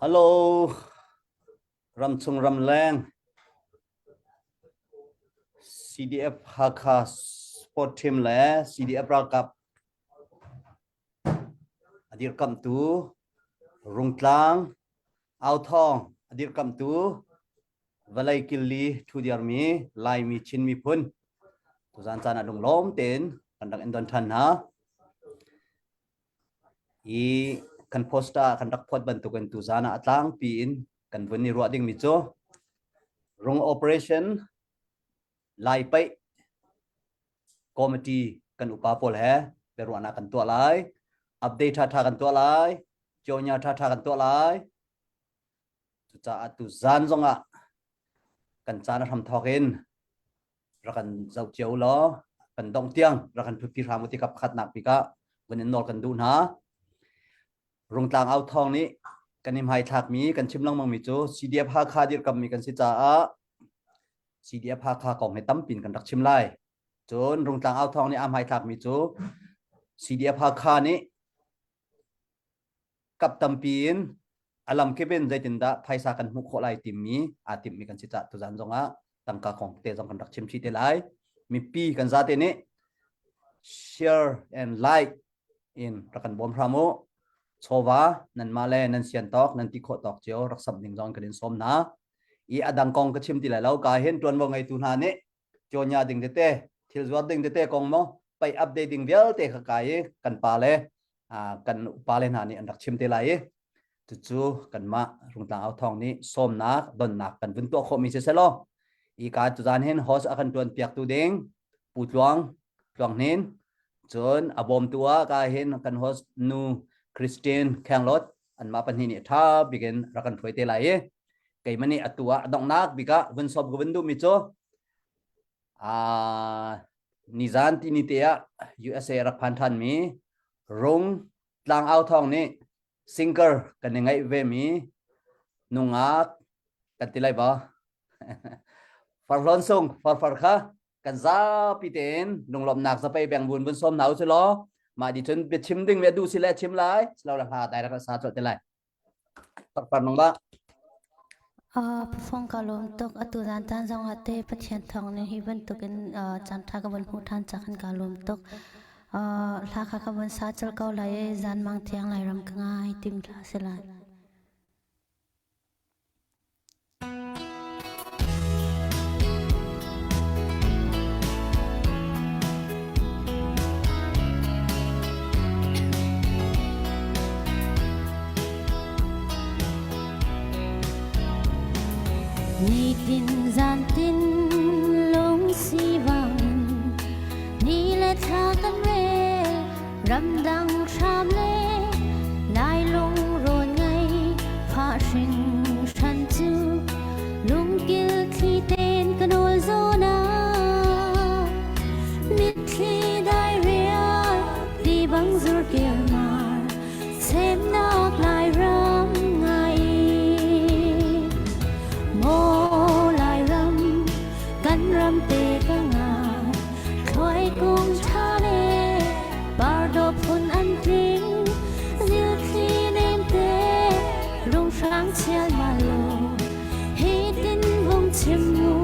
Hello, ramchung ramleng CDF Hakha Sport Team le CDF ralkap a dirkamhtu Rungtlang Authawng a dirkamhtu vawlei killi ṭhudiarmi Laimi Chin miphun tuzan caan ah lunglawm tein kan rak in don ṭhan hna. I kan poster ah kan rak phawt bantukin tuzan ah a tlangpi in kan vun i ruah dingmi cu Rung Operation Lai Paih Committee kan upa pawl he biaruahnak kan tuah lai. Update ṭhaṭha kan tuah lai. Cionia ṭhaṭha kan tuah lai. Cucaah tuzan zongah kan caan a hramthawk in rak kan zoh cio law kan dongh tiang rak kan ṭhutpi hram u ti ka pakhatnak bik ah vun in nawl kan duh hna. Rungtlang au thawng nih kan i hmaithlakmi kan chim lengmangmi cu CDF Hakha dirkammi kan si caah CDF Hakha kong hi tampin kan rak chim lai. Cun Rungtlang au thawng nih aa hmaithlakmi cu CDF Hakha nih kap tampi in a lamkip in zeitindah phaisa kan hmuh khawh lai timi aa timhmi kan si cah tuzan zongah tangka kong te zong kan rak chim chih te lai. Mipi kan zate nih share and like in rak kan bawm hram u. Chawva nanmah le nan sian tawk nan ti khawh tawk cio rak samh ding zong kan in sawm hna. I a dang kong ka chim ti lai lo. Ka hin tuanvo ngeitu hna nih cawnya ding tete thil zuar ding tete kong mo pai update ding vialte kha kai i kan pa le kan upa le hna nih an rak chim te lai i cucu kanmah Rungtlang Au Thawng nih sawmnak donnak kan vun tuah khawhmi si selaw i ka tuzan hin host a kan tuan piak tu ding Pu Tluang Tluang Hnin cun a bawmtu ah ka hin kan host nu Christine Khenglot anmah pahnih nih tha bikin rak kan hruai te lai i keimah nih atu ah donghnak bik ah vun sawm ka vun duhmi cu nizan ti ni te ah USA rak phan than mi Rung Tlang Au Thawng nih singer kan i ngaih ve mi nungak kan ti lai ba Farhlawn sung farfar kha kan zapi tein lunglawmhnak zapei beng vun vun sawm hna u si law mah di cun biachim ding mi duh si le chim lai silo le hla dai rak sa cawt te lai farfar nong ba. Phung ka lawm tuk. Atu zan caan zong ah te Pathian thawng nih hi bantukin caan ṭha ka von hmuh ṭhan ca khan ka lawm tuk. Hla kha ka von sa colh ko lai i zan mang thiang Lairam ka ngai tim hla si lai. Nitin zantin lungsi vangin ni le thla kan rel ramdang hram le lai lungrawn ngei fahring hran cu lungkil thli ten ka nawl zawn ah mitthli dai rial ti bang zur kir mar semnak Lairam ngai maw Lairam kan ram te ka ngai thloi kung ṭha le pardo phun an tling zilthli nem te runghrang chial ma lo hi tin vung chim mu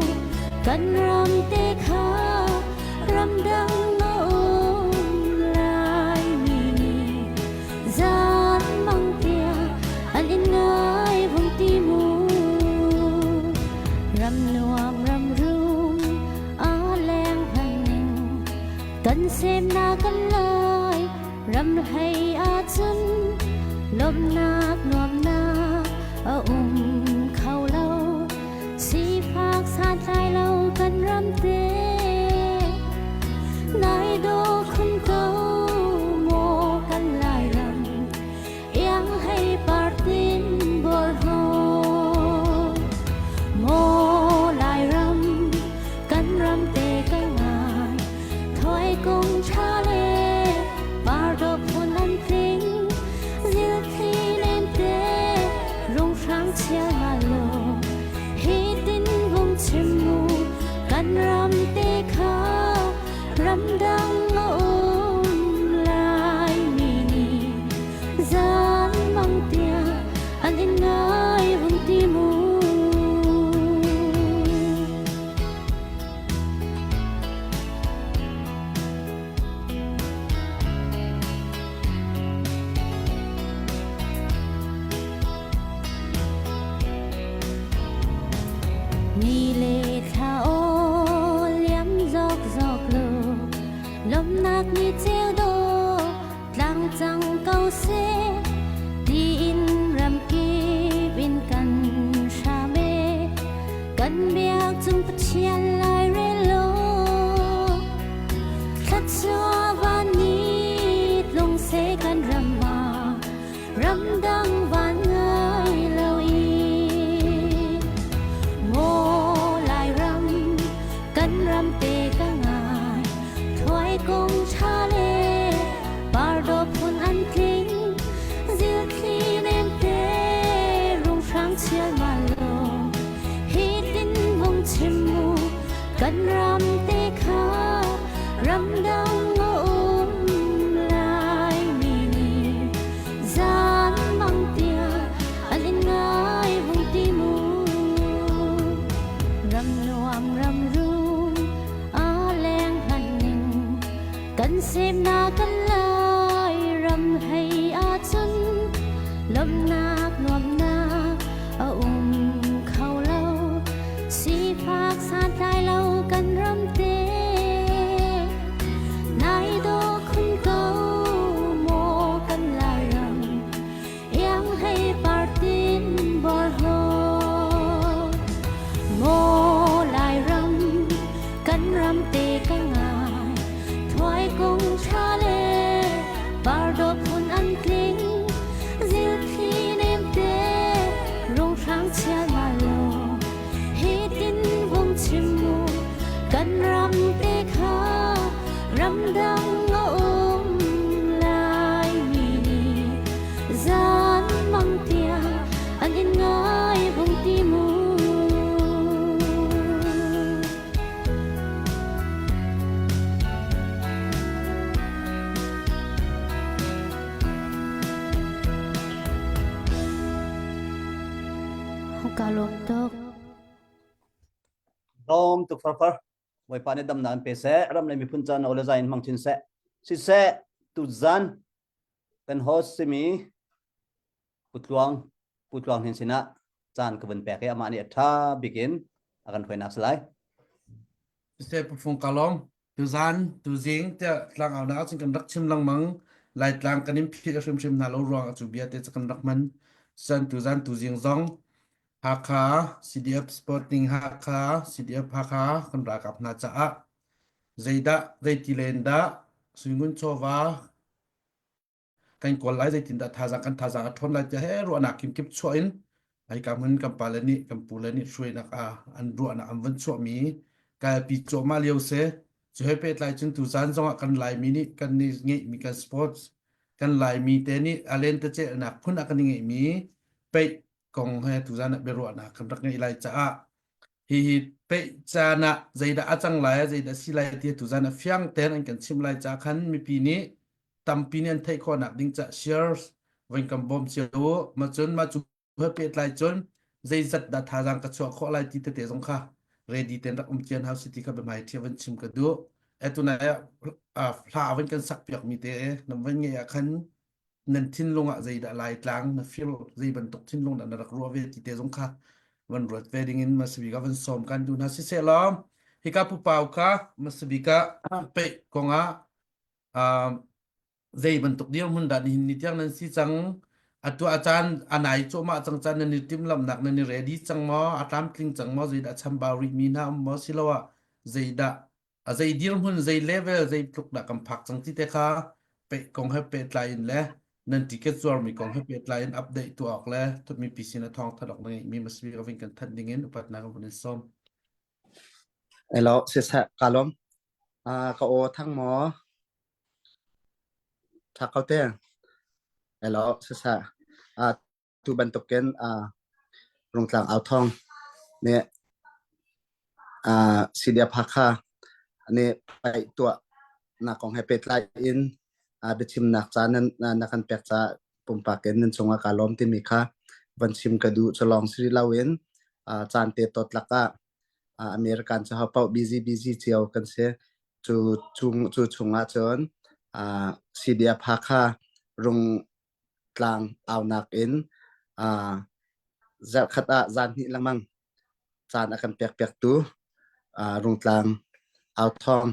kan ram te kha ramdang na um lai mi nih zan mang tiang an in ngai vung ti mu ram nuam ram rum a leng hlan kan semnak kan lai ram hlei ahcun lawmhnak nuamnak a um kho lo sifak santlai lo kan ram te nai dawh khun ko maw kan Lairam iang hei partin bor ho maw Lairam kan ram te ka ngai thoi kung ṭha le pardo phun an tling zilthli nem te runghrang chia. cang ko seh tiin ramkip in kan hram e kan biak cung Pathian lai rel law thluachuah van ni tlung seh kan ram ah ramdang van ngai lo i maw Lairam kan ram te ka ngai Thuai kung ṭha le pardaw phun an tling zilthli nem te runghrang chial ma lo hi tin vung chim mu kan ram te kha ramdang a um lai mi nih zan mang tiang an in ngai vung ti mu ram nuam ram rum a leng hlan ning kan semnak kan lai ram hei ahcun lawmhnak nuamhnak a um kho lo sifak santlai lo kan ram te nai dawh khun ko maw kan lai ram iang hei partin bor ho Maw Lairam kan ram te ka ngai thuai kung tha le pardaw phun an tling zilthli nem te runghrang chia ma lo hi tin vung chim mu kan ram te kha ramdang a um lai mi nih zan mang tiang an in ngai vung ti mu. Ka lawm tuk. Lawm tuk farfar. Bawipa nih damnak in pe seh, ram le miphun ca na ole zai in hmang chin seh. Siseh, tuzan kan host simi Pu Tluang, Pu Tluang Hnin sinah caan ka vun pek i amah nih a ṭha bik in a kan hruainak si lai. Siseh Pu Fung ka lawm. Tuzan, tuzing tiah tlangaunak ahcun kan rak chim lengmang. Laitlang kan in philh hrimhrim hna lo ruang ah cu bia te cu kan rak hman. Cun tuzan tuzing zong Hakha, CDF Sporting Hakha, CDF Hakha kan ralkap hna caah zeidah, zeiti len dah Suingun chawva kan kawl lai zeitindah thazaang kan thazaang a ṭhawn lai tiah he ruahnak kimkip chuah in ai ka hmun kan pale nih kan pule nih hruainak ah an ruahnak an vun chuahmi kalpi cuahmah lio si cu he pehtlai cun tuzaan zongah kan Laimi nih kan i ngeihmi kan sports kan Laimi te nih a lentecelhnak phun ah kan i ngeihmi peih kong he tuzaan ah biaruahnak kan rak ngeih lai caah hihi peih caan ah zeidah a cang lai zeidah si lai ti tuzaan ah fiang tein an kan chimh lai caah khan mipi nih tampi nih an theih khawhnak ding cah shares voin kan bawm cio u ma cun mah cu he pehtlai cun zeizat dah thazaang ka chuah khawh lai ti tete zong kha ready ten rak um cian hau si ti kha biahmai thia van chim ka duh etunai ah hla van kan sak piak mi te nam van ngeih ah khan nan thinlung ah zeidah lai tlang na feel zei bantuk thinlung dah na rak ruah ve ti te zong kha van ruat ve ding in masabika van sawm kan duh hna siseh law hika pupau kha masabika pe kongah zei bantuk dirhmun dah nihin ni tiang nan si cang atu a caan a nai cuahmah cang caan nan i timhlamhnak nan i ready cang maw a tlamtling cang maw zeidah chambau rihmi hna um maw siloah zeidah a zei dirhmun zei level zei tluk dah kan phak cang ti te kha pe kong he pehtlai in le nan ticket zuarmi kong he pehtlai in update tuah awk le mipi sin a thawng that awk na ngeihmi masbi ka kan thanh ding in upatnak ka vun in sawm Hello, siseh ka lawm. Ka aw thang maw? Ṭha ko te. Hello, siseh. Tu bantukin Rungtlang Authawng nih CDF Hakha nih paih tuahnak kong he pehtlai in biachimnak ca nan na kan pek caah pumpak in nan cungah kaa lawm timi kha van chim ka duh. Cu lawng si loin caan te tawtlak ah American cu hopaoh busy busy cio kan si. Cu chung cu chungah cun CDF Hakha Rungtlang aunak in zarhkhat ah zan hnih lengmang caan a kan pekpiaktu Rungtlang Authawng.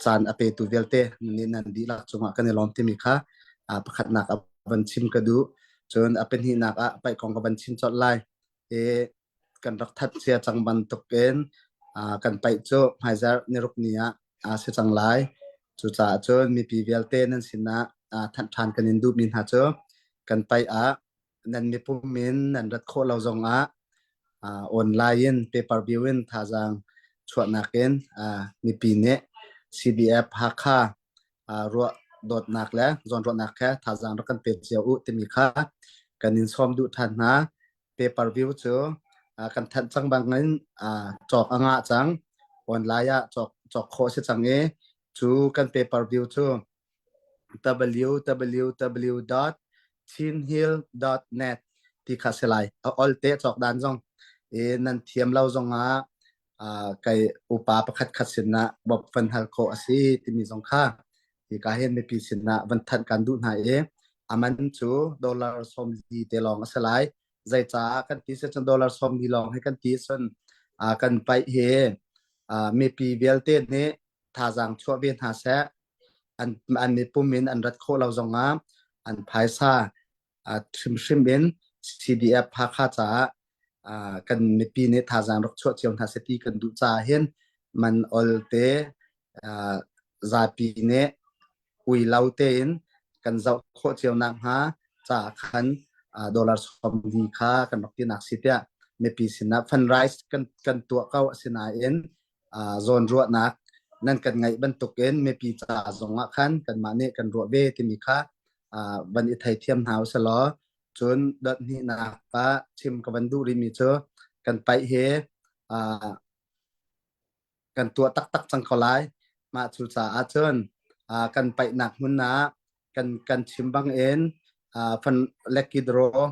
caan a petu vialte nih nan dihlak cungah kan i lawm timi kha pakhatnak a van chim ka duh. Cun a pahnihnak ah paih kong ka van chim colh lai. I kan rak that cia cang bantukin kan paih cu hmaizarh niruk ni ah aa si cang lai. Cucaah cun mipi vialte nan sinah thanh ṭhan kan in duhmi hna cu kan paih ah nan mipum in nan rat khawh lo zongah online in pay per view in thazaang chuahnak in mipi nih CDF Hakha ruah dawtnak le zawnruahnak he thazaang rak kan pe cio u timi kha kan in sawm duh ṭhan hna. Pay per view cu kan thanh cang bangin cawk a ngah cang. Online ah cawk cawk khawh a si cang i cu kan pay per view cu www.chinhill.net ti kha si lai. A ol te cawk dan zong i nan thiam lo zong ah kai upa pakhat khat sinah bawp van hal khawh a si timi zong kha hika hin mipi sinah van thanh kan duh hna i aman cu dollar 40 te lawng a si lai. Zeicah kan ti si cun dollar 40 lawng hi kan ti cun kan paih hi mipi vialte nih thazaang chuah ve hna seh an an mipum in an rat khawh lo zongah an phaisa hrimhrim in CDF Hakha caah kan mipi nih thazaang rak chuah cio hna seh ti kan duh caah hin man ol te zapi nih ui lo tein kan zoh khawh cio nak hnga caah khan dollar 40 kha kan rak tinak si tiah mipi sinah fundraise kan kan tuah ko asinain zawnruahnak nan kan ngaih bantukin mipi ca zongah khan kanmah nih kan ruah ve timi kha van i theithiam hna usih law cun dot hnihnak ah chim ka van duh rihmi cu kan paih hi kan tuah taktak cang ko lai. Mah cu caah cun kan paihnak hmun ah kan kan chim bangin fan lucky draw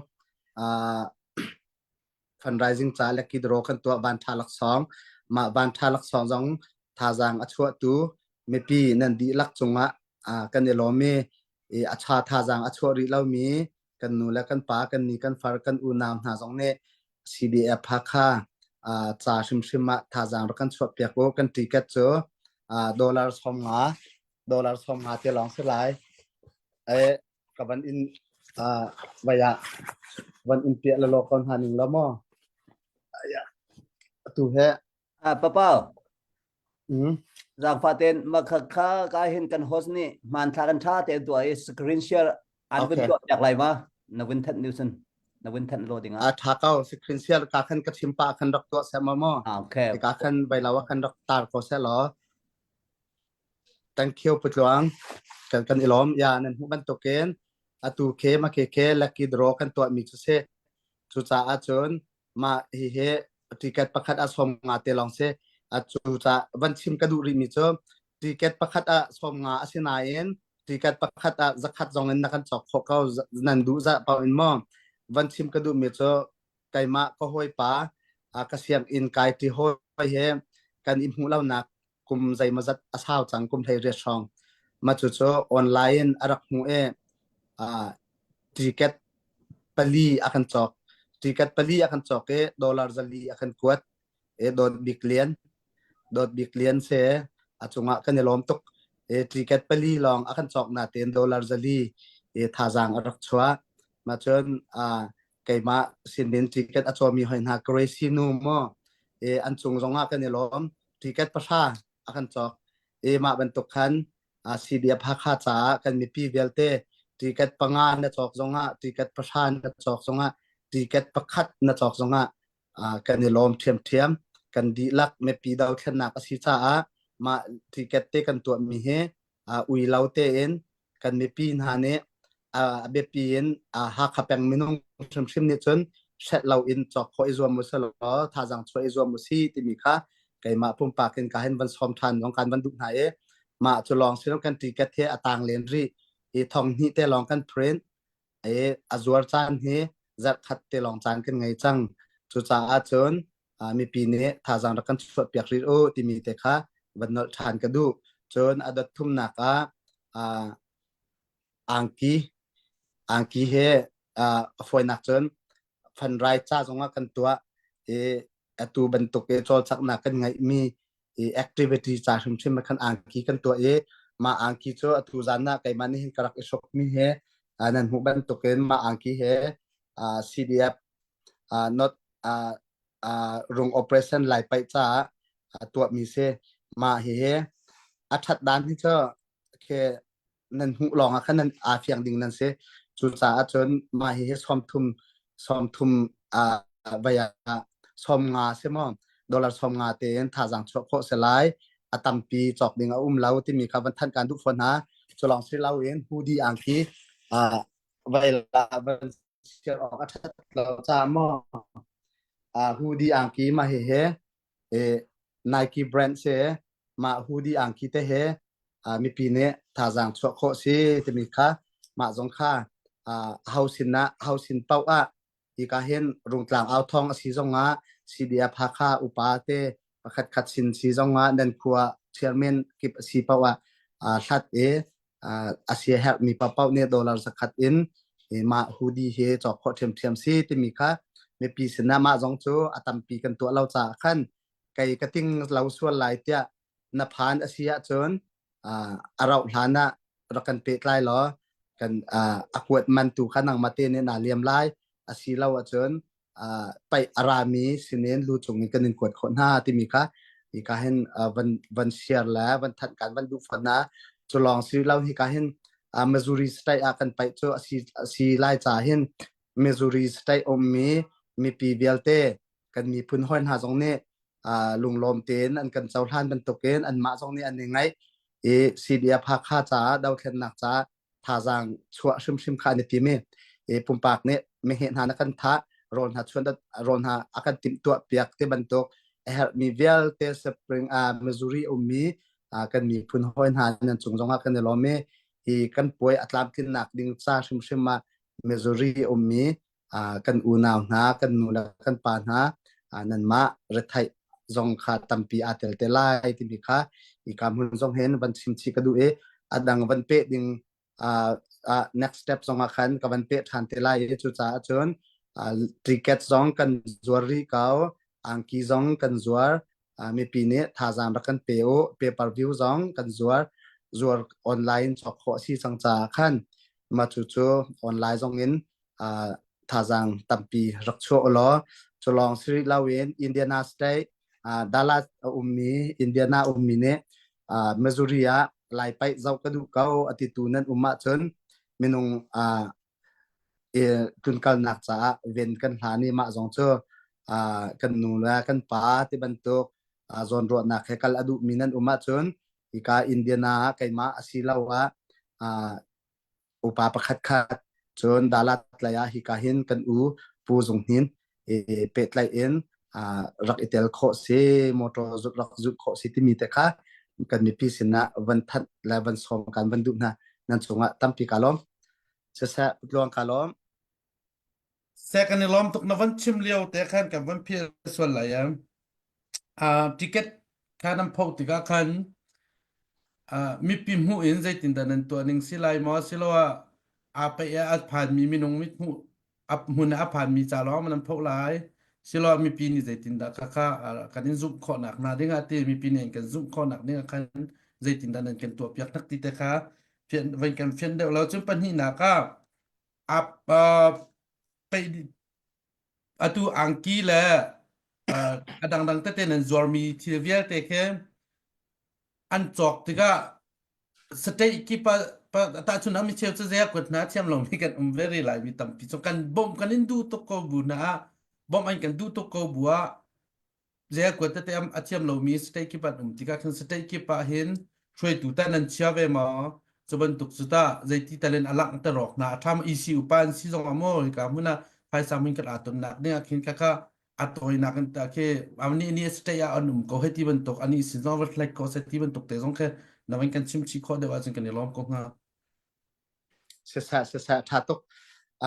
fundraising ca lucky draw kan tuah van tha laksawng mah van tha laksawng zong thazaang a chuahtu mipi nan dihlak cungah kan i lawm i a tha thazaang a chuah rih lomi kan nu le kan pa kan ni kan far kan unau hna zong nih CDF Hakha ca hrimhrim ah thazaang rak kan chuah piak u kan ticket cu dollar 50 dollar 50 te lawng si lai ka van in vai ah van in piah lalaw ko hna ning law maw atu he Ah, papa zaangfah ten ma kha kha ka hin kan host nih hmanthlak an tha te tuah i screen share an vun tuah piak lai ma na vun thanh niusun na vun thanh lo ding ah a tha ko screen share ka khan ka chim pa khan rak tuah se ma mo ah okay ka khan bai lawa khan rak tar ko se lo Thank you Pu Tluang. Kan kan i lawm. Ya nan hmuh bantukin atu khe ma khe khe lucky draw kan tuahmi cu si. Cucaah cun mah hihi ticket pakhat ah 50 te lawng si. Cu ca van chim ka duh rihmi cu ticket pakhat ah 50 a si nain ticket pakhat ah 100 zong in na kan cawk khawh ko nan duh zah paoh in maw van chim ka duhmi cu keimah ka hawipa ka sianginn kai ṭi hawi he kan i hmuh lonak kum zeimawzat a sau cang kum 18 hrawng mah cu cu online a rak hmuh i ticket pali a kan cawk ticket pali a kan cawk i dollar 400 a kan kuat i dawt bik lian dawt bik lian se a cungah kan i lawm tuk i ticket pali lawng a kan cawk na tein dollar 400 i thazaang a rak chuah mah cun keimah sinin ticket a cawmi hoi hna Gracie nu maw i an cung zongah kan i lawm ticket 0 a kan cawk i mah bantuk khan CDF Hakha caah kan mipi vialte ticket 5 na cawk zongah ticket 0 na cawk zongah ticket 1 na cawk zongah kan i lawm ṭhiamṭhiam kan dihlak mipi dothlennak a si caah mah ticket te kan tuahmi hi ui lo tein kan mipi hna nih a biapi in Hakha peng minung hrimhrim nih cun hrelh lo in cawk khawh i zuam usih law thazaang chuah i zuam usih timi kha keimah pumpak in ka hin van sawm ṭhan zong kan van duh hna i mah cu lawng si lo kan ticket hi a tang len rih i 2000 te lawng kan print i a zuar caan hi zarh khat te lawng caan kan ngei cang cucaah cun mipi nih thazaang rak kan chuah piak rih u timi te kha van nolh ṭhan ka duh cun a dot thumnak ah angki angki he a fawinak cun fundraise ca zongah kan tuah i atu bantuk i cawlcanghnak kan ngeihmi. I activity ca hrimhrim ah khan angki kan tuah i mah angki cu atu zan ah keimah nih hin ka rak i hruk mi he nan hmuh bantukin mah angki he CDF not rung operation lai paih caah tuahmi si. Mah hihi a ṭhat dan hi cu khi nan hmuh lawng ah khan nan aa fiang ding nan si. Cucaah cun mah hihi 30 30 vai ah 50 si maw dollar 50 tein thazaang chuah khawh si lai. A tampi cawk ding a um lo timi kha van thanh kan duh fawn hna. Cu lawng si loin hoodie angki vai la van siar awk a ṭhat lo caah maw hoodie angki mah hihi Nike brand si mah hoodie angki te he mipi nih thazaang chuah khawh si timi kha mah zong kha ho sin ah ho sin paoh ah hika hin Rungtlang au thawng a si zong ah CDF Hakha upa te pakhat khat sin si zong ah nan khua chairman kip a si paoh ah hlat i a sia herhmi paohpaoh nih dollar zakhat in mah hoodie hi cawk khawh ṭhiamṭhiam si timi kha mipi sinah mah zong cu a tampi kan tuah lo caah khan kei ka ting lo sual lai tiah na phan a si ahcun a rauh hlan ah rak kan pehtlai law kan a kuat man tu kha nangmah te nih naa liam lai a si lo ahcun paih a rami sinin lu cung in kan in kuat khawh hna timi kha hika hin van van share le van thanh kan van duh fawn hna. Cu lawng si lo hika hin Missouri state ah kan paih cu a si a si lai ca hin Missouri state ummi mipi vialte kan miphun hawi hna zong nih lunglawm tein an kan cohlan bantukin anmah zong nih an i ngaih i CDF Hakha caah dothlennak caah thazaang chuah hrimhrim kha an i tim i pumpak nih meheh hna na kan thah rawl hna chuan rawl hna a kan timhtuah piak ti bantuk a herhmi vialte Spring Missouri ummi kan miphun hawi hna nan cung zongah kan i lawm i hi kan puai a tlamtlinnak ding ca hrimhrim ah Missouri ummi kan unau hna kan nu le kan pa hna nanmah retheih zong kha tampi aa tel te lai timi kha hika hmun zong hin van chim chih ka duh i a dang van peh ding next step zong ah khan ka van peh ṭhan te lai i cucaah cun ticket zong kan zuar rih ko angki zong kan zuar mipi nih thazaang rak kan pe u pay per view zong kan zuar zuar online cawk khawh a si cang caah khan mah cu cu online zong in thazaang tampi rak chuah u law cu lawng si rih loin Indiana State Dallas a ummi Indiana ummi nih Missouri ah Lai paih zoh ka duh ko a titu nan um ahcun minung tlunkalnak caah ven kan hlan i mah zong cu kan nu le kan pa ti bantuk zawnruahnak he kal a duhmi nan um ahcun hika Indiana ah keimah asiloah upa pakhat khat cun Dalat lei ah hika hin kan u Pu Zung Hnin i pehtlaih in rak i tel khawh si motor rak zulh khawh si timi te kha kan mipi sinah van thanh le van sawm kan van duh hna nan cungah tampi ka lawm siseh tluang ka lawm Seh kan i lawm tuk na van chim lio te khan kan van phil sual lai em. Ticket kha nan phoh tikah khan mipi hmuh in zeitindah nan tuah ning si lai maw siloah aa peih ah a phanmi minung mit hmuh a hmun ah a phanmi ca lawng nan phoh lai siloah mipi nih zeitindah khakha kan in zumh khawhnak hna ding ah ti mipi nih an kan zumh khawhnak ding ah khan zeitindah nan kan tuah piak nak ti te kha fian van kan fian deuh lo cun pahnihnak ah ap peih Atu angki le a dangdang tete nan zuarmi thil vialte khi an cawk tikah state kip ah tahchun ah micheu cu zei kut hna thiam lomi kan um ve rih lai mi tampi cu kan bawmh kan in duh tuk ko bu hna ah bawmh an kan duh tuk ko bu ah Zei kuat tete a thiam lomi state kip an um tikah khin state kip ah hin hruaitu tah nan chia ve maw? Cu bantuk cu tah zeiti tal in a langhter awk hna a ṭha maw? EC upa an si zong ah maw hika hmun ah phaisa hmun kan aa tonnak ding ah khin khakha a tawinak in tah khi anih nih state ah an um ko hei ti bantuk anih sin zong va hlek ko seh ti bantuk te zong khi na van kan chim chih khawh deuh ahcun kan i lawm ko hnga. Siseh siseh ṭha tuk.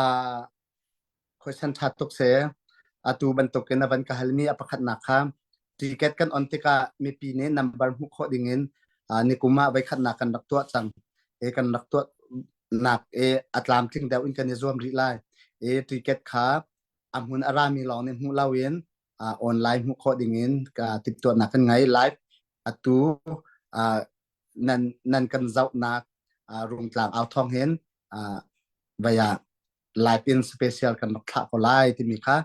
Uh, Khuaisan ṭha tuk si. Atu bantukin a van ka halmi a pakhatnak kha ticket kan on tikah mipi nih number hmuh khawh dingin nikum ah voikhatnak kan rak tuah cang. I kan rak tuah nak i a tlamtling deuh in kan i zuam rih lai. I ticket kha a hmun a rami lawng nih hmuh loin online hmuh khawh dingin timhtuahnak kan ngei. Live. Atu uh, nan nan kan zohnak uh, Rungtlang au thawng hin uh, vaya live in special kan rak thlah ko lai timi kha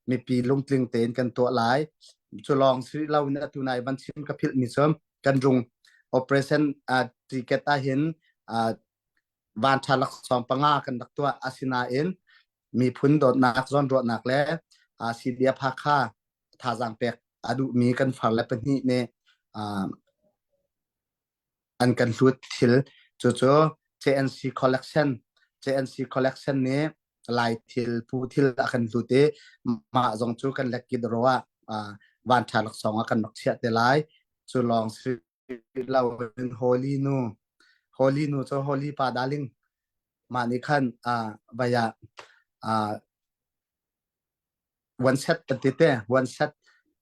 mipi lungtling tein kan tuah lai. Cu lawng si lo in atu nai van chim ka philh mi cu kan rung operation uh, ticket ah hin uh, van tha laksawng panga kan rak tuah asinain miphun dawtnak zawnruahnak le uh, CDF Hakha thazaang pek a duhmi kan far le pahnih nih uh, an kan hlut thil cucu JNC collection JNC collection nih Lai thil pu thil a kan hlut i mah zong cu kan lek kid ro ah uh, van tha laksawng ah kan rak chiah te lai cu lawng si lo in Holy nu Holy nu cu Holy pa darling mah nih khan uh, vaya uh, one set kan ti te one set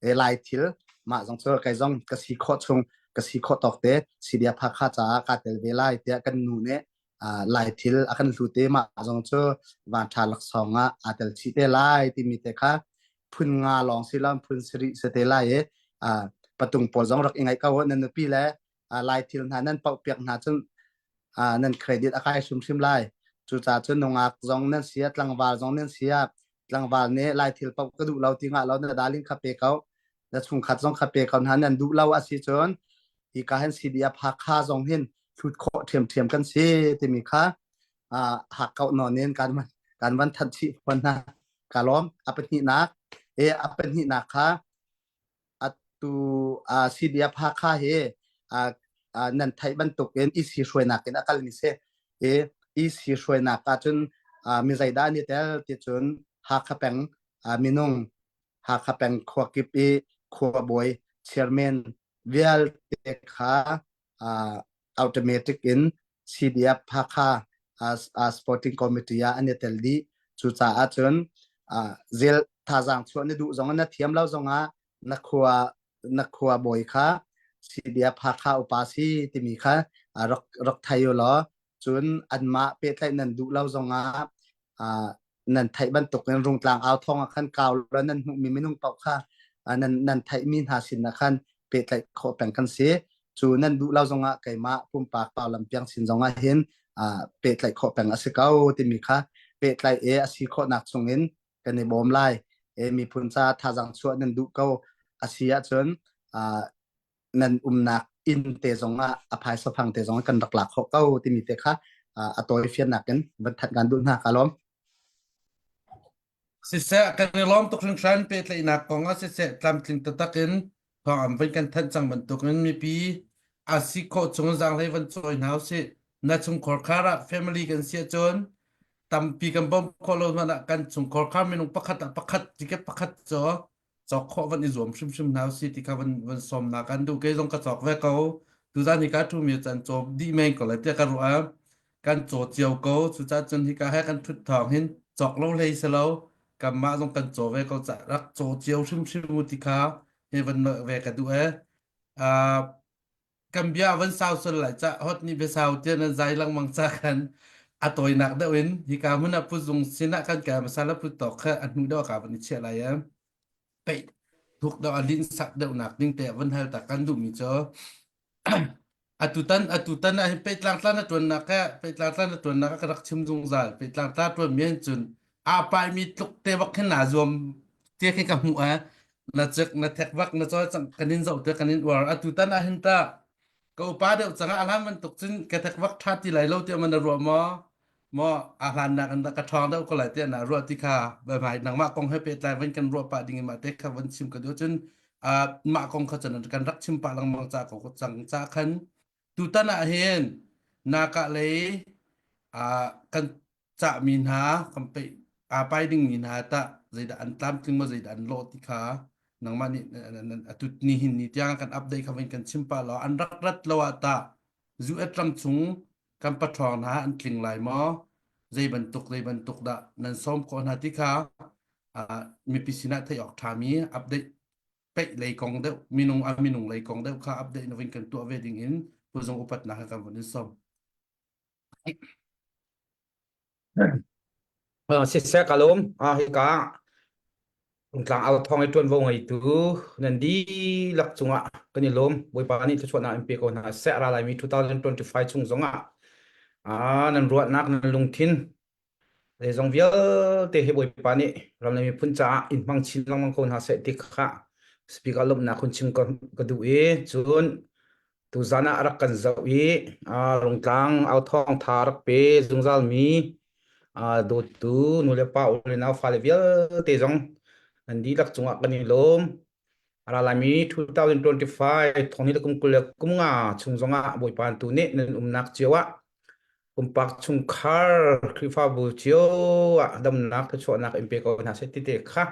e lai thil mah zong cu kai zong ka si khawh chung ka si khawh tawk te CDF Hakha caah kaa tel ve lai tiah kan nu nih lai thil a kan hlu te mah zong cu van tha laksawng ah aa tel chih te lai timi te kha phun nga lawng si lo phun sarih se te lai i patung pawl zong rak i ngaih ko nan nupi le lai thil hna nan pauh piak hna cun nan credit a kai hrimhrim lai cucaah cun nungak zong nan sia tlangval zong nan sia tlangval nih lai thil paoh ka duh lo ti ngah lo na darling kha pe ko na chungkhat zong kha pe ko hna nan duh lo a si cun hi ka hin CDF Hakha zong hin thlut khawh ṭhiamṭhiam kan si timi kha hak kau nawn in kan kan van thanh chih fawn hna ka lawm a pahnihnak e a pahnihnak kha atu CDF Hakha hi nan theih bantuk in EC hruainak in a kalmi si i EC hruainak ah cun mi zeidah an i tel ti cun Hakha peng minung Hakha peng khua kip i khuabawi chairman vialte kha automatic in CDF Hakha Sporting Committee ah an i tel dih. Cucaah cun zel thazaang chuah na duh zong na thiam lo zongah na khua na khua bawi kha CDF Hakha upa si timi kha rak rak thei u law cun anmah pehtlaih nan duh lo zongah nan theih bantuk in rungtlang au thawng ah khan kau law nan hmuhmi minung paoh kha nan nan theihmi hna sin ah khan pehtlaih khawh peng kan si cu nan duh lo zongah keimah pumpak pau lam piang sin zongah hin pehtlaih khawh peng a si ko timi kha pehtlaih e a si khawhnak chungin kan i bawm lai e miphun ca thazaang chuah nan duh ko a si ahcun nan umnak inn te zongah a phaisa fang te zong kan rak lak khawh ko timi te kha a tawi fiannak in van that kan duh hna ka lawm. Siseh kan i lawm tuk hringhran pehtlaihnak kong ah siseh tlamtling taktak in thawng an van kan thanh cang bantukin mipi a si khawh chung zaanghlei van cawi hna usih. Na chungkhar khar ah family kan si ahcun tampi kan bawmh khawh lo hmanh ah kan chungkhar khar minung pakhat ah pakhat tiket pakhat cu cawk khawh van i zuam hrimhrim hna usih ti kha van van sawm na kan duh kei zong ka cawk ve ko tuzan hi ka thu mi can caw dih men ko lai tiah ka ruah kan caw cio ko cucaah cun hika he kan thut thawng hin cawk lo hlei si lo kanmah zong kan caw ve ko ca rak caw cio hrimhrim u ti kha hi van ve ka duh e kan bia van sau sual lai ca hot nih bia sau tiah nan zai lengmang ca khan a tawinak deuh in hika hmun ah puzung sinah kan kai hmasa la pu tawk kha a hnu deuh ka van i chiah lai e peih thuk deuh a lin sak deuh nak ding te van hal ta kan duh mi cu atutan atutan ah hin pehtlang tla na tuan nak he pehtlang tla na tuan nak ka rak chim zungzal pehtlang tla tuan mi hin cun a pai mi tluk te bak hin na zuam te khi ka hmuh eh na cek na thek bak na cawl cang kan in zoh te kan in uar atutan ah hin ta ka upa deuh cang ah a hlan bantuk cun ka thek bak tha ti lai lo tiah man na ruah maw maw a hlan nak in ka ṭhawng deuh ko lai tiah na ruah ti kha bai nangmah kong he pehtlai van kan ruah pah ding in mah te kha van chim ka duh cun mah kong kha cun kan rak chim pah lengmang ca ko cang ca khan tutan ah hin naka lei kan cahmi hna kan pe aa pai dingmi hna tah zeidah an tlamtling maw zeidah an lawh ti kha nangmah nih atu ni hin ni tiang kan update kha van kan chim pah law an rak rat lo ah tah US ram chung kan paṭhawng hna an tling lai maw zei bantuk zei bantuk dah nan sawm khawh hna ti kha mipi sinah theih awk ṭhami update peih lei kong deuh minung a minung lei kong deuh kha update na vin kan tuah ve ding in puzung upatnak kan vun in sawm. Siseh ka lawm. Hika. Rungtlang au thawng i ṭuanvo ngeitu nan dihlak cungah kan i lawm. Bawipa nih thluachuahnak in pe ko hna seh. Ra laimi 2025 chung zongah nan ruahnak, nan lungthin, zeizong vialte hi Bawipa nih ram le miphun caah in hmang chin lengmang ko hna seh ti kha speaker lawmhnak hun chim ka duh i cun tuzan ah rak kan zoh i Rungtlang au thawng tha rak pe zungzalmi dawtu nulepa u le nau fale vialte zong nan dihlak cungah kan i lawm. A ra laimi 2025 thong le kum 20 le kum nga chung zongah Bawipa tu nih nan umnak cio ah pumpak chungkhar Khrihfabu cio ah damnak thluachuahnak in pe ko hna seh ti te kha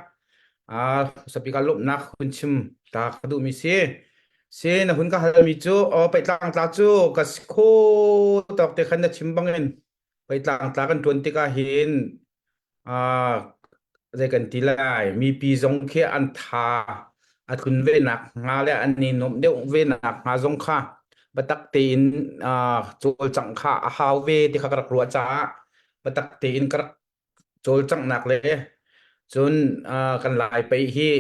sapi ka lawmhnak hun chim ta ka duhmi si. Si na hun ka halmi cu o pehtlang tla cu ka si kho tawk te khan na chim bangin Peitlang tla kan ṭuan tikah hin zei kan ti lai mipi zong khi an tha a tlun ve nak hnga le an i nuamh deuh ve nak hnga zong kha biatak tein cawlcangh kha a hau ve ti kha ka rak ruah caah biatak tein ka rak cawlcanghnak le cun kan lai pei hi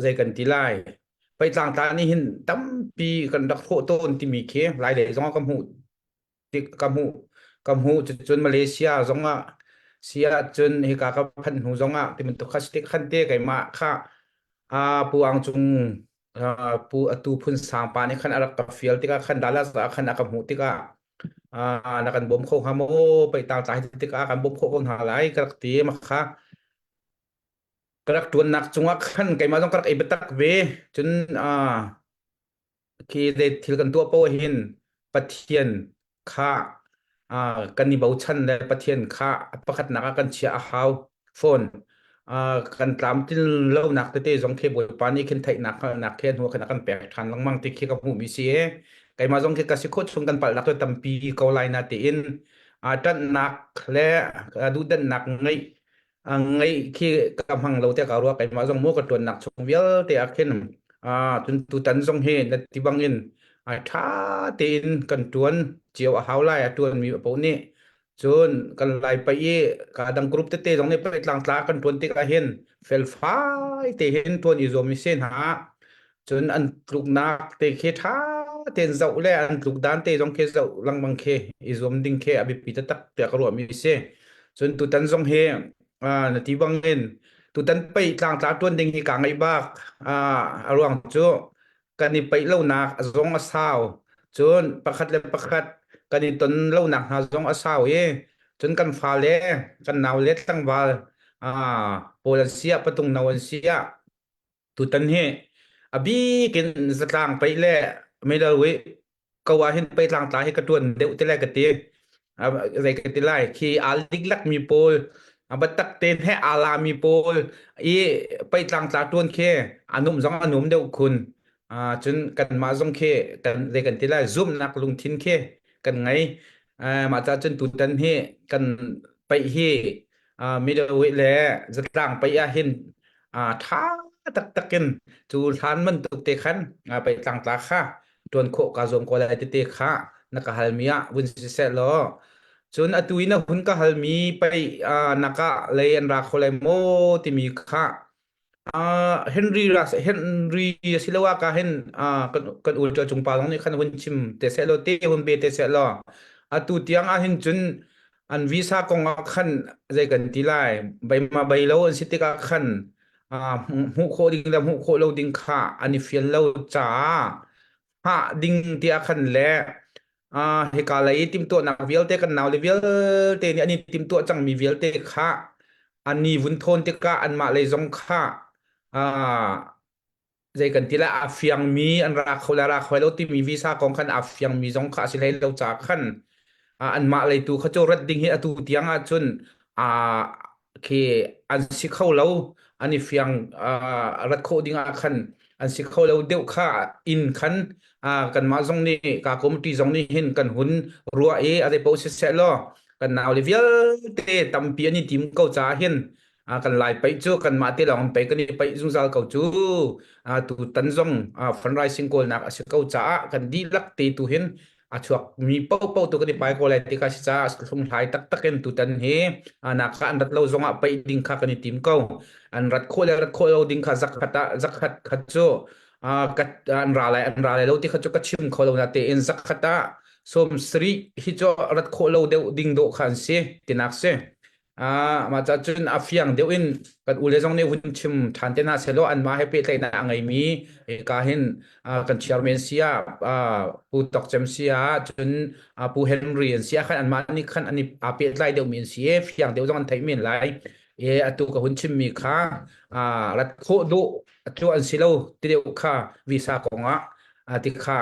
zei kan ti lai peitlang tla nih hin tampi kan rak hrawh tawn timi khi lai lei zong ah ka hmuh ka hmuh ka hmuh cun Malaysia zong ah si ahcun hika ka phanh hnu zong ah ti bantuk kha si tik khan te keimah kha a pu ang cung pu atu phun sang pa nih khan a rak ka fial tikah khan Dallas ah khan a ka hmuh tikah na kan bawm kho hnga maw pei tang tlai tikah kan bawm khawh ko hna lai ka rak ti ma kha ka rak ṭuannak cungah khan keimah zong ka rak i biatak ve cun Khi zei thil kan tuah paoh hin Pathian kha kan i bochan le Pathian kha a pakhatnak ah kan chiah a hau fawn. Kan tlamtlin lonak tete zong khi Bawipa nih khin theihnak hngalhnak khi hnu khin a kan pek ṭhan lengmang ti khi ka hmuhmi si i keimah zong khi ka si khawh chung kan palhnak cu tampi ko lai na tiin ṭanhnak le duhdanhnak ngeih ngeih khi ka hmang lo tiah ka ruah keimah zong mu ka ṭuannak chung vialte ah khin cun tutan zong hi na ti bangin ṭha tein kan ṭuan cio a hau lai a ṭuanmi paoh nih cun kan lai paih i ka dang group tete zong nih paih tlangtla kan ṭuan tikah hin felfai te hin ṭuan i zuam i si hna Cun an tluknak te khi ṭha tein zoh le an tluk dan te zong khi zoh lengmang khi i zuam ding khi a biapi taktak tiah ka ruahmi a si. Cun tutan zong hi na ti bangin tutan pei tlangtla ṭuan ding hi kaa ngaih bak. A ruang cu kan i peih lonak zong a sau. Cun pakhat le pakhat kan i ton lonak hna zong a sau i cun kan fale kan naule tlangval pawl an siah patung no an siah Tutan hi a bik in zatlang paih le middleweight ko ah hin pei tlangtla hi ka ṭuan deuh ti lai ka ti. Zei ka ti lai khi aa liklak mi pawl a biatak tein he aa la mi pawl i pei tlangtla ṭuan khi a num zong a num deuh khun. Cun kanmah zong khi kan zei kan ti lai zumhnak lungthin khi kan ngei. Mah ca cun tutan hi kan paih hi middleweight le zatlang paih ah hin ṭha taktak in cu hlan bantuk te khan pei tlangtla kha ṭuan khawh kaa zuam ko lai tete kha na ka halmi ah vun siseh law cun atu i na hun ka halmi pei naka lei an ra kho lai maw timi kha Henry ras Henry asiloah ka hin kan kan ul cung pa zong nih khan hun chim te seh law te hun pe te seh law atu tiang ah hin cun an visa kong ah khan zei kan ti lai bei ma bei lo an si tikah khan hmuh khawh ding le hmuh khawh lo ding kha an i fian lo caah hngah ding tiah khan le hika lei i timhtuahnak vialte kan naule vialte nih an i timhtuah cangmi vialte kha an i vun thawn tikah anmah lei zong kha zei kan ti lai a fiangmi an ra kho le ra kho lo timi visa kong khan a fiangmi zong kha a si hlei lo caah khan anmah lei tu kha cu rat ding hi atu tiang ahcun khi an si kho lo an i fiang rat khawh ding ah khan an si kho lo deuh kha in khan kanmah zong nih ka committee zong nih hin kan hun ruah i a zei paoh siseh law kan naule vialte tampi an i tim ko caah hin kan lai paih cu kanmah te lawng pei kan i paih zungzal ko cu tu tan zong fundraising kawlnak a si ko caah kan dihlak te tu hin. A chuak mi paohpaoh tu kan i pai ko lai ti kha si caah hlunghlai taktak in tutan hi naka an rat lo zongah paih ding kha kan i tim ko. An rat khawh le rat khawh lo ding kha zakhat ah zakhat khat cu an ra lai an ra lai lo ti kha cu ka chim kho lo na tein zakhat ah sawm sarih hi cu rat khawh lo deuh ding dawh kha an si tinak si. Ah, mah ca cun a fiang deuh in kan ule zong nih hun chim ṭhan te hna sehlaw anmah he pehtlaihnak a ngeimi ka hin kan chairman si ah Pu Tok Cem si ah cun Pu Henry an si ah khan anmah nih khan an i aa pehtlai deuhmi an si i fiang deuh zong an theih men lai. E atu ka hun chimmi kha rat khawh duh cu an si lo ti deuh kha visa kong ah ti kha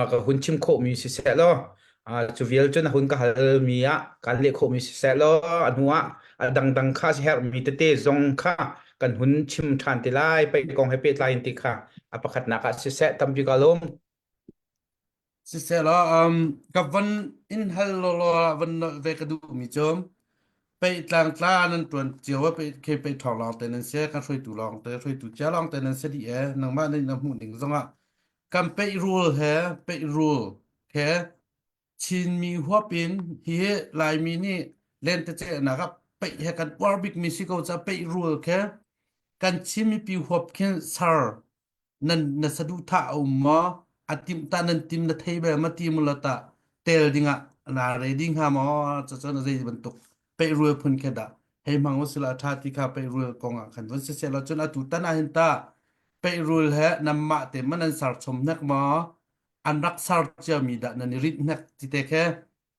ka hun chim khawhmi siseh law cu vial cun a hun ka halmi ah kaan leh khawhmi siseh law a hnu ah a dangdang kha si herhmi tete zong kha kan hun chim ṭhan te lai pei kong he pehtlai in ti kha a pakhatnak ah siseh tampi ka lawm. Siseh law um, ka van in hal law law van nolh ve ka duhmi cu pei tlangtla nan ṭuan cio ah pei khi pei ṭhawng lawng te nan si kan hruaitu lawng te hruaitu cia lawng te nan si dih e nangmah nih na hmuh ning zongah Kan peih-rul he peih-rul he Chinmi huap in hihi Laimi nih lentecelhnak ah peih he kan uar bikmi si ko caah peih-rul khi kan Chin mipi huap khin ser nan na saduhthah a um maw? A timh tah nan tim na thei bel ma ti mu law tah tel dingah naa ready hnga maw? Cucun zei bantuk peih-rul phun khi dah hei hmang usila a ṭha ti kha peih-rul kong ah khan vun siseh law cun atu tan ah hin tah Pehrul he nanmah te man an ser chom hnek maw? An rak ser ciami dah nan i rinh hnek ti te khe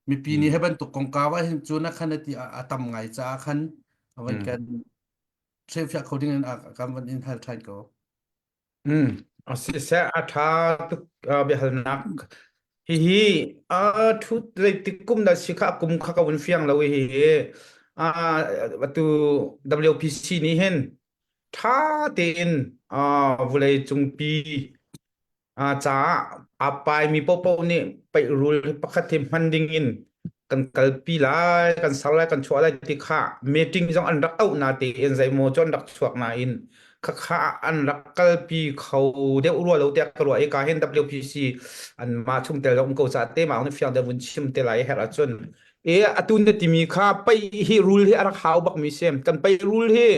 mipi nih Mm. he bantuk kongkau ah hin cu na khan ti a tam ngai caah khan a van Mm. kan hrilhfiah kho ding in a kan van in hal ṭhan ko. Mm. Siseh a ṭha tuk biahalnak hihi a ṭhut zeitik kum dah si kha kum kha ka vun fiang lo i hihi atu WPC nih hin ṭha tein vawlei cungpi caah aa paimi paohpaoh nih peih-rul pakhat hi hman ding in kan kalpi lai, kan ser lai, kan chuah lai ti kha meeting zong an rak auh na tein zeimaw cu an rak chuak nain khakha an rak kalpi kho deuh rua lo tiah ka ruah i ka hin WPC anmah chungtel um ko caah te mah nih fiang deuh vun chim te lai herh ahcun e atu na timi kha pei hi rul hi a rak hau bak mi si kan pei rul hi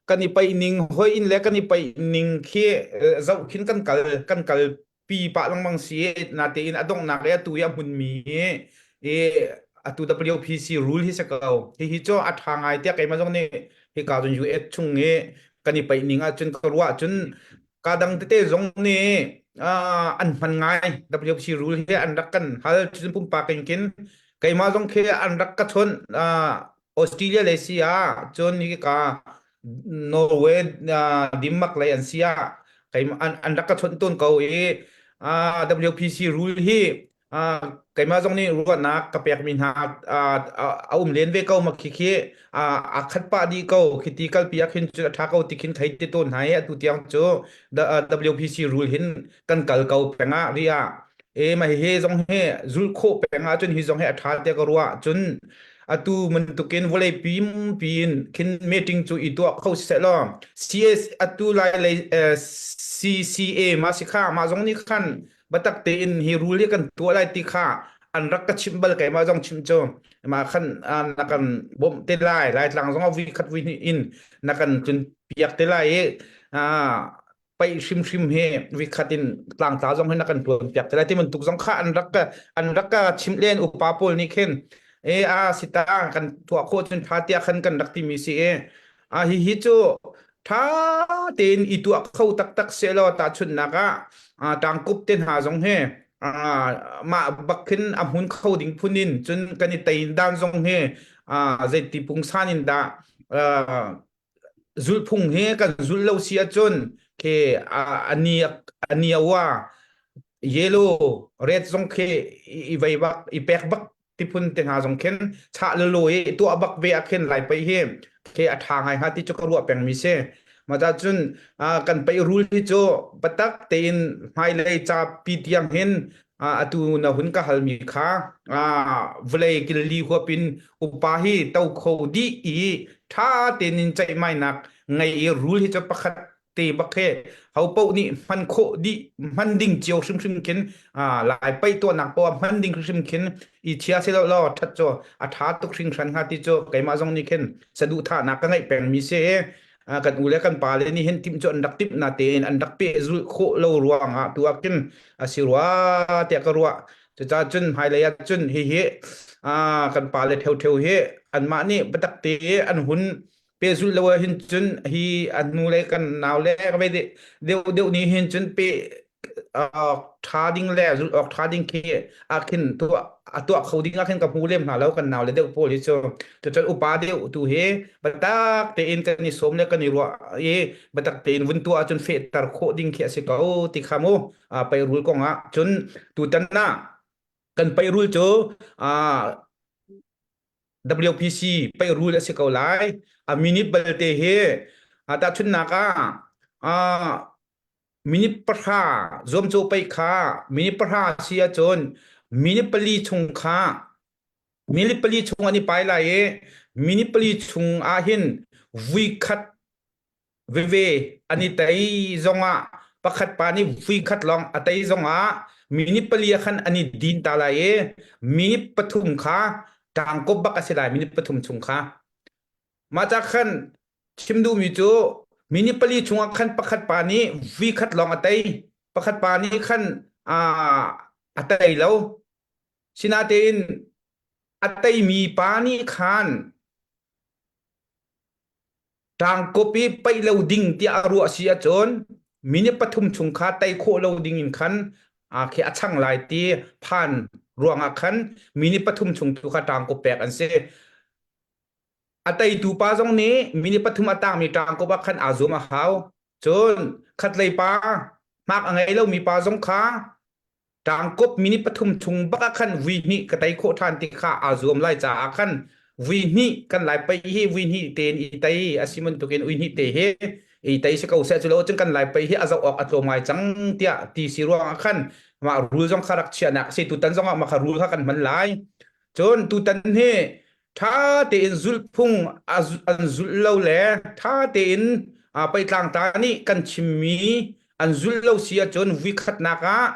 kan i paih ning hoi in le kan i paih ning khi zoh khin kan kal kan kal pi pah lengmang si na tein a donghnak le atu i a hmun mi i atu WPC rule hi se ko hi hi cu a tha ngai tiah keimah zong nih hi ka cun US chung i kan i paih ning ahcun ka ruah cun ka dang tete zong nih an hman ngai WPC rule hi an rak kan hal cun pumpak in kin keimah zong khi an rak ka chawnh Australia lei si ah cun hi ka Norway Denmark lei an si ah keimah an, an rak ka chawnh tawn ko i WPC rule hi keimah zong nih ruahnak ka pekmi hna a um len ve ko ma khi khi a khat pah dih ko khiti kalpi ah khin cu a ṭha ko ti khin thei te tawn hna i atu tiang cu WPC rule hin kan kal ko peng ah ri ah e ma hi zong hi zul khawh peng ah cun hi zong hi a ṭha te ka ruah cun atu bantukin vawlei pim piin khin meeting cu i tuah kho seh law CS atu lai lei CCA ma si kha mah zong nih khan batak tein hi rule hi kan tuah lai ti kha an rak ka chimh bal keimah zong chimh cu mah khan na kan bawmh te lai laitlang zong a vui khat vui hnih in na kan tlun piak te lai i paih hrimhrim hi vikhat in tlangtla zong hi na kan tuan piak te lai ti bantuk zong kha an rak an rak ka chimh len upa pawl nih khin e a sita kan tuah khawh cun tha tiah khan kan rak timi si e a hi hi cu tha tein i tuah kho taktak se law tahchunhnak ah tangkup te hna zong hi mah bak khin a hmun kho ding phun in cun kan i tein dan zong hi zeiti pungsan in dah zulhphung hi kan zulh lo si ahcun khi ani ani awa yellow red zong khi i vei bak i pek bak tiphun te hna zong khin chah lolo i tuah bak ve ah khin lai pei hi khi a ṭha ngai hnga ti cu ka ruah pengmi si mah ta cun kan pei rul hi cu patak tein hmailei ca pi tiang hin atu na hun ka halmi kha vawlei killi huapin upa hi to kho dih i ṭha tein in ceihmainak ngei i rul hi cu pakhat. te bak he ho paoh nih hman khawh dih hman ding cio hrimhrim khin lai paih tuahnak poah hman ding hrimhrim khin i chia se law that cu a tha tuk hringhran hnga ti cu keimah zong nih khin saduhthahnak ka ngeih pengmi si kan u le kan pa le nih hin timh cu an rak timh na tein an rak pehzulh khawh lo ruangah tu ah khin a si rua tiah ka ruah. Cucaah cun hmailei ah cun hihi kan pa le ṭheuṭheu hi anmah nih biatak te an hun pehzulh lo ah hin cun hi a hnu le kan nau le ve deuh deuh nih hin cun pe ṭha ding le zulh awk ṭha ding khi ah khin tuah a tuah kho ding ah khin ka hmu lem hna lo kan nau le deuh pawl hi cu. Cucun upa deuh tu hi biatak tein kan i sawm le kan i ruah i biatak tein vun tuah ahcun fehter khawh ding khi a si ko ti kha mu peirul kong ah cun tutan ah kan peirul cu WPC peirul a si ko lai. A minute balte hi tahchunhnak ah minute 10 zuamcawh pei kha minute 10 si ahcun minute 4 chung kha minute 4 chung an i pai lai i minute 4 chung ah hin vui khat veve an i tei zongah pakhat pa nih vui khat lawng a tei zongah minute 4 ah khan an i din ta lai i minute 3 kha ṭangkop bak a si lai minute 3 chung kha. Mah ca khan chim duhmi cu minute 4 chungah khan pakhat pa nih vui khat lawng a tei pakhat pa nih khan a tei lo. Sinain a teimi pa nih khan ṭangkop i paih lo ding tiah a ruah si ahcun minute 3 chung kha tei khawh lo ding in khan khi a chang lai ti phan ruangah khan minute 3 chung tu kha ṭangkop pek an si. A teitu pa zong nih minute 3 a tangmi ṭangkop ah khan aa zuam a hau. Cun khatlei pa hmak a ngei lomi pa zong kha ṭangkop minute 3 chung bak ah khan vui hnih ka tei khawh ṭhan ti kha aa zuam lai caah khan vui hnih kan lai paih hi vui hnih tein i tei a si bantukin ui hnih te hi i tei si ko seh cu lo cun kan lai paih hi a zoh awk a tlawm ngai cang tiah ti si ruangah khan mah rul zong kha rak chiahnak a si. Tutan zong ah mah kha rul kha kan hman lai. Cun tutan hi ṭha tein zulhphung an zulh lo le ṭha tein peitlangta nih kan chimmi an zulh lo si ahcun vuikhatnak ah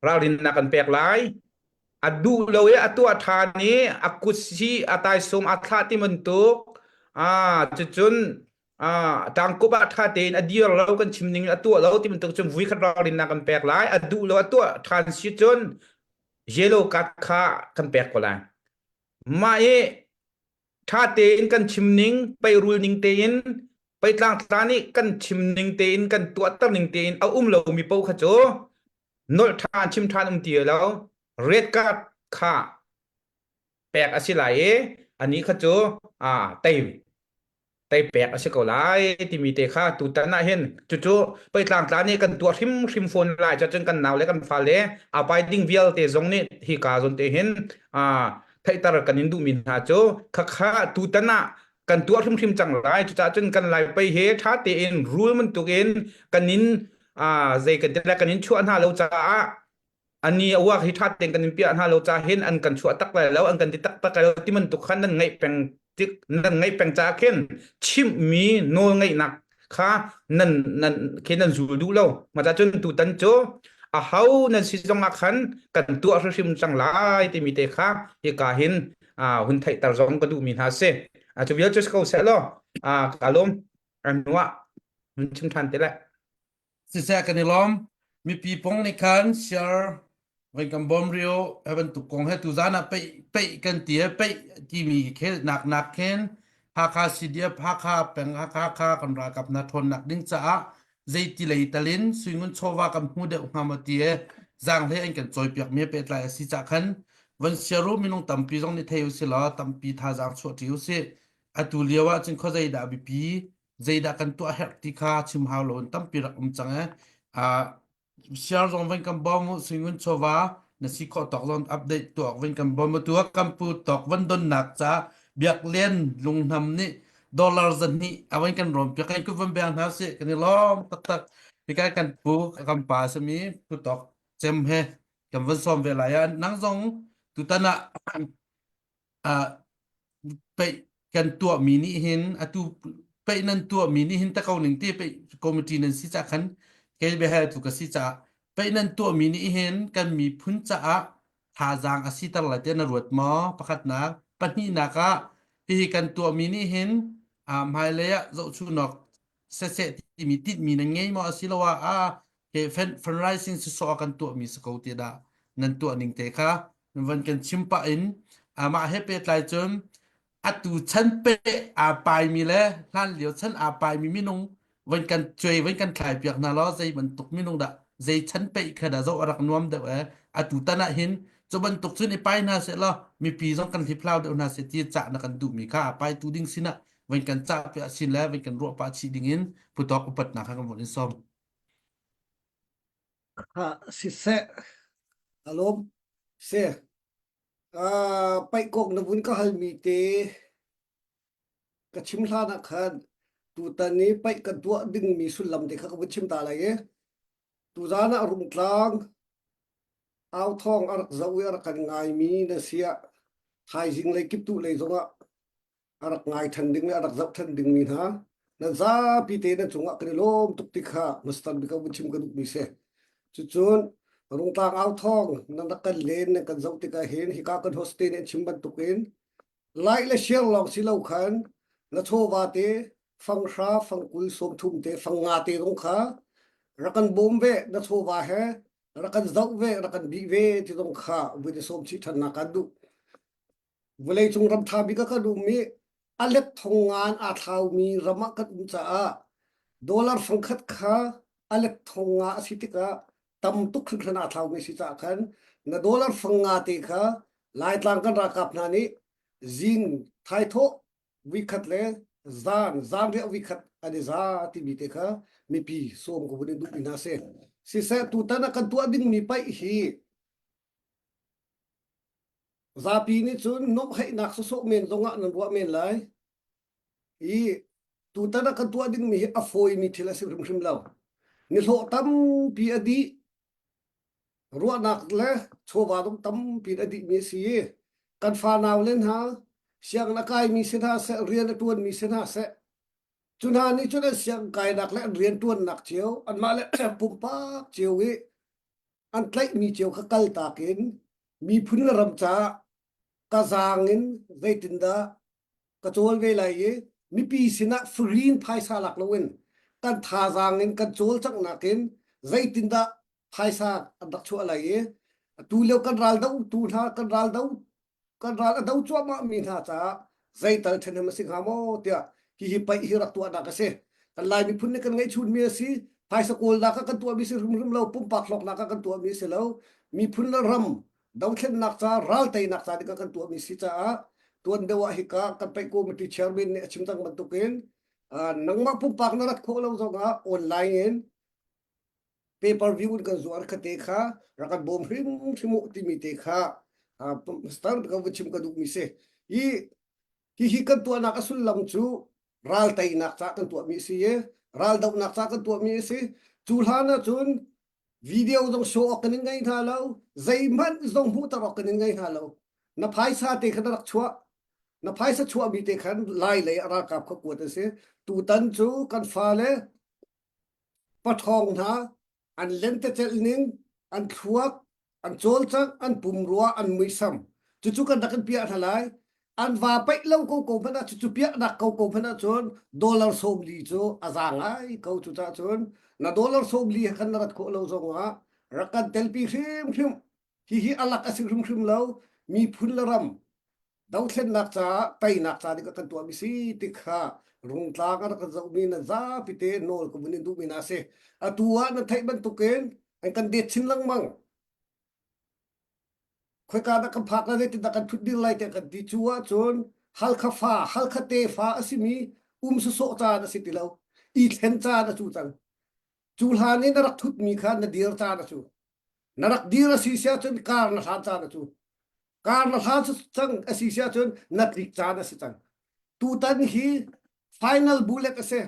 ralrinnak kan pek lai. A duh lo i a tuah ṭhan i a kut si a taisawm a thlah ti bantuk cucun ṭangkup ah ṭha tein a dir lo kan chim ning a tuah lo ti bantuk cun vuikhat ralrinnak kan pek lai. A duh lo a tuah ṭhan si cun yellow card kha kan pek ko lai. Mah i ṭha tein kan chim ning, peirul ning tein, peitlangtla nih kan chim ning tein, kan tuahter ning tein a um lomi paoh kha cu nolh ṭhan, chim ṭhan um ti lo. Red card kha pek a si lai i anih kha cu tei tei pek a si ko lai timi te kha tutan ah hin cucu pei tlangtla nih kan tuah hrimhrim fawn lai. Cun kan nau le kan fale a pai ding vialte zong nih hi ka zawn te hin theihter kan in duhmi hna cu khakha tutan ah kan tuah hrimhrim cang lai. Cucaah cun kan lai pei he ṭha tein rul bantukin kan in zei kan ti lai kan in chuah hna lo caah ani a uak hi ṭha tein kan in piah hna lo ca hin an kan chuah tak lai lo an kan ti taktak lai lo ti bantuk khan nan ngaih peng tik nan ngaih peng caah khin chimhmi nawl ngeihnak kha nan nan khi nan zul duh lo. Mah cun tutan cu a ho nan si zong ah khan kan tuah hrimhrim cang lai timi te kha hika hin hun theihter zong ka duhmi hna si. Cu vial cu si ko seh law ka lawm. An hnuah hun chim ṭhan te lai. Siseh kan i lawm. Mipi pong nih khan share voi kan bawm rio he bantuk kong he tuzan ah peih peih kan ti he peih timi khel nak nak khin Hakha CDF Hakha peng Hakha kha kan ralkap hna ṭhawnnak ding caah zeiti lei talin suingun chawva kan hmu deuh hnga maw ti he zaanghlei an kan cawipiak mi pehtlai a si cah khan von share u minung tampi zong nih thei usih law tampi thazaang chuah ṭi usih. Atu lio ah cun khuazei dah biapi zeidah kan tuah herh ti kha chim hau lo in tampi rak um cang ee. Uh, share zong van kan bawm u singun chawva na si khawh tawk zong update tuak van kan bawm u tu kan pu tawk van donnak ca biak len lungnam nih dollar zahnih avan kan rom piak kan kut van beng hna si kan i lawm taktak hika kan pu kan pa sami pu tawk cem he kan van sawm ve lai ah nang zong tutan ah uh, peih kan tuahmi nih hin atu. Paih nan tuahmi nih hin ta ko ning te paih committee nan si cah khan kei biahal tu ka si caah paih nan tuahmi nih hin kan miphun caah thazaang a siter lai tiah na ruat maw? Pakhatnak. Pahnihnak ah hihi kan tuahmi nih hin ah hmailei ah zohchunawk seseh timi tinhmi nan ngei maw asiloah ah he fundraising sisawh ah kan tuahmi si ko ti dah nan tuah ning te kha van kan chim pah in amah he pehtlai cun atu chan pe aa paimi le hlan lio chan aa paimi minung van kan cuai van kan thlai piak hna law zei bantuk minung dah zei chan pe kha dah zoh a rak nuam deuh e atu tan ah hin cu bantuk cun i pai hna seh law mipi zong kan hliphlau deuh hna seh ti cah na kan duhmi kha a pai tu ding sinah van kan cah piah sin le van kan ruah pah chih ding in putawk upatnak kha kan von in sawm. Ha siseh alom se uh, paih kong na vun ka halmi te ka chim hlan ah khan tutan i paih kan tuah dingmi sullam te kha ka vun chim ta lai i tuzan ah Rungtlang au thawng a rak zoh i a rak kan ngaimi na siah thaizing lei kiptuh lei zongah a rak ngai ṭhan ding le a rak zoh ṭhan dingmi hna nan zapi te nan cungah kan i lawm tuk ti kha Mr. Bika vun chim ka duhmi si. Cucun Rungtlang au thawng nan rak kan len nan kan zoh tikah hin hika kan host te nih an chim bantukin like le share lawng si lo khan na chawva te fanghra fangkul sawmthum te fangnga te zong kha rak kan bawm ve na chawva he rak kan zoh ve rak kan bih ve ti zong kha vui sawm chih ṭhannak kan duh. Vawleicung ram ṭha bik ah kan um i a let thong ngan aa thlaumi ram ah kan um caah dollar fangkhat kha a let thong nga a si tikah tam tuk hringhran aa thlaumi a si caah khan na dollar fang nga te kha Laitlang kan ralkap hna nih zing thaithawh vikhat le zan zanriah vikhat an i za timi te kha mipi sawm ko vun in duhmi hna si. Siseh tutan ah kan tuah dingmi paih hi Zapi nih cun nuamhheihnak sawsawh men zongah nan ruah men lai. I tutan ah kan tuah dingmi hi a fawimi thil a si hrimhrim lo. Nihlawh tampi a dih, ruahnak le chawva zong tampi a dihmi a si i kan fanau le hna sianginn a kaimi si hna seh, rian a ṭuanmi si hna seh, cu hna nih cun an sianginn kainak le an rianṭuannak cio, anmah le pumpak cio i an tlaihmi cio kha kaltak in miphun le ram caah ka zaang in zeitindah ka cawl ve lai i mipi sinah free in phaisa lak loin kan thazaang in kan cawlcanghnak in zeitindah phaisa an rak chuah lai i atu lio kan ral do tu hna kan ral do kan ral a do cuahmah mi hna caah zeital ṭhahnem a si hnga maw tiah hihi paih hi rak tuahnak a si. Kan Lai miphun nih kan ngeihchunmi a si. Phaisa kawlnak ah kan tuahmi si hrimhrim lo, pumpak hlawknak ah kan tuahmi si lo. Miphun le ram dothlennak ca, ral teinak ca ding ah kan tuahmi si caah tuan deuh ah hika kan paih committee chairman nih a chim cang bantukin nangmah pumpak na rat khawh lo zongah online in pay per view in kan zuar kha te kha rak kan bawm hrimhrim u timi te kha star ka va chim ka duhmi si hi hihi kan tuahnak a sullam cu ral teinak ca kan tuahmi si i ral dohnak ca kan tuahmi a si cu hlan ah cun video zong show awk kan in ngei hna lo zeihmanh zong hmuhter awk kan in ngei hna lo na phaisa te kha na rak chuah na phaisa chuahmi te khan lai lei a ralkap kha kuat a si tutan cu kan fale paṭhawng hna an lentecelh ning, an thluak, an cawlcangh, an pumrua, an muisam. Cucu kan rak in piah hna lai. An va paih lo ko ko hmanh ah cucu piahnak ko ko hmanh ahcun dollar 40 cu a za ngai ko cucaah cun na dollar 40 he khan na rat khawh lo zongah rak kan telpi hrimhrim. Hihi a lak a si hrimhrim lo. Miphun le ram dothlennak caah teinak ca ding ah kan tuahmi si ti kha rungtlang a rak kan zohmi nan zapi te nawl ka vun in duhmi hna si atu ah nan theih bantukin an kan det chin lengmang khoika dah kan phak lai zeitin dah kan thut dir lai tiah kan ti cu ahcun Halkha fa Halkha tefa a simi um sawsawh caan a si ti lo i thlen caan a cu cang cu hlan i na rak thutmi kha na dir caan a cu na rak dir a si si ahcun kar na hlan caan a cu kar na hlan cang a si si ahcun na tlik caan a si cang tutan hi final bullet a si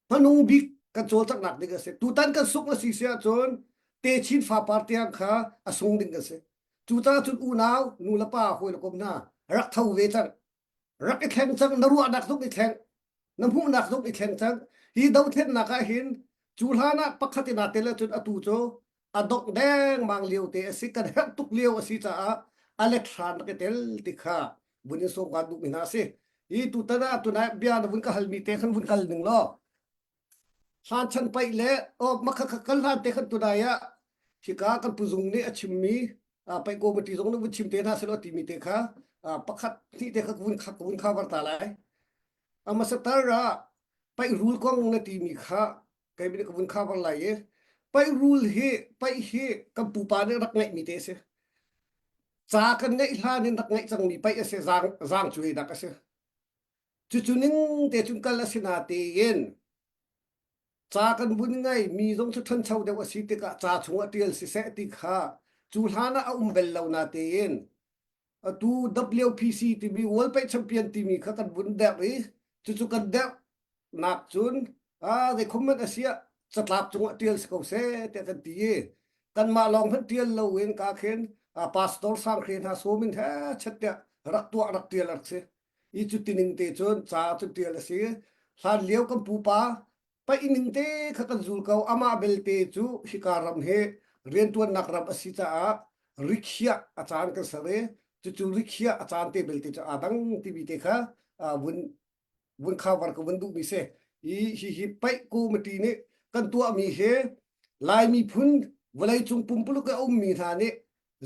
hmanung bik kan cawlcanghnak ding a si tutan kan sungh a si si ahcun techin fapar tiang kha a sung ding a si cucaah cun unau nu le pa hawi le kom hna rak tho ve cang rak i thleng cang na ruahnak zong i thleng. Na hmuhnak zong i thleng cang. Hi dothlennak ah hin cu hlan ah pakhat in aa tel ahcun atu cu a dongh dengmang lio te a si. Kan herh tuk lio a si caah a let hran rak i tel ti kha vun in sawm kaan duhmi hna a si. Hi tutan ah tunai bia na vun ka halmi te khan vun kal ning law hlan chan paih le oh makha kha kan hlan te khan tunai ah hika kan puzung nih a chimmi paih committee zong nih vun chim te hna selaw timi te kha pakhat hnih te kha vun kha vun cover ta lai. Amasatar ah paih rul kong na timi kha kei nih ka vun cover lai i paih rul hi paih hi kan pupa nih rak ngeihmi te a si. Ca kan ngeih hlan in rak ngeih cangmi paih a si zaang zaang cuainak a si. Cucu ning te cun kal a si na tein ca kan vun ngei mi zong cu ṭhancho deuh a si tikah ca chungah ṭial siseh ti kha cu hlan ah a um bel lo na tein atu WPC timi World Paih Champion timi kha kan vun derh i cucu kan derh nak cun ah zei comment a siah catlap cungah ṭial si ko seh tiah kan ti i kanmah lawng hmanh ṭial loin ka khin pastor Sang Hre hna sawm in he chet tiah rak tuah rak ṭial rak si i cu tining te cun ca cun ṭial a si hlan lio kan pupa paih ning te kha kan zul ko amah belte cu hika ram hi rianṭuannak ram a si caah rikhiah a caan kan ser i cucu rikhiah a caan te belte cu aa dang timi te kha vun vun cover ka vun duhmi si i hihi paih committee nih kan tuahmi hi Lai miphun vawleicung pumpuluk a ummi hna nih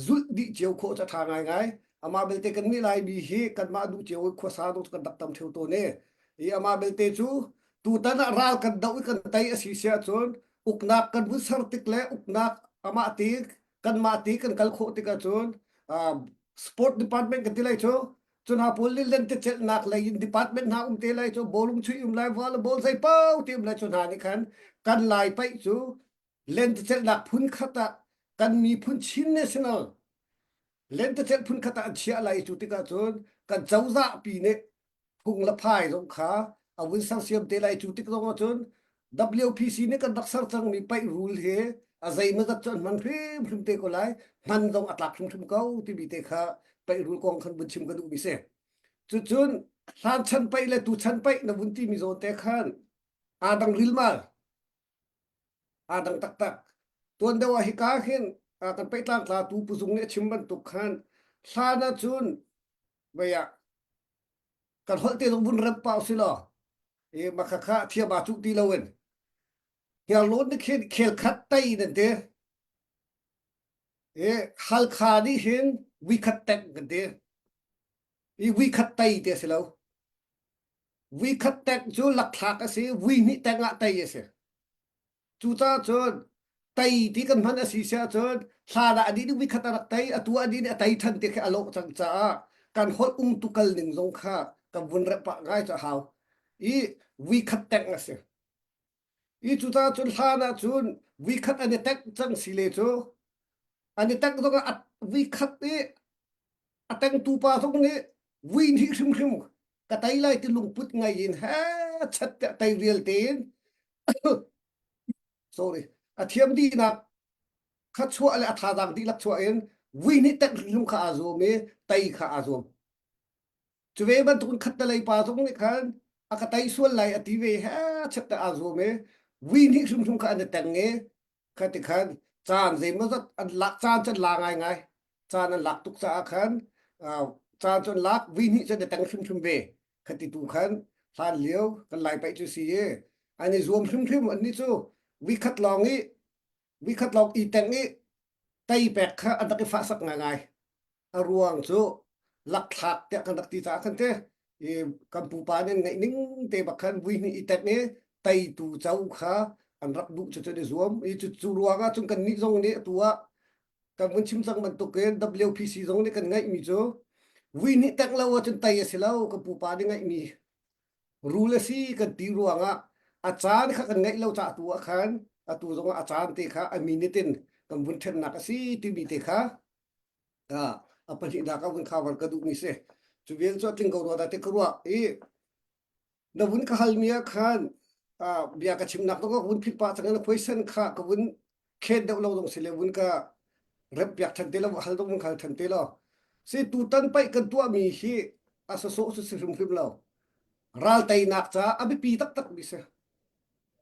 zulh dih cio khawh cu a ṭha ngaingai. Amah belte kannih Laimi hi kanmah duh cio in khuasa dawh kan rak tam ṭheo tawn i i amah belte cu tutan ah ral kan doh i kan tei a si si ahcun uknak kan vun ser tik le uknak amah ti kanmah ti kan kal khawh tik ahcun sport department kan ti lai cu cu hna pawl nih lentecelhnak lei in department hna um te lai cu bawlung chuih um lai volleyball zei pau ti um lai cu hna nih khan kan lai paih cu lentecelhnak phun khat ah kan miphun Chin National lentecelh phun khat ah an chiah lai cu tikah cun kan cozah pi nih phung le phai zong kha a vun sersiam te lai cu tik zong ah cun WPC nih kan rak ser cangmi paih rul hi a zeimawzat cu an hman hrimhrim te ko lai hman zong a tlak hrimhrim ko timi te kha paih rul kong khan vun chim ka duhmi si cucun hlan chan paih le tu chan paih na vun timi zawn te khan aa dang rilmal aa dang taktak. Tuan deuh ah hika hin kan pehtlang tlatu puzung nih a chim bantuk khan hlan ahcun vei ah kan holh te zong vun rem pah usih law i makha kha thiam aa cuh ti loin Hniarlawn nih khin khel khat tei nan ti i Halkha nih hin vui khat teng kan ti i vui khat tei ti a si lo Vui khat teng cu lakthlak a si, vui hnih teng ah tei a si. Cucaah cun tei ti kan hman a si si ahcun hlan ah anih nih vui khat a rak tei, atu anih nih a tei ṭhan ti khi a lawh cang caah kan holh umtu kal ning zong kha kan vun remh pah ngai cu a hau. I vui khat teng a si. I cucaah cun hlan ah cun vui khat an i tengh cang si le cu an i tengh zong ah vui khat i a tengtu pa zong nih vui hnih hrimhrim ka tei lai ti lungput ngai in he chat tiah tei rial tein sorry a thiam dihnak kha chuah le a thazaang dihlak chuah in vui hnih tengh hrimhrim kha aa zuam i tei kha aa zuam cu ve bantukin khattelei pa zong nih khan a ka tei sual lai a ti ve he chat te aa zuam i vui hnih hrimhrim kha an i teng i kha ti khan caan zeimawzat an lak caan cu an la ngaingai caan an lak tuk caah khan caan cu an lak vui hnih cu an i teng hrimhrim ve kha ti tu khan hlan lio kan lai paih cu si i an i zuam hrimhrim an nih cu vui khat lawng i vui khat lawng i teng i tei pek kha an rak i fahsak ngaingai A ruang cu lakthlak tiah kan rak ti caah khan te i kan pupa nih ngeih ning te bak khan vui hnih i tek i teitu co kha an rak duh cu cu i zuam i cu cu ruang ah cun kan nih zong nih atu ah kan vun chim cang bantukin WPC zong nih kan ngeihmi cu vui hnih tek lo ahcun tei a si lo kan pupa nih ngeihmi rul a si kan ti ruangah a caan kha kan ngeih lo caah tu ah khan atu zongah a caan te kha a minute in kan vun ṭhennak a si timi te kha a pahnihnak ah vun cover ka duhmi si. Cu vial cu a tling ko rua dah ti ka ruah i na vun ka halmi ah khan bia ka chimnak zong ka vun phit pah cang na question kha ka vun khen deuh lo zong si le vun ka rep piak than te lo hal dong vun hal than te lo si tutan paih kan tuahmi hi a sawsawh su si hrimhrim lo. Ral teinak caah a biapi taktak mi si.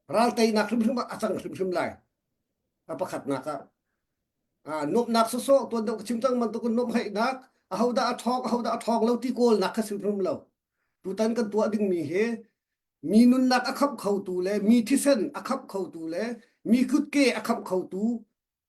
Ral teinak hrimhrim ah a cang hrimhrim lai. A pakhatnak ah. Ah, nuamhnak sawsawh tuan deuh ka chim cang bantukin nuamhheihnak ahodah a ṭhawng ahodah a ṭhawng lo ti kawlnak kha si hrim lo. Tutan kan tuah dingmi hi mi nunnak a khamh khotu le mi thisen a khamh khotu le mi kutke a khamh khotu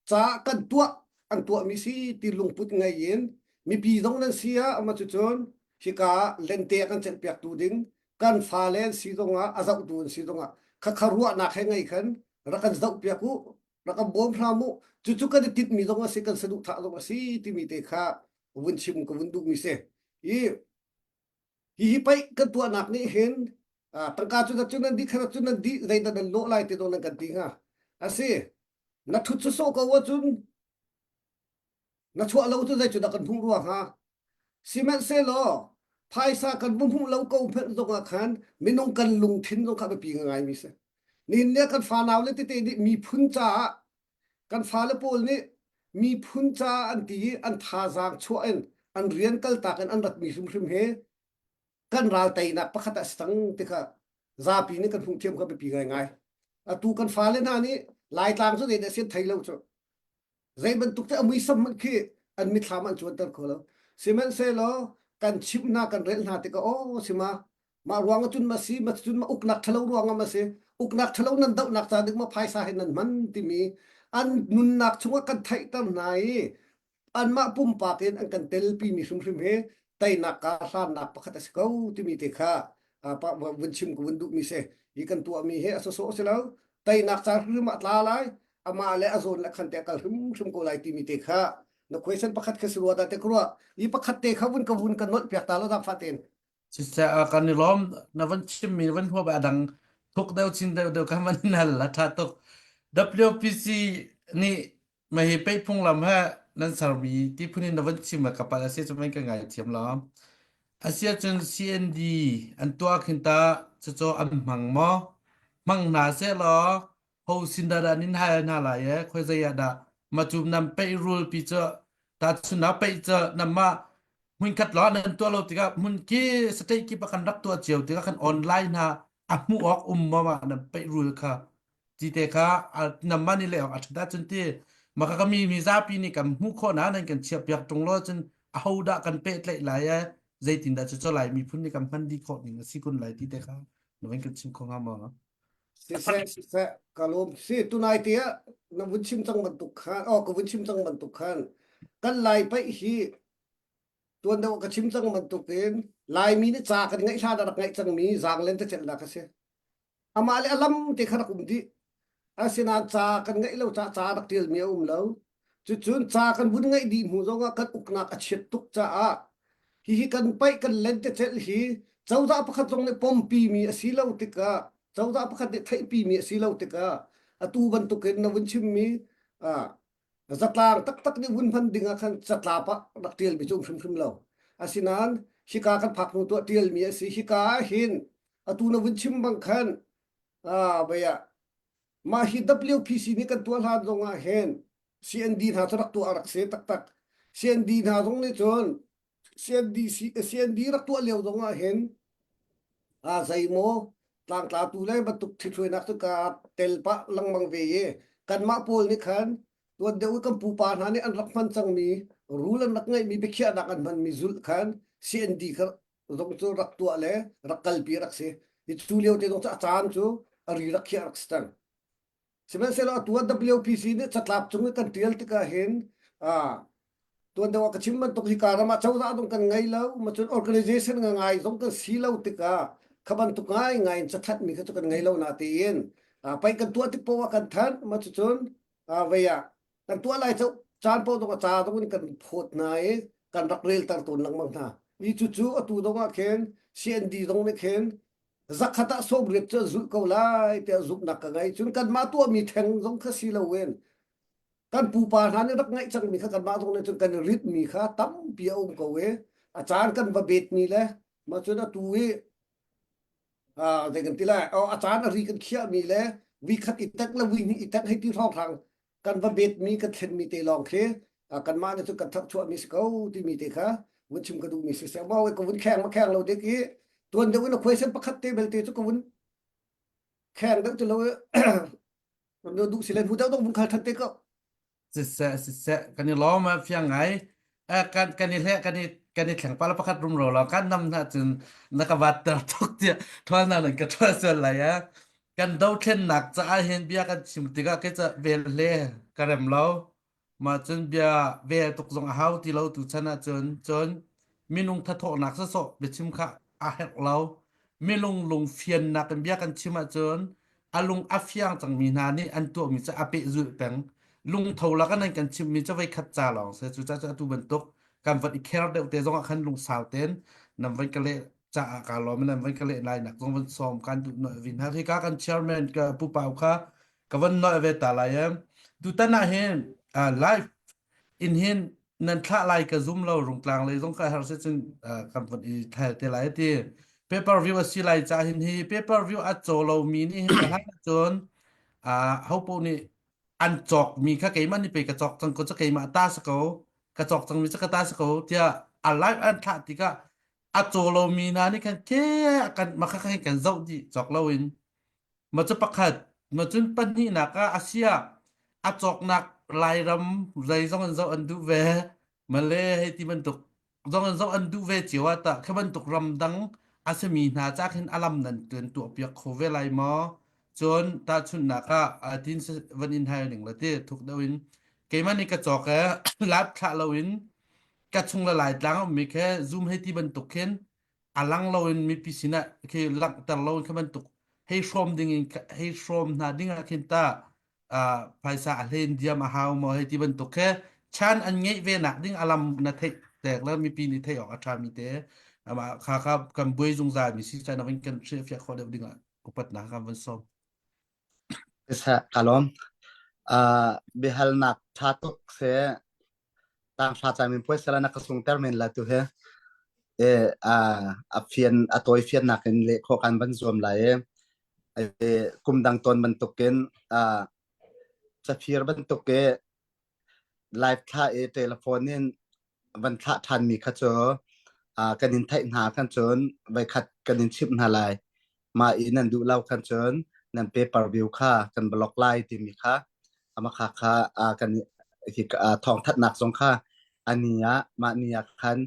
caah kan tuah an tuahmi si ti lungput ngei in mipi zong nan si ah ama cucun hika lente a kan celhpiaktu ding kan fale an si zongah a zohtu an si zongah khakha ruahnak he ngei khan rak kan zohpiak u rak kan bawm hram u cucu kan i tinhmi zong a si kan saduhthah zong a si timi te kha vun chim ka vun duhmi si i Hihi paih kan tuahnak nih hin tangka cu cu nan dih kha cu nan dih zeidah nan lawh lai ti dawh nan kan ti hnga. Asi. Na thut sawsawh ko ahcun na chuah lo cu zei cu dah kan hmuh rua hnga. Sihmanhsehlaw phaisa kan va hmuh lo ko hmanh zongah khan minung kan lungthin zong kha biapi ngaimi si. Nihin ni ah kan fanau le tete nih miphun caah Kan fale pawl nih miphun caah an ti i an thazaang chuah in an rian kaltak in an ratmi hrimhrim hi kan ral teinak pakhat ah si cang ti kha zapi nih kan hmuh thiam kha biapi ngaingai. Atu kan fale hna nih Laitlang cu zeidah si an thei lo cu. Zei bantuk te a muisam hmanh khi an mithlam an cuanter kho lo. Sihmanhsehlaw kan chimh hna kan relh hna tikah aw sima Mah ruang ah cun ma si, ma cun ma uknak ṭhalo ruang ah ma si, uknak ṭhalo nan dohnak ca ding ma phaisa he nan hman timi an nunnak chungah kan theihter hna i anmah pumpak in an kan telpi mi hrimhrim hi teinak ka hlannak pakhat a si ko timi te kha vun chim ka vun duhmi si. Hi kan tuahmi hi a sawsawh si lo. Teinak ca hrimhrim ah tla lai, amah le a zawn le khan te a kal hrimhrim ko lai timi te kha na question pakhat kha si rua dah te ka ruah. Hi pakhat te kha vun ka vun ka nolh piak ta lo zaangfah tein. Siseh kan i lawm na van chimmi na van huap a dang thuk deuh chin deuh deuh kan van in hal la tha tuk. WPC nih mahi peih phunglam he nan sermi ti phun in na van chim ka palh a si cu mei ka ngai thiam lo. Asia cun CND an tuah khin ta cucu an hmang maw? Hmang hna seh law ho sin dah dah nin hal hna lai e khoi zei ah dah ma cu nam peih rul pi cu ta chun na peih cu nam ma hmunkhat lo nan tuah lo tikah hmun ki state ki kan rak tuah cio tikah kan online hna a hmuh awk um ma ma nan peih rul kha ti te kha nam ma ni le awk a that cun ti maka ka mi mi zapi nih kan hmuh khawh na nan kan chiah piak tung lo cun a ho dah kan pehtlaih lai e zeitin dah cu cu lai miphun nih kan hman dih khawh ning a si kun lai ti te kha na van kan chim kho hnga maw Siseh, siseh, ka lawm. Si, tunai te ah na vun chim cang bantuk khan, oh, ka vun chim cang bantuk khan, kan Lai paih hi tuan deuh ka chim cang bantuk in Laimi nih ca kan ngeih hlan ah rak ngeih cangmi zaanglen tacelnak a si. Amah le a lam te kha rak um dih. Asinain ca kan ngeih lo caah ca rak ṭialmi a um lo. Cucun ca kan vun ngeih dih hnu zongah kan uknak a chiat tuk caah hihi kan paih kan lentecelh hi cozah pakhat zong nih pompi mi a si lo tikah cozah pakhat nih theihpi mi a si lo tikah atu bantukin na vun chimmi ah zatlang taktak nih vun hman ding ah khan catlap ah rak ṭialmi cu um hrimhrim lo. Asinain hika kan phak hnu tuah ṭialmi a si. Hika ah hin atu na vun chim bang khan ah vei ah Mah hi WPC nih kan tuah hlan zong ah hin CND hna cu rak tuah a rak si taktak. CND hna zong nih cun CND, CND rak tuah lio zong ah hin ah zeimaw tlangtlatu le bantuk ṭhithruainak cu ka tel pah lengmang ve i kanmah pawl nih khan tuan deuh i kan pupa hna nih an rak hman cangmi rule an rak ngeihmi biakhiahnak an hmanmi zulh khan CND kha zong cu rak tuah le rak kalpi rak si. Hi cu lio te zong cu a caan cu a ri rak khiah rak si cang. Sihmanhsehlaw atu ah WPC nih catlap cung i kan tial tikah hin ah tuan deuh ah ka chim bantuk hi ka ram ah cozah zong kan ngei lo ma cun organization nga ngai zong kan si lo tikah kha bantuk ngai ngai in cathat mi kha cu kan ngei lo na tiin pai kan tuah tik poah kan thanh ma cucun vei ah kan tuah lai cu caan paoh zong a ca zong in kan phawt hna i kan rak relter tawn lengmang hna. Hi cucu atu zong ah khin CND zong nih khin zakhat ah 80 cu an zulh ko lai tiah zumhnak ka ngei. Cun kanmah tuahmi theng zong kha si loin kan pupa hna nih rak ngeih cangmi kha kanmah zong nih cun kan i ritmi kha tampi a um ko i a caan kan va betmi le mah cun atu i zei kan ti lai a caan a ri kan khiahmi le vi khat i tek le vi hnih i tek hei ti hrawnghrang kan va betmi kan thlenmi te lawng khi kanmah nih cun kan tharchuahmi si ko timi te kha vun chim ka duhmi si seh maw ka vun kheng ma kheng lo dik i. Tuan deuh in a question pakhat te belte cu ka vun kheng deuh ti lo i duh si le hnu deuh dong vun khal than te ko. Siseh siseh kan i lawm a fiang ngai. Eh, kan kan i hle kan i kan i thleng pala pakhat rum ro lo kan nam hna cun na ka vat ter tuk tiah thual na nan ka thual sual lai a kan dothlennak caah hin bia kan chim tikah ke ca vel hle ka rem lo Mah cun bia vel tuk zong a hau ti lo tu chan ahcun cun minung thathawhnak sawsawh biachim kha a herh lo. Minung lung fiannak in bia kan chim ahcun a lung a fiang cangmi hna nih an tuahmi cu a pehzulh peng. Lungtho lak in an kan chimhmi cu voikhat ca lawng si. Cucaah cu atu bantuk kan van i kher deuh te zong ah khan lungsau tein nan van ka leh caah kaa lawm i nan van ka leh lai nak zong van sawm kan duh noi vi hna. Hika kan chairman ka Pu Pau kha ka van noi ve ta lai em tutan ah hin live in hin nan thlah lai ka zum lo rungtlang lei zong ka har se cun kan von i thlai te lai ti pay per view a si lai ca hin hi pay per view a caw lo mi nih hin hlan cun ho po nih an cawk mi kha keimah nih pe ka cawk cang ko cu keimah ta sa ko ka cawk cang mi cu ka ta sa ko tiah a live an thlah tikah a caw lo mi hna nih khan ke kan makha khan kan zoh dih cawk lo in Ma cu pakhat, ma cun pahnihnak ah Asia a cawknak Lairam zei zong in zoh an duh ve. Male hei ti bantuk zong in zoh an duh ve cio ah tah khi bantuk ramdang a simi hna ca khin a lam nan tuan tuah piak kho ve lai maw? Cun tahchunhnak ah tin van in hal ning la ti thuk deuh in keimah nih ka cawk e lap thlah loin ka chung le lai tlang ummi khe zoom hei ti bantuk khin a lang loin mipi sinah khi langhter loin kha bantuk hei hrawm ding in hei hrawm hna ding ah khin ta phaisa a hlen diam a hau maw hei ti bantuk khe chan an ngeih ve nak ding alam na theih tek la mipi nih theih awk a tha mi te ama kha kha kan buai zungzal mi si chan avin kan hrial fiak kho deuh ding ah upatnak kan van som Ka lawm. Uh, biahalnak tha tuk se Tanghra caminpuai sala na ka sungter men la tu he. E a a fian a tawi fiannak in leh khawh kan van zuam lai e. E kum dang ton bantukin a cafir bantuk e live thla e telephone in van thlah ṭhan mi kha cu kan in theih hna khan cun voikhat kan in chimh hna lai. Mah i nan duh lo khan cun nan paper view kha kan block lai timi kha ama kha kha kan hi thawngthatnak zong kha ani ah mah ni ah khan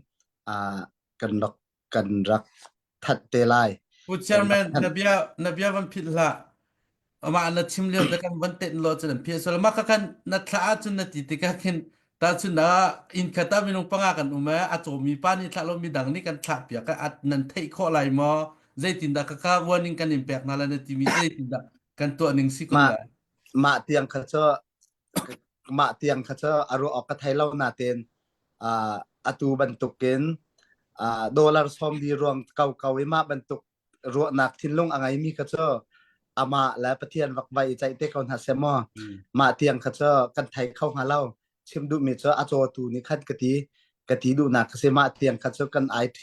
kan rak kan rak that te lai. Pu Chairman, na bia na bia van philh hlah. Amah na chim lio te kan van tenh lo cun an philh sual. Mah kha khan na thla ahcun na ti tikah khin tahchun ah inn khat ah minung panga kan um e a cawmi pa nih thlah lo mi dang nih kan thlah piak e nan theih khawh lai maw? Zeitindah ka kha warning kan in pek hna lai na timi zeitindah kan tuah ning si kun Mah lai? mah tiang kha cu mah tiang kha cu a ruah awk ka thei lo nain uh, atu bantukin uh, dollar sawm di ruang ko ko i mah bantuk ruahnak thinlung a ngeimi kha cu amah le Pathian vak vai i ceih te ko hna seh maw mah tiang kha cu kan thei kho hnga lo chim duhmi cu a cawtu nih khan ka ti ka ti duhnak ka si mah tiang kha cu kan IT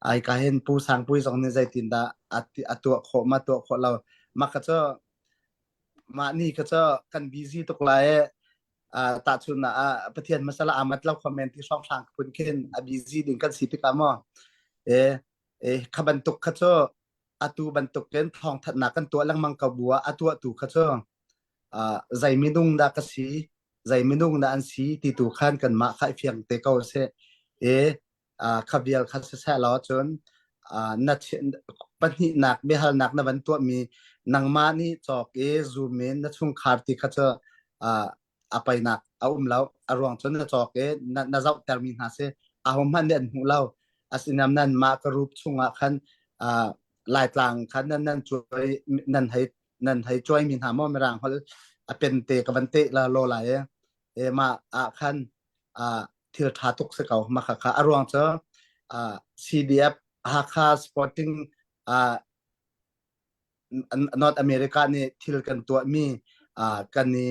ai ka hin Pu Sangpui zong nih zeitindah a tuah khawh ma tuah khawh lo mah kha cu mah ni kha cu kan busy tuk lai e uh, tahchunhnak ah Pathian masala amat lo comment ti hrawng hrang phun khin a busy ding kan si tikah maw e e kha bantuk kha cu atu bantuk in thawngthanhnak kan tuah lengmang ko bu ah a tuahtu kha cu uh, zei minung dah ka si zei minung dah an si ti tu khan kanmah kha i fiang te ko seh e kha vial kha siseh law cun na pahnihnak biahalnak na van tuahmi nangmah nih cawk i zoom in na chungkhar ti kha cu a painak a um lo a ruang cun na cawk i na, na zohtermi hna si ahohmanh nih an hmu lo asinam nan mah ka rup chungah khan laitlang khan nan nan cuai nan hei nan hei cuaimi hna maw mirang hol a pente ka van te la lo lai e e ma ah khan thil ṭha tuk si ko mah kha a ruang cu CDF Hakha Sporting North America nih thil kan tuahmi kan i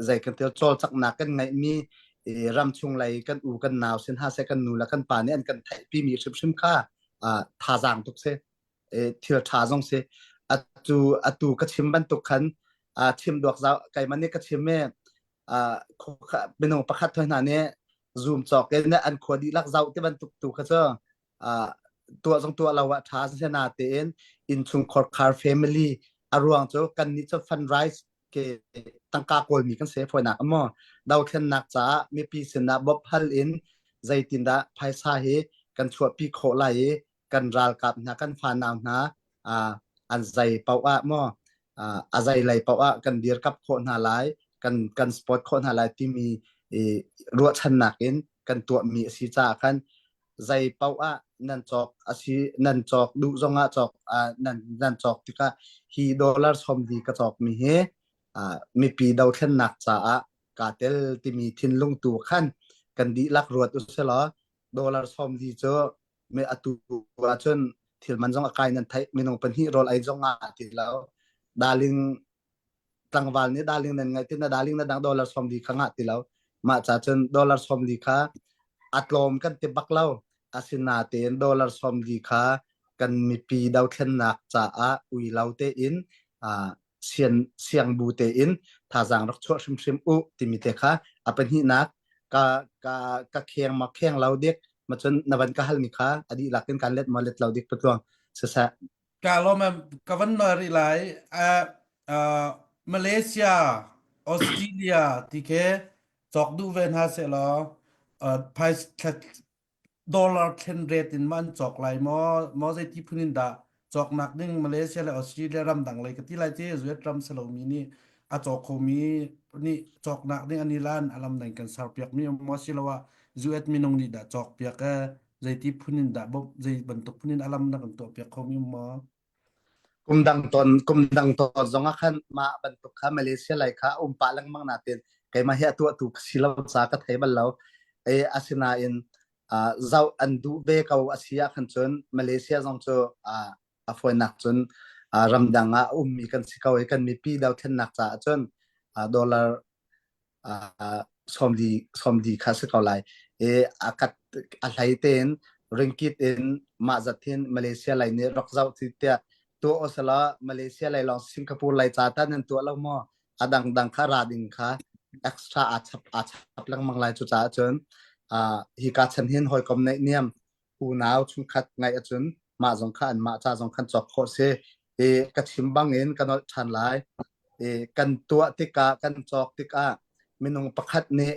zei kan til cawlcanghnak kan ngeihmi ram chung lei kan u kan nau sin ha se kan nu le kan pa nih an kan theihpi mi hrimhrim kha thazaang tuk si thil ṭha zong si atu atu ka chim bantuk khan chim duak zau keimah nih ka chim i minung pakhat thoi hna nih zoom cawk in an khua dihlak zau ti bantuk tu kha cu. tuah zong tuah lo ah ṭha sena tein innchungkhar khar family a ruang cu kan nih cu fundraise ke tangka kawlmi kan si fawinak maw dothlennak caah mipi sinah bawmh hal in zeitindah phaisa hi kan chuahpi khawh lai i kan ralkap hna kan fanau hna an zei paoh ah maw a zei lei paoh ah kan dirkap khawh hna lai kan kan support khawh hna lai timi ruahchannak in kan tuahmi a si caah khan zei paoh ah nan cawk a si nan cawk duh zongah cawk nan nan cawk tikah hi dollar sawmli ka cawkmi hi mipi dothlennak caah kaa tel timi thinlung tu khan kan dihlak ruat u selaw dollar sawmli cu me atu ahcun thil man zong a kai nan theih minung pahnih rawl ei zong ah ti lo darling tlangval nih darling nan ngaih tin na darling na dang dollar 40 kha ngah ti lo mah ca cun dollar 40 kha a tlawm kan ti bak lo asinatein dollar 40 kha kan mipi dothlennak caah ui lo tein sian siang bu tein thazaang rak chuah hrimhrim u timi te kha a pahnihnak ka ka ka kheng ma kheng lo dik ma cun na van ka hal mi kha a dihlak in kan let ma let lo dik patluang siseh Ka lawm ka van noi rih lai. Uh, uh, Malaysia, Australia ti khi cawk duh ve hna seh law uh, dollar thlen rate in ma an cawk lai maw maw zeiti phun in dah cawknak ding Malaysia le Australia ram dang lei ka ti lai ti US ram si lomi nih a cawk khomi nih cawknak ding an i lan alam nan kan ser piak mi maw siloah US minung nih dah cawk piak e zeiti phun in dah bawmh zei bantuk phun in alam na kan tuah piak kho mi maw Kum dang ton kum dang ton zong ah khan mah bantuk kha Malaysia lei kha um pah lengmang natin keimah hi a tuahtu ka si lo ca ka thei bal lo. E asinain uh, zoh an duh ve ko a si ah khan cun Malaysia zong cu uh, a fawinak cun uh, ramdang ah a ummi kan si ko i kan mipi dothlennak caah cun uh, dollar sawmli sawmli kha si ko lai i a kat a hlei tein ringkit in mah zat hin Malaysia lei nih rak zoh ti tiah tuah osala Malaysia lei lawng Singapore lei ca ta nan tuah lo maw a dang dang kha ra ding kha extra a chap a chap lengmang lai cu caah cun hi ka chan hin hawikom neih niam unau chungkhat ngaih ahcun mah zong kha anmah ca zong khan cawk khawh si i ka chim bang in ka nolh ṭhan lai i kan tuah tikah kan cawk tikah minung pakhat nih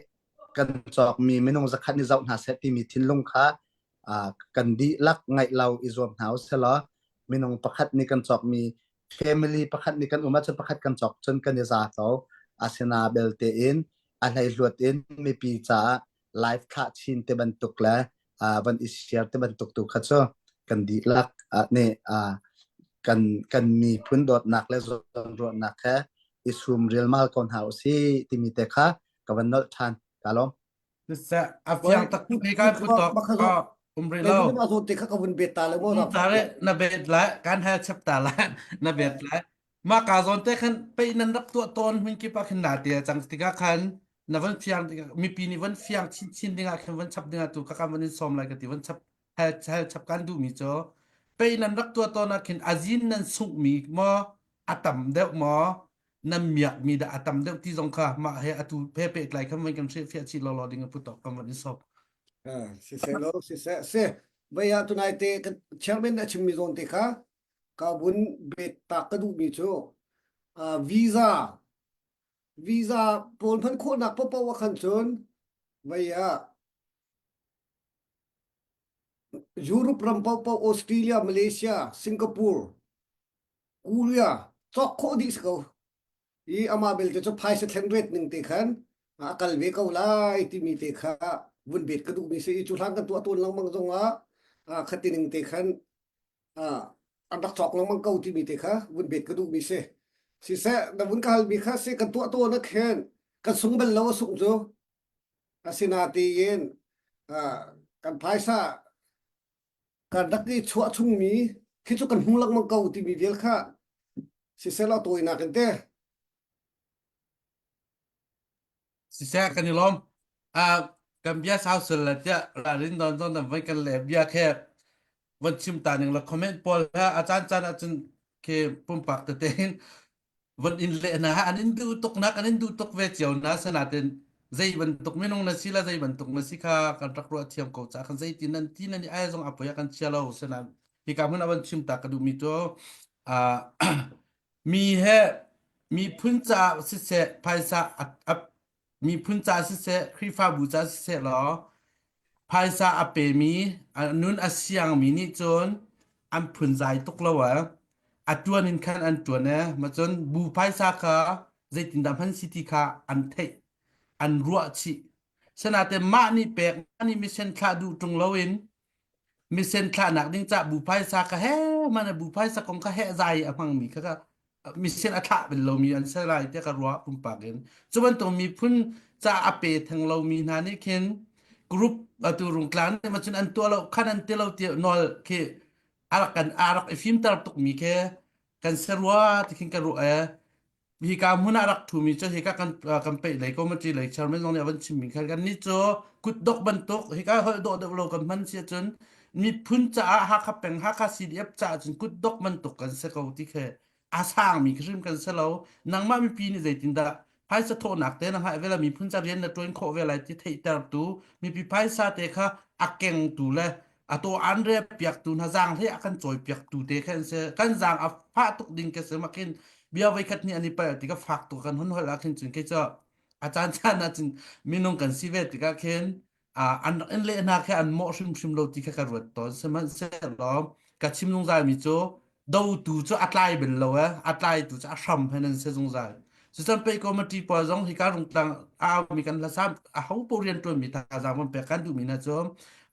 kan cawkmi minung zakhat nih zoh hna seh timi thinlung kha kan dihlak ngaih lo i zuam hna usih law minung pakhat nih kan cawkmi family pakhat nih kan um ahcun pakhat kan cawk cun kan i za ko asina belte in a hleihluat in mipi caah live thlah chin te bantuk le van i share te bantuk tu kha cu kan dihlak nih kan kan miphun dawtnak le zawnruahnak he i sum rialmal ko hna usih timi te kha ka van nolh ṭhan ka lawm. A fiang tak mi kan put tok um rih lo. Te kha ka vun bet ta le mo ta le na bet lai kan hal chap ta lai na bet lai Mah ka zawn te khan pei nan rak tuah tawn hmun kip ah khin na te cang tikah khan na van fiang tikah mipi nih van fiang chinchin dingah khin van chap dingah tu ka kan van in sawm lai ka ti van chap hal hal chap kan duhmi cu pei nan rak tuah tawn ah khin azin nan sunghmi maw a tam deuh maw nan miakmi dah a tam deuh ti zong kha mah he atu he pehtlai khan van kan hrilhfiah chih lawlaw ding a putok kan van in sawm. Siseh lo siseh se vei ah tunai te chairman a chimmi zawn te kha ka vun bet tak ka duhmi cu visa visa pawl hman khawhnak paohpaoh ah khan cun vei ah Europe ram paohpaoh Australia Malaysia Singapore Korea cawk khawh dih si ko i amah belte cu phaisa thlen ret ning te khan a kal ve ko lai timi te kha vun bet ka duhmi si i cu hlan kan tuah tawn lengmang zongah khati ning te khan an rak cawk lengmang ko timi te kha vun bet ka duhmi si. Siseh, na vun ka halmi kha si kan tuah tawn ah khin kan sung bal lo a sung cu. Asinatiin kan phaisa kan rak i chuah chungmi khi cu kan hmu lengmang ko timi vial kha siseh law tawinak in te. Siseh kan i lawm. Uh, kan bia sau sul la tiah ralrin don don dan voi kan le bia khe von chim ta ning la comment pawl ha a caan caan ahcun khi pumpak tete in von in le na an in duh tuk nak an in duh tuk ve cio na sanatin. Zei bantuk minung na si le zei bantuk na si kha kan rak ruah thiam ko caah kan zeitin nan ti nan i ai zong a poi ah kan chia lo. Sinain hika hmun ah van chim ta ka duhmi cu ah mi he miphun caah siseh phaisa a, a miphun ca siseh Khrihfabu ca siseh law phaisa a pemi a nun a siangmi nih cun an phunzai tuk lo eh. A ṭuan in khan an ṭuan eh. Ma cun bu phaisa kha zeitindah hman si ti kha an theih an ruah chih. Sinain mah nih pek mah nih misen thlah duh ṭung loin misen thlahnak ding cah bu phaisa ka he mana bu phaisa kong kha he zai a hmangmi kha ka misen a thlah bel lomi an si lai tiah ka ruah pumpak in cu bantuk miphun ca a pe theng lomi hna nih khin group atu rungtlang nih macun an tuah lo khan an ti lo tiah nawl khi a rak kan a rak i fimter tukmi khi kan si rua ti khin ka ruah e hika hmun ah rak ṭhumi cu hika kan kan peih lei committee lei chairman zong nih a van chimmi khan kan nih cu kutdok bantuk hika holh dawh deuh lo kan hman si ahcun miphun caah Hakha peng Hakha CDF caah cun kutdok bantuk kan si ko ti khi a sangmi khi hrim kan si lo nangmah mipi nih zeitindah phaisa thawhnak te na hngah ve la miphun ca rian na ṭuan khawh ve lai ti theihtertu mipi phaisa te kha a kengtu le a to an re piaktu hna zaang hlei a kan cawi piaktu te kha an si kan zaang a fah tuk ding ka si ma khin bia voi khat ni an i palh tikah fak tuk kan hun holh ah khin cun kei cu a caan caan ah cun minung kan si ve tikah khin an rak in leh hna kha an mawh hrimhrim lo ti kha ka ruat tawn sihmanhsehlaw ka chim zungzal mi cu dotu cu a tlai bel lo e a tlaitu cu a hram he nan si zungzal cucan pei committee pawl zong hika rungtlang a aumi kan hlasa a ho po rian ṭuanmi thazaang van pek kan duhmi hna cu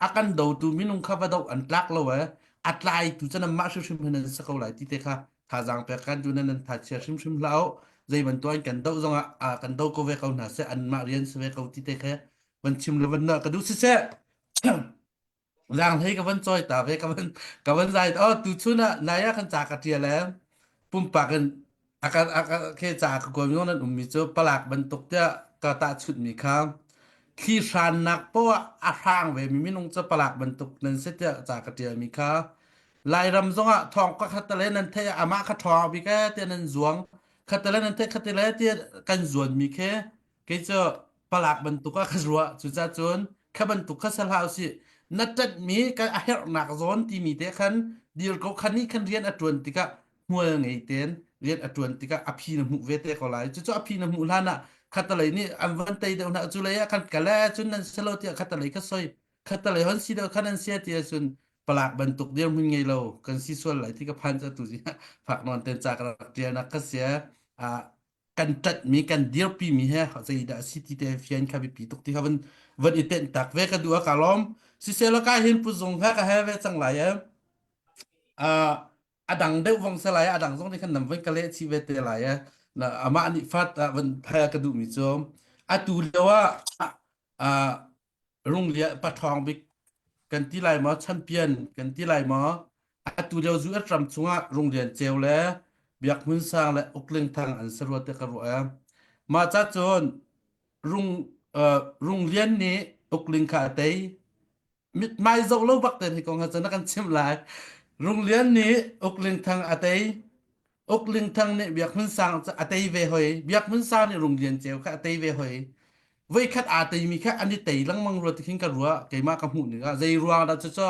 a kan dotu minung kha va doh an tlak lo e a tlaitu cu nanmah hrimhrim he nan si ko lai ti te kha thazaang pek kan duh nan nan thachia hrimhrim hlah u zei bantuan kan doh zongah kan do ko ve ko hna seh anmah rian si ve ko ti te kha van chim le van na ka duh siseh Zaanghlei ka van cawi ta ve ka van ka van zai oh tu chun ah nai ah kan ca ka tial e pumpak in aka aka ke ca ka kawi nan ummi cu palak bantuk tiah ka tahchunh mi kha thli hrannak poah a hrang ve mi minung cu palak bantuk nan si tiah ca ka tial mi kha Lairam zongah thawng ka khatale nan theih ah amah kha ṭhawng bik e tiah nan zuang khatale nan theih khatale tiah kan zuan mi khi Kei cu palak bantuk ah ka ruah. Cucaah cun kha bantuk kha si hlah usih. Na ṭanhmi kan a herhnak zawn timi te khan dir ko khan nih khan rian a ṭuan tikah hmual ngei tein rian a ṭuan tikah a phi na hmuh ve te ko lai. Cucu a phi na hmuh hlan ah khatalei nih an van tei deuh hna cu lei ah khan kal eh cun nan si lo tiah khatalei ka soi khatalei hon si deuh khan an sia ti ahcun palak bantuk dirhmun ngei lo kan si sual lai ti ka phan ca tu fak nawn ten ca ka rak ṭialnak ka sia kan ṭanhmi kan dirpimi he zeidah a si ti te fian kha biapi tuk ti kha van van i tenh tak ve ka duh a ka lawm sisela ka hin pu zung ha ka he ve cang lai e a dang deuh vong se lai a dang zong nih khan nam voi ka leh chi ve te lai e na amah nih fat ah van thaya ka duh mi cu atu lio ah Runglia paṭhawng bik kan ti lai maw champion kan ti lai maw atu lio US ram chungah Runglian Ceu le Biak Hmun Sang le Ukling Thang an si rua tiah ka ruah e. Mah ca cun Rung uh, Runglian nih Ukling kha a tei. Mithmai zoh lo bak ten hi kong ha cun na kan chimh lai. Runglian nih Ukling Thang a tei. Uk Ling Thang nih Biak Hmun Sang cu a tei ve hoi. Biak Hmun Sang nih Rung Lian Ceu kha a tei ve hoi. Voikhat aa teimi kha an i tei lengmang rua ti khin ka ruah. Keimah ka hmuh ning ah zei ruang dah cucu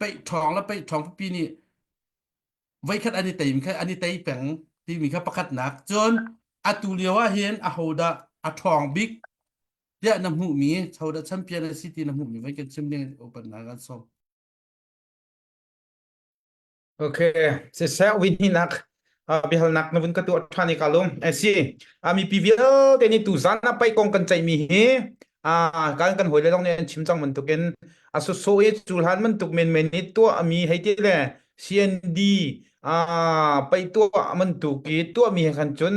peih ṭhawng le peih ṭhawng pipi nih voikhat an i teimi kha an i tei peng timi kha pakhatnak. Cun atu lio ah hin ahodah a ṭhawng bik tiah na hmuhmi, hodah champion a si ti na hmuhmi voi kan chim ding upat kan sawm. Okay, siseh winhinak biahalnak na vun ka tuah ṭhan i ka lung. Si, mipi vialte nih tu zan ah paih kong kan ceihmi hi kan kan hawile zong nih an chim cang bantukin a sawsawh i cu hlan bantuk menmen i tuahmi hei ti le CND paih tuah bantuk i tuahmi he khan cun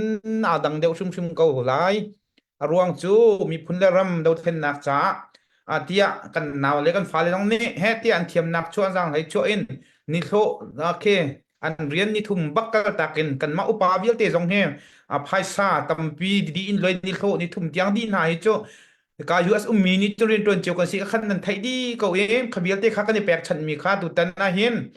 aa dang deuh hrimhrim ko lai. A ruang cu miphun le ram dothlennak caah ah tiah kan nau le kan fale zong nih he tiah an thiamnak chuah zaanghlei chuah in nihlawh khi an rian nithum bak kal tak in kanmah upa vialte zong hi phaisa tampi di in loi nihlawh nithum tiang di hna hi cu. Ka US ummi nih cun rianṭuan cio kan si ka khan nan theih dih ko i kha vialte kha kan i pekchanhmi kha tutan ah hin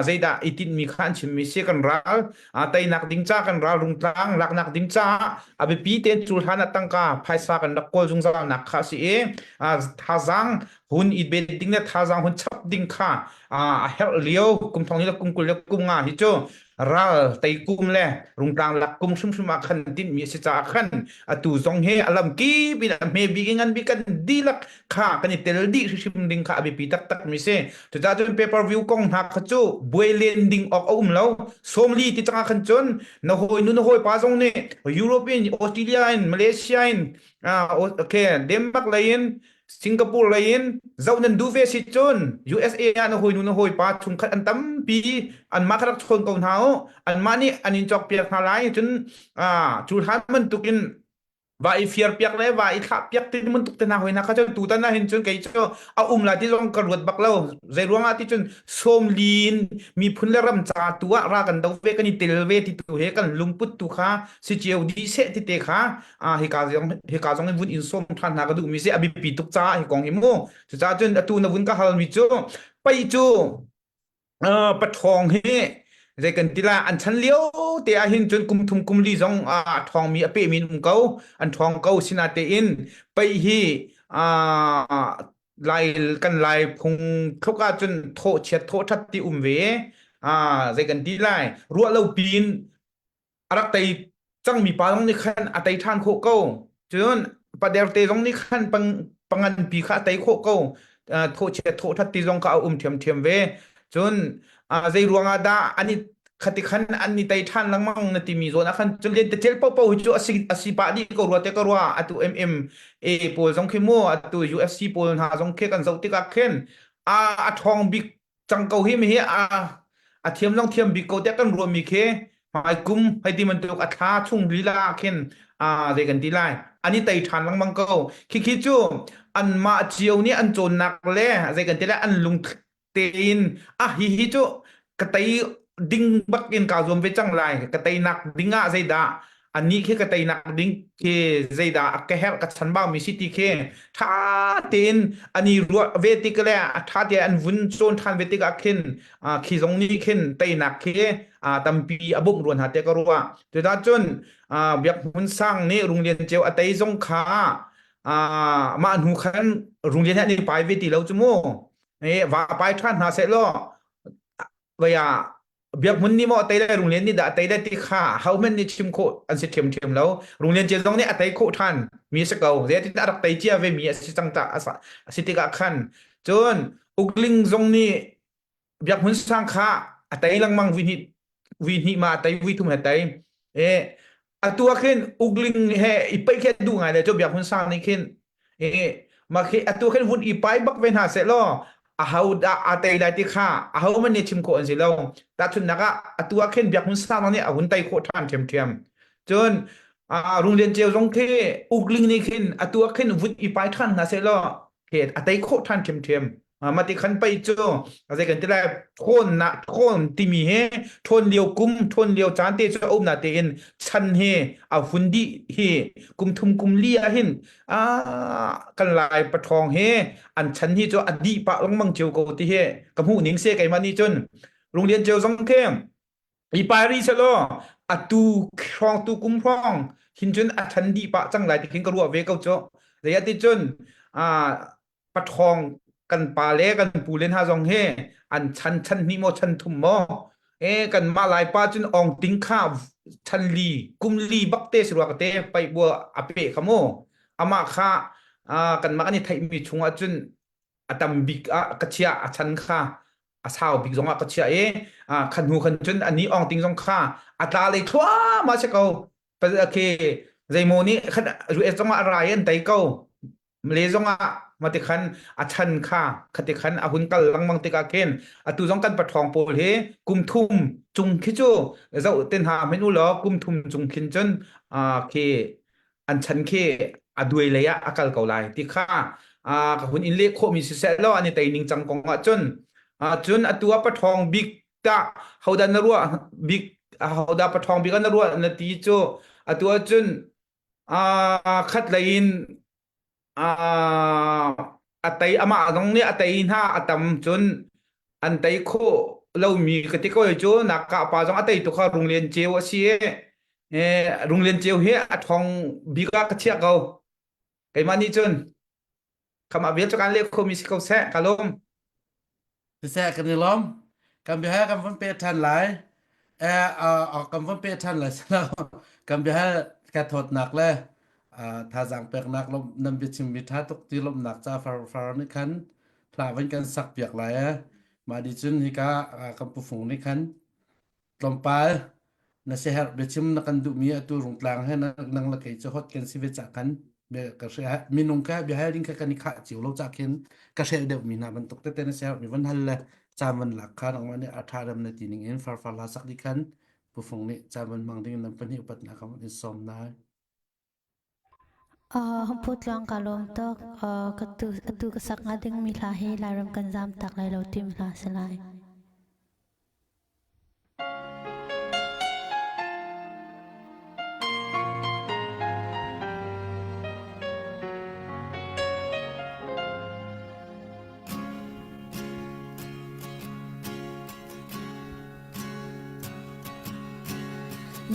zeidah i tinhmi kha an chimmi si kan ral teinak ding ca kan ral rungtlang laknak ding caah a biapi tein cul hlan ah tangka phaisa kan rak kawl zungzal nak kha a si i thazaang hun i bet ding le thazaang hun chap ding kha a herh lio kum thong ni le kum 20 le kum nga hi cu ral tei kum le rungtlang lak kum hrimhrim ah khan tinhmi a si caah khan atu zong hi a lam kip in a hme bik in ngan bik kan dihlak kha kan i tel dih hrimhrim ding kha a biapi taktak mi si. Cucaah cun pay per view kong hna kha cu buai len ding awk a um lo. Sawmli ti cangah khan cun na hawi nu na hawi pa zong nih Europe in Australia in Malaysia in okay Denmark lei in Singapore lei in zoh nan duh ve si cun USA ah na hawinu na hawipa chungkhat an tampi anmah kha rak chawn ko hna u anmah nih an in cawkpiak hna lai cun cu hlan bantukin va i fiar piak le va i thlah piak ti bantuk te hna hoi hna kha cun tutan ah hin cun kei cu a um la ti zong ka ruat bak lo zei ruangah ti cun sawmlin miphun le ram ca tu ah ra kan do ve kan i tel ve ti tu he kan lungput tu kha si cio dih seh ti te kha ah hika zong hika zong in vun in sawm ṭhan hna ka duhmi si a biapi tuk caah hi kong hi mu cucaah cun atu na vun ka halmi cu pei cu paṭhawng hi zei kan ti la an chan lio te ah hin cun kum thum kum li zong a ṭhawngmi a pehmi an um ko an ṭhawng ko sinatein pei hi lai kan lai phung thluk ah cun thawh chiat thawh ṭhat ti um ve zei kan ti lai ruah lo pin a rak tei cangmi pa zong nih khan a tei ṭhan khawh ko. Cun paderte zong nih khan pang, panganpi kha a tei khawh ko. Thawhchiat thawhṭhat ti zong kha a um ṭhiamṭhiam ve. Cun zei ruangah dah an i khati khan an i tei ṭhan lengmang na timi zawn ah khan cun lentecelh paohpaoh hi cu a si a si pah dih ko rua te ka rua atu MMA pawl zong khi mu atu UFC pawl hna zong khi kan zoh tikah khin a a ṭhawng bik cang ko hi mi hi a a thiam zong thiam bik ko tiah kan ruahmi khi hmai kum hei ti bantuk a thla chung lila ah khin a zei kan ti lai an i tei ṭhan lengmang ko khi khi cu anmah cio nih an cawnnak le zei kan ti lai an lung tein ah hi hi cu ka tei ding bak in kaa zuam ve cang lai ka teinak ding ah zeidah anih khi ka teinak ding khi zeidah a ka herh ka chanbau mi si ti khi ṭha tein an i ruah ve tik le a ṭha tein an vun cawn ṭhan ve tikah khin khi zong nih khin teinak khi tampi a bawmh rua hna tiah ka ruah. Cucaah cun Biak Hmun Sang nih Runglian Ceu a tei zong kha mah hnu khan Runglian he an i pai ve ti lo cu mu. Va pai ṭhan hna seh law vei ah Biak Hmun nih maw a tei lai Runglian nih dah a tei lai ti kha hohmanh nih chim khawh an si ṭhiamṭhiam lo. Runglian Ceu zong nih a tei khawh ṭhan mi a si ko. Zeitindah a rak tei cia ve mi a si cang ta a si tikah khan cun Ukling zong nih Biak Hmun Sang kha a tei lengmang vui hnih vui hnih ma a tei vui thum he tei. E atu ah khin Ukling he i paih khi a duh ngai le cu Biak Hmun Sang nih khin e mah khi atu khin vun i pai bak ve hna seh law aho dah a tei lai ti kha aho man nih chim khawh an si lo tahchunhnak ah atu ah khin Biak Hmun Sang nih a hun tei khawh ṭhan ṭhiamṭhiam cun Runglian Ceu zong khi Ukling nih khin atu ah khin vun i pai ṭhan hna seh law khi a tei khawh ṭhan ṭhiamṭhiam mah ti khan pei cu zei kan ti lai ṭhawn na ṭhawn timi hi ṭhawn lio kum ṭhawn lio caan te cu a um na tein chan hi a hun dih hi kum thum kum li ah hin a kan lai paṭhawng hi an chan hi cu a dih pah lengmang cio ko ti hi ka hmuh ning se keimah nih cun Runglian Ceu zong khi i pai rih selaw atu hrawng tu kum hrawng hin cun a ṭhan dih pah cang lai ti khin ka ruah ve ko cu zei ah ti cun paṭhawng kan pa le kan pu le hna zong hi an chan chan hnih maw chan thum maw e kan mah lai pa cun ong ting kha chan li kum li bak te si rua ka te pai bua a pe kha mu amah kha kan mah kan i theihmi chungah cun a tam bik ah ka chiah a chan kha a sau bik zong ah ka chiah i khan hnu khan cun ani ong ting zong kha a tla lei thluahmah si ko khi zeimaw nih khan US zong ah a rai an tei ko Mle zong ah mati khan a chan kha khati khan a hun kal lengmang tikah khin atu zong kan paṭhawng pawl hi kum thum cung khi cu zoh te hna men u law kum thum cung khin cun khi an chan khi a duai lei ah a kal ko lai ti kha ka hun in leh khawhmi siseh law an i tei ning cang kong ah cun cun atu ah paṭhawng bik tah hodah na ruah bik hodah paṭhawng bik ah na ruah na ti cu atu ah cun khat lei in. A tei amah zong nih a tei hna a tam cun an tei khawh lomi ka ti ko cu nak ka pa zong a tei tu kha Runglian Ceu a si i Runglian Ceu hi a ṭhawng bik ah ka chiah ko keimah nih cun khamah vial cu kan leh khomi si ko seh ka lawm. Siseh kan i lawm. Kan bia kan von pe ṭhan lai. Eh, kan von pe ṭhan lai silo. Kan bia ka thawtnak le thazaang peknak lawm nan biachimmi ṭha tuk ti lawmhnak ca far far nih khan hla van kan sak piak lai eh. Mah di cun hika kan pufung nih khan Tlawmpal na siaherh biachim na kan duhmi atu Rungtlang he nang le kei cu hot kan si ve cah khan ka minung kha biahal ding kha kan i khah cio lo cah khin ka hrelh deuhmi hna bantuk tete na siaherhmi van hal le caan van lak kha nangmah nih a ṭha rem na ti ning in farfar hla sak dih khan pufung nih caan van hmang ding nan pahnih upatnak ka van in sawm hna. Phu tluang ka lawm tuk. Atu ka sak hnga dingmi hla hi Lairam kan zaam tak lai lo timi hla a si lai.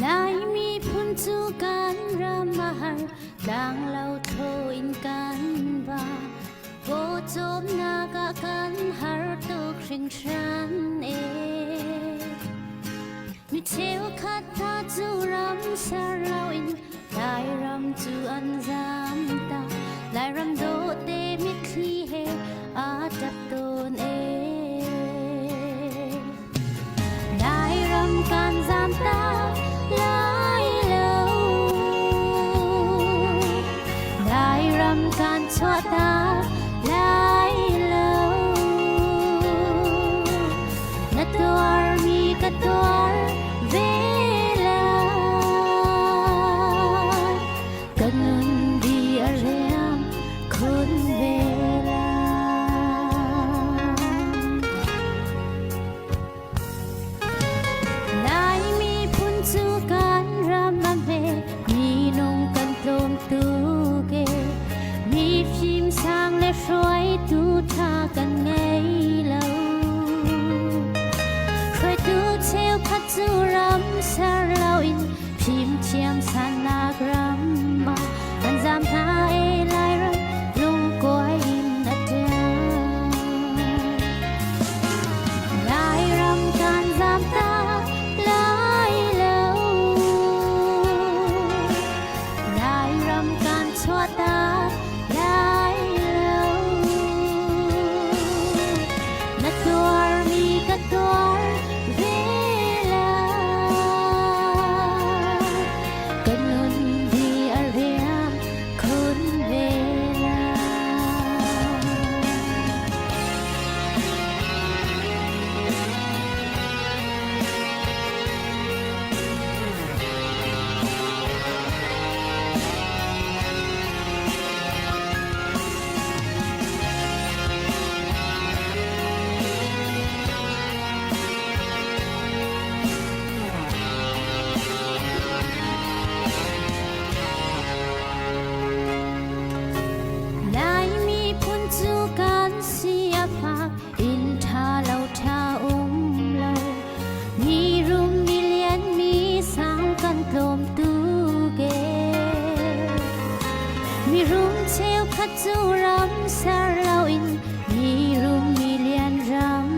Laimi phun cu kan ram a har, tlanglo thlo in kan va. Pawcawmnak ah kan har tuk hringhran e. Mi cheukhat hna cu ram ser loin Lairam cu an zam ta. Lairam dawhte mitthli he aa ṭap tawn e. Lairam kan zam ta lai lo. Lairam kan chuah ta lai lo. Na tuarmi ka tuar ve lai. Ka nun di a riam khun ve lai. Laimi phun cu kan ram a hme, minung kan tlawm tuk e. Mi fim sang le hruaitu ṭha kan ngei lo. Hruaitu cheukhat cu ram ser loin fimthiam sannak ram ah an zaam hna e Lairam lungkuai in a ṭial. Lairam kan zaam ta lai lo. Lairam kan chuah ta lai lo. Na tuarmi ka tuar ve lai. Ka nun di a riam khun ve lai. Laimi phun cu kan si a fak, inn ṭha lo ṭha um lo. Mi rum mi lian mi sang kan tlawm tuk e. Mi rum cheukhat cu ram ser loin mi rum mi lian ram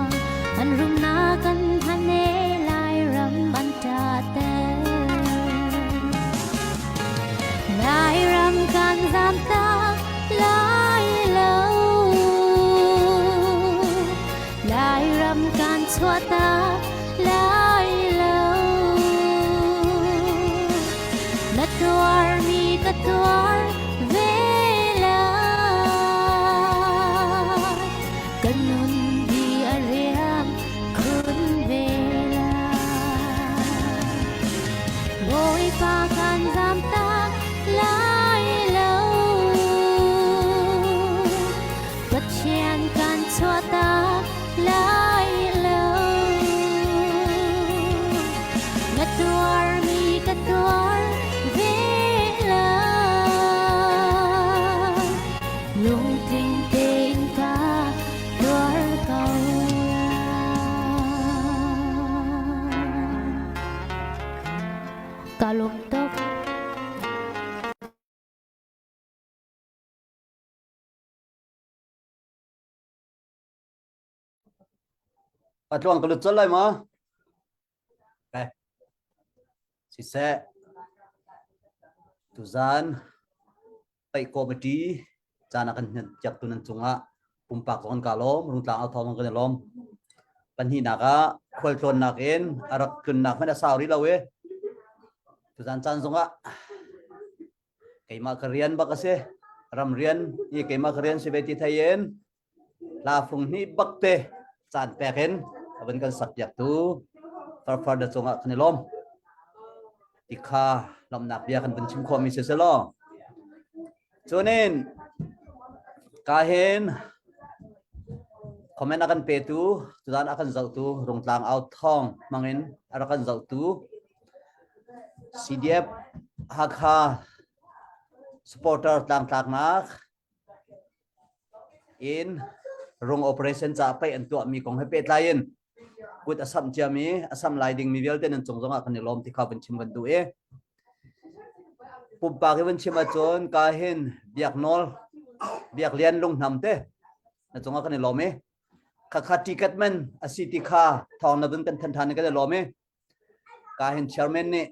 ah an rumnak an han e Lairam an ṭahter. Lairam kan zam tak lai lo. Lairam kan chuah tak lai lo. Na tuarmi ka tuar ve lai. Ka nun di a riam khun ve lai. Bawipa kan zam tak lai lo. Pathian kan chuah tak lai lo. Ka lawm tuk. Patluang ka lut colh lai maw? Okay. Siseh, tuzan paih committee caan a kan piak tu nan cungah pumpak zong ka lawm, Rungtlang au thawng kan i lawm. Pahnihnak ah khualtlawnnak in a rak tlunnak hmanh a sau rih lo i tuzan caan zongah keimah ka rian bak a si. Ram rian i keimah ka rian si ve ti thei in Hla fung hnih bak te caan pek in a van kan sak piak tu farfar na cungah kan i lawm. Tikha lawmhnak bia kan vun chim khawhmi si selaw. Cunin ka hin comment a kan petu tuzan a kan zohtu Rungtlang au thawng hmangin a rak kan zohtu CDF Hakha supporter tlangtlaknak in rung operation ca pei an tuahmi kong he pehtlai in kut a samh ciami a samh lai dingmi vialte nan cung zongah kan i lawm ti kha vun chim kan duh i pumpak i vun chim ahcun ka hin biak nawl biak lian lunghnam te na cungah kan i lawm i khakha ticket man a si ti kha thawng na vun kan than than kan i lawm i Ka hin chairman nih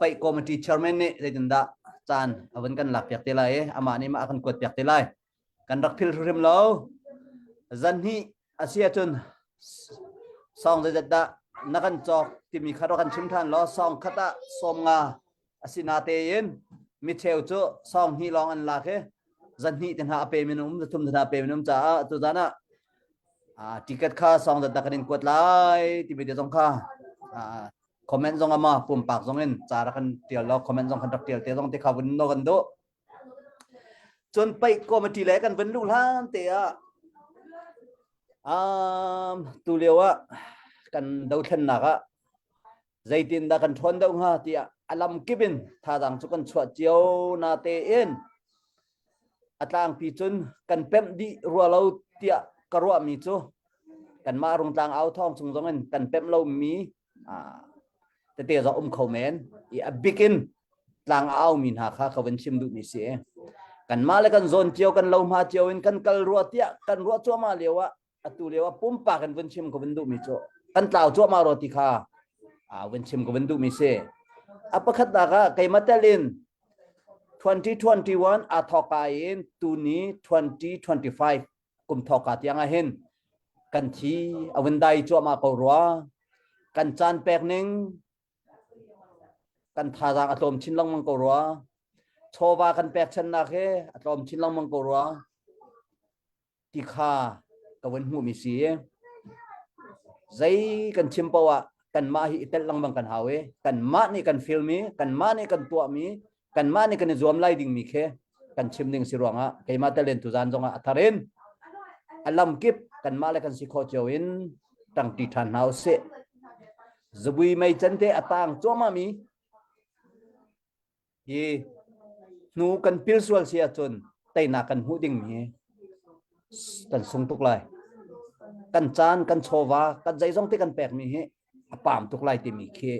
paih committee chairman nih zeitindah caan a vun kan lak piak te lai i amah nih mah a kan kuat piak te lai. Kan rak phil hrim lo. Zan hnih a si ahcun song zeizat dah na kan cawk timi kha rak kan chim than law song khat ah sawm nga a si na tein micheu cu song hnih lawng an lak i zan hnih te hna a pe min um zathum te hna a pe min um caah tuzan ah Ah, ticket kha song dat kan in kuat lai timi te zong kha ah, comment zong ama pumpak zong in ca rak kan tial lo comment zong kan rak tial te zong te kha vun no kan do cun paih committee le kan vun luh hlan te ah um tu lio ah kan dothlennak ah zeitin dah kan ṭhawn deuh hnga tiah a lam kip in thazaang cu kan chuah cio na tein a tlangpi cun kan pemh dih rua lo tiah ka ruahmi cu kanmah Rungtlang au thawng chung zong in kan pemh lomi tete zong um kho men i a bik in tlang a aumi hna kha ka vun chim duhmi si kanmah le kan zawn cio kan lo hma cio in kan kal rua tiah kan ruah cuahmah lio ah atu lio ah pumpak in vun chim ka vun duhmi cu kan tlau cuahmah rua ti kha vun chim ka vun duhmi si. A pakhatnak ah keimah tel in 2021 aa thawkka in tuni 2025 kum thawkka tiang ah hin kan thi a vun dai cuahmah ko rua. Kan caan pek ning kan thazaang a tlawm chin lengmang ko rua. Chawva kan pekchannak hi a tlawm chin lengmang ko rua. Ti kha ka vun hmuhmi si. Zei kan chim paoh ah kanmah hi i telh lengmang kan hau i kanmah nih kan film i kanmah nih kan tuahmi kanmah nih kan i zuam lai dingmi khi kan chim ding si ruangah keimah telen tuzan zongah a thar in a lamkip kanmah le kan si khawh cio in ṭangṭi ṭhan hna usih. Zubui mei can te a tang cuahmah mi Hi hnu kan pil sual si ahcun teinak kan hmuh dingmi kan sung tuk lai. Kan caan, kan chawva, kan zeizong te kan pekmi hi a pam tuk lai timi khi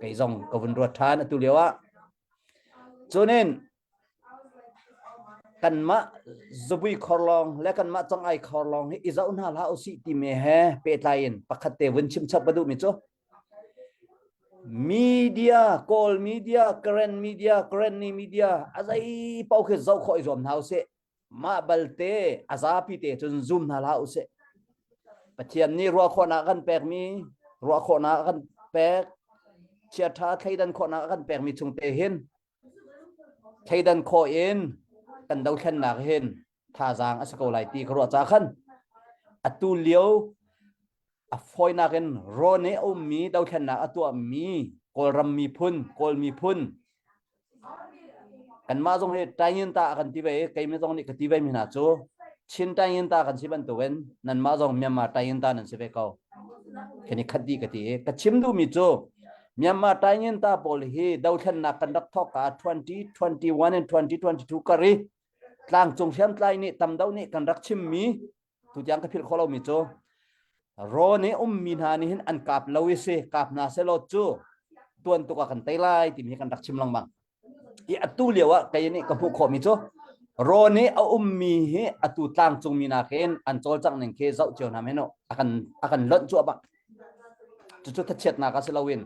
kei zong ka vun ruat ṭhan atu lio ah. Cunin kanmah zubui khor lawng le kanmah cangai khor lawng hi i zoh hna hlah usih timi he pehtlai in pakhat te vun chim chap ka duhmi cu Media, Kawl media, Karen media, Karenni media, a zei paoh khi zoh khawh i zuam hna usih. Mah balte a zapi te cun zoom hna hlah usih. Pathian nih ruah khawhnak a kan pekmi, ruah khawhnak a kan pek, chiaṭha thleidan khawhnak a kan pekmi chung te hin thleidan khawh in kan dothlennak hin thazaang a si ko lai ti ka ruah ca khan atu lio a fawinak in rawn i a ummi dothlennak a tuahmi Kawlram miphun, Kawl miphun kanmah zong hi Taingin ta kan ti ve i keimah zong nih ka ti ve mi hna cu Chin Taingin ta kan si bantukin nanmah zong Myanmar Taingin ta nan si ve ko. Kan i khat dih ka ti i ka chim duhmi cu Myanmar Taingin ta pawl hi dothlennak kan rak thawk ka 2021 and 2022 kar i tlangcung hriamtlai nih tam deuh nih kan rak chimmi tutiang ka philh khawh lomi cu rawn i ummi hna nih hin an kap lo i si kap hna selaw cu. Tuan tuk ah kan tei lai timi hi kan rak chim lengmang. I atu lio ah kei nih ka hmuh khawhmi cu rawn i a ummi hi atu tlangcungmi nakin an cawlcangh ning khi zoh cio hna men u a kan a kan lonh cuahmah. Cucu thachiatnak ah si loin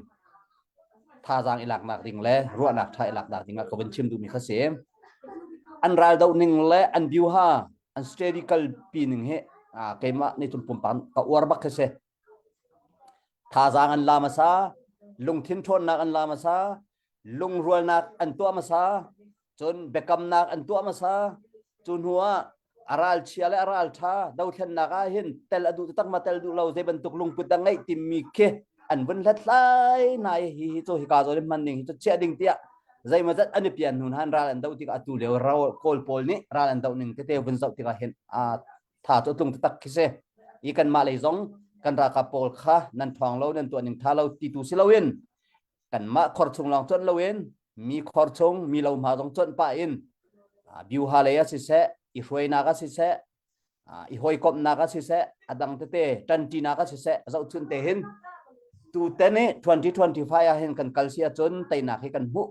thazaang i laknak ding le ruahnak ṭha i laknak ding ah ka vun chim duhmi kha si. An ral doh ning le an biuha an steady kalpi ning hi keimah nih cun pumpak ka uar bak khi si. Thazaang an la hmasa, lungthin ṭhawnnak an la hmasa, lungrualnak an tuah hmasa, cun biakamnak an tuah hmasa. Cu hnu ah a ralchia le a ralṭha dothlennak ah hin tel a duh taktak ma tel duh lo zei bantuk lungput dah ngeih timi khi an vun hlathlai hna i hi hi cu hika zawn in hman ding hi cu chiah ding tiah zeimawzat an i pian hnu han ral an doh tikah atu lio kawl pawl nih ral an doh ning tete vun zoh tikah hin a tha cu tlung taktak khi si i kanmah lei zong kan ralkap pawl kha nan ṭhawng lo nan tuah ning ṭha lo ti tu si loin kanmah khor chung lawng cuanh loin mi khor chung mi lo hma zong cuanh pah in biuha lei ah siseh i hruainak ah siseh i hawikomhnak ah siseh a dang tete ṭanṭinak ah siseh zohchun te hin tuten i 2025 ah hin kan kal si ahcun teinak hi kan hmuh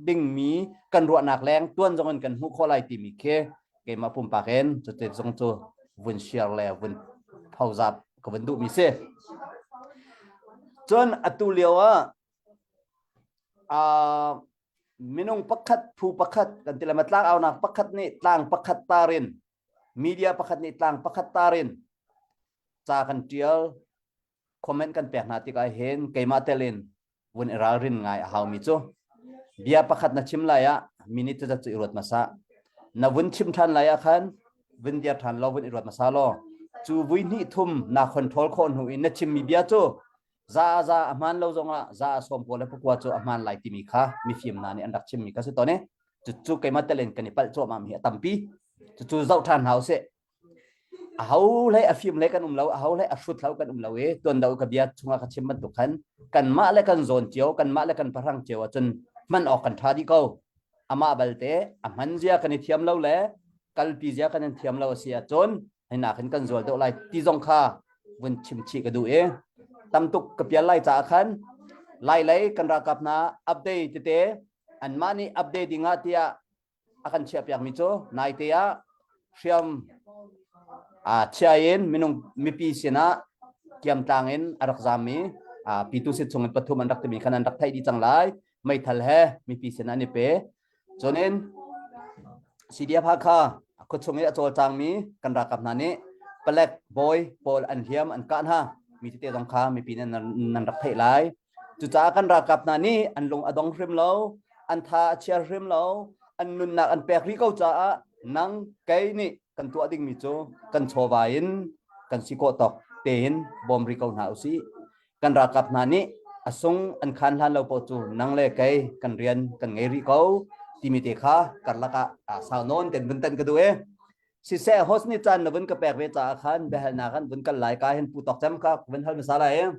dingmi kan ruahnak leng tuan zong in kan hmuh khawh lai timi khi keimah pumpak in cuti zong cu vun share le vun phozap ka vun duhmi si. Cun atu lio ah uh, minung pakhat phu pakhat kan ti le tlang aunak pakhat nih tlang pakhat tarin media pakhat nih tlang pakhat tarin ca kan tial comment kan pek hna tikah hin keimah telin vun i ralrin ngai a haumi cu bia pakhat na chim lai ah minute zat cu i ruat hmasa na vun chim ṭhan lai ah khan vun dir ṭhan law vun i ruat hmasa law cu vui hnih thum na control khawh hnu in na chimmi bia cu za za a hmaan lo zongah za a sawm pawl le pakua cu a hmaan lai timi kha mifim hna nih an rak chimmi kha si tawn i cucu keimah telin kan i palh cuahmah mi a tampi cucu zoh ṭhan hna usih Aho hlei a fim hlei kan um lo, aho hlei a hrut hlo kan um lo i tuan do ka bia chungah ka chim bantuk khan kanmah le kan zawn cio, kanmah le kan pahrang cio ahcun hman awk kan ṭha dih ko. Amah balte a hman zia kan i thiam lo le kalpi zia kan in thiam lo a si ahcun hinak hin kan zual deuh lai ti zong kha vun chim chih ka duh i tam tuk ka pial lai caah khan lai lei kan ralkap hna update tete anmah nih update ding ah tiah a kan chiahpiakmi cu naite ah hriam chia in minung mipi sinah kiamtlang in a rak zaammi pitu sit chung in pathum an rak timi khan an rak theih dih cang lai meithal he mipi sinah an i pe cunin CDF Hakha khuachung i a cawlcangmi kan ralkap hna nih palek bawi pawl an hliam an kah hna mi tete zong kha mipi nan nan rak theih lai Cucaah kan ralkap hna nih an lung a dong hrim lo, an tha a chia hrim lo, an nunnak an pek rih ko caah nang kei nih kan tuah dingmi cu kan chawva in kan si khawh tawk tein bawm rih ko hna usih. Kan ralkap hna nih a sung an khan hlan lo paoh cu nang le kei kan rian kan ngei rih ko timi te kha karlak ah sau nawn ten vun tan ka duh e. Siseh host nih caan na vun ka pek ve caah khan biahalnak an vun kal lai ka hin pu tawk cem ka vun hal hmasa lai.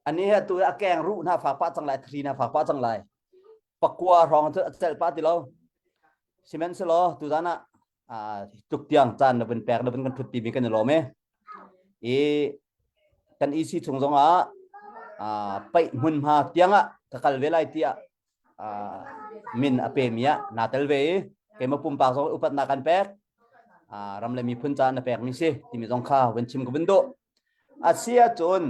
Ani hi atu a keng ruh hna fak pah cang lai, thri hna fak pah cang lai. Pakua hrawng cu a celh pah ti lo. Sihmanhsehlaw tuzan ah tuk tiang caan na vun pek na vun kan thut timi kan i lawm e. I kan EC chung zong ah paih hmunhma tiang ah ka kal ve lai tiah min a pemi ah naa tel ve i keimah pumpak zong upatnak kan pek ram le miphun caah na pekmi si timi zong kha vun chim ka vun duh. A si ahcun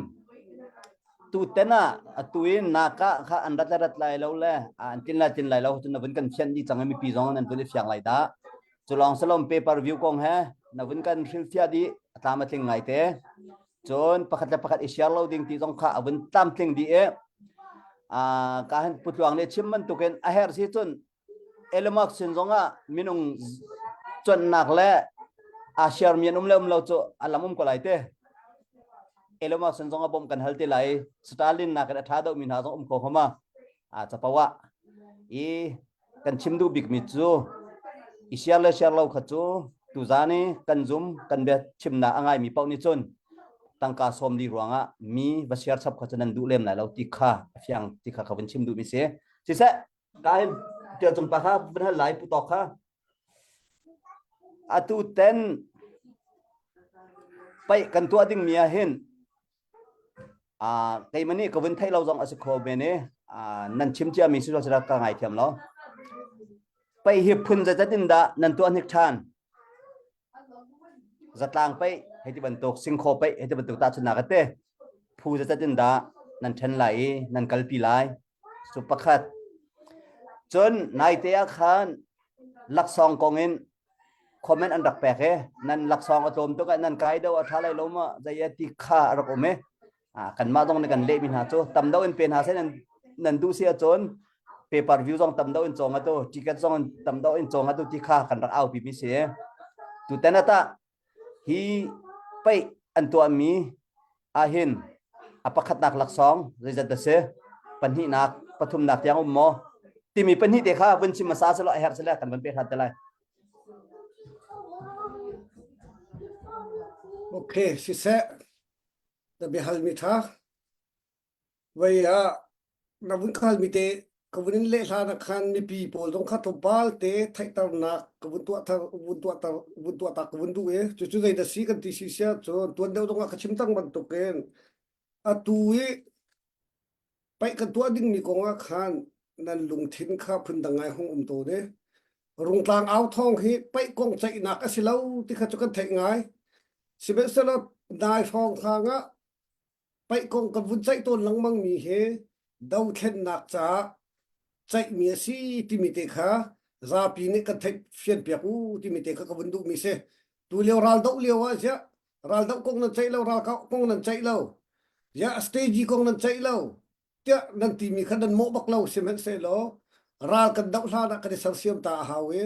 tuten ah atu in naka kha an rat le rat lai lo le an tlin lai tlin lai lo cun na vun kan fianh dih cang i mipi zong nan vun i fiang lai dah. Cu lawng salom paper view kong he na vun kan hrilhfiah dih a tlam a tling ngai te. Cun pakhat le pakhat i share lo ding ti zong kha a vun tlamtling dih i ka han putluang nih chim bantukin a herh si cun Elon Musk sin zongah minung cuanhnak le aa share mi an um le um lo cu a lam um ko lai te. Elon Musk sin zongah bawmh kan hal te lai. Stalin nakin a ṭha deuhmi hna zong um ko homa. A capo ah i kan chim duh bikmi cu i share le share lo kha cu tuzan i kan zum kan bia chimnak a ngaimi paoh nih cun tangka sawmli ruangah mi va share chap kha cu nan duh lem lai lo ti kha a fiang ti kha ka vun chim duhmi si. Siseh Ka hin tial cung pa kha vun hal lai pu tawk kha. Atu ten paih kan tuah dingmi ah hin. Uh, keimah nih ka vun theih lo zong a si kho men i uh, nan chim cia mi si sila ka ngai thiam lo. Pei hi phun zeizat in dah nan tuah hnik ṭhan? Zatlang pei hei ti bantuk singkhaw pei hei ti bantuk tahchunhnak a te phu zeizat in dah nan ṭhen lai i nan kalpi lai? Cu pakhat. Cun naite ah khan laksawng kong in comment an rak pek i nan laksawng a tlawm tuk ah nan kai deuh a ṭha lai lo ma zei ti kha a rak um i kanmah zong nih kan lehmi hna cu tam deuh in pe hna seh nan nan duh si ahcun paper view zong tam deuh in cawng atu ticket zong tam deuh in cawng atu ti kha kan rak aupi mi si tutan ata hi paih an tuahmi ahhin a pakhatnak laksawng zeizat a si pahnihnak pathumnak tiang um maw timi pahnih te kha vun chim hmasa selaw a herh sele kan van pe hrat te lai Okay, siseh na biahalmi ṭha Vei ah na vun khalmi te ka vun in leh hlan ah khan mipi pawl zong kha tlawmpal te theihternak ka vun tuah thar vun tuah tar vun tuah tak ka vun duh i cucu zei dah si kan ti si sia cun tuan deuh zong ah ka chim cang bantukin atu i paih kan tuah dingmi kong ah khan nan lungthin kha phundang ngai hung um tawn i Rungtlang au thawng hi paih kong ceihnak a si lo ti kha cu kan theih ngai. Sihmanhsehlaw nai hrawng hrang ah Paih kong kan vun ceih tawn lengmang mi hi dothlennak caah ceihmi a si timi te kha zapi nih kan theih fianpiak u timi te kha ka vun duhmi si. Tu lio raldoh lio ah ziah raldoh kong nan ceih lo ralkap kong nan ceih lo ziah stage kong nan ceih lo tiah nan timi kha nan mawh bak lo sihmanhsehlaw ral kan doh hlan ah kan i sersiam ta a hau i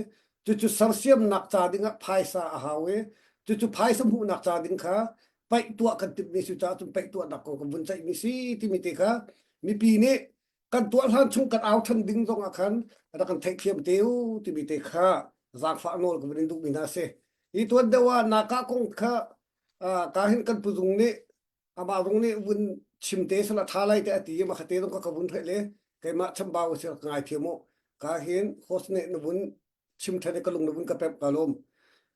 cucu sersiamnak ca dingah phaisa a hau i cucu phaisa hmuhnak ca ding kha paih tuah kan timhmi si caah cun paih tuahnak kong kan vun ceihmi si timi te kha mipi nih kan tuah hlan chung kan au than ding zong ah khan rak kan theihthiam te u timi te kha zaangfah nawl ka vun in duhmi hna si. Hi tuan deuh ah naka kong kha ka hin kan puzung nih amah zong nih vun chim te sala tha lai te ati ma khate zong ka ka vun hreh le keimah chambau si ka ngai thiam u ka hin host nih na vun chim than ka lung na vun ka pep ka lom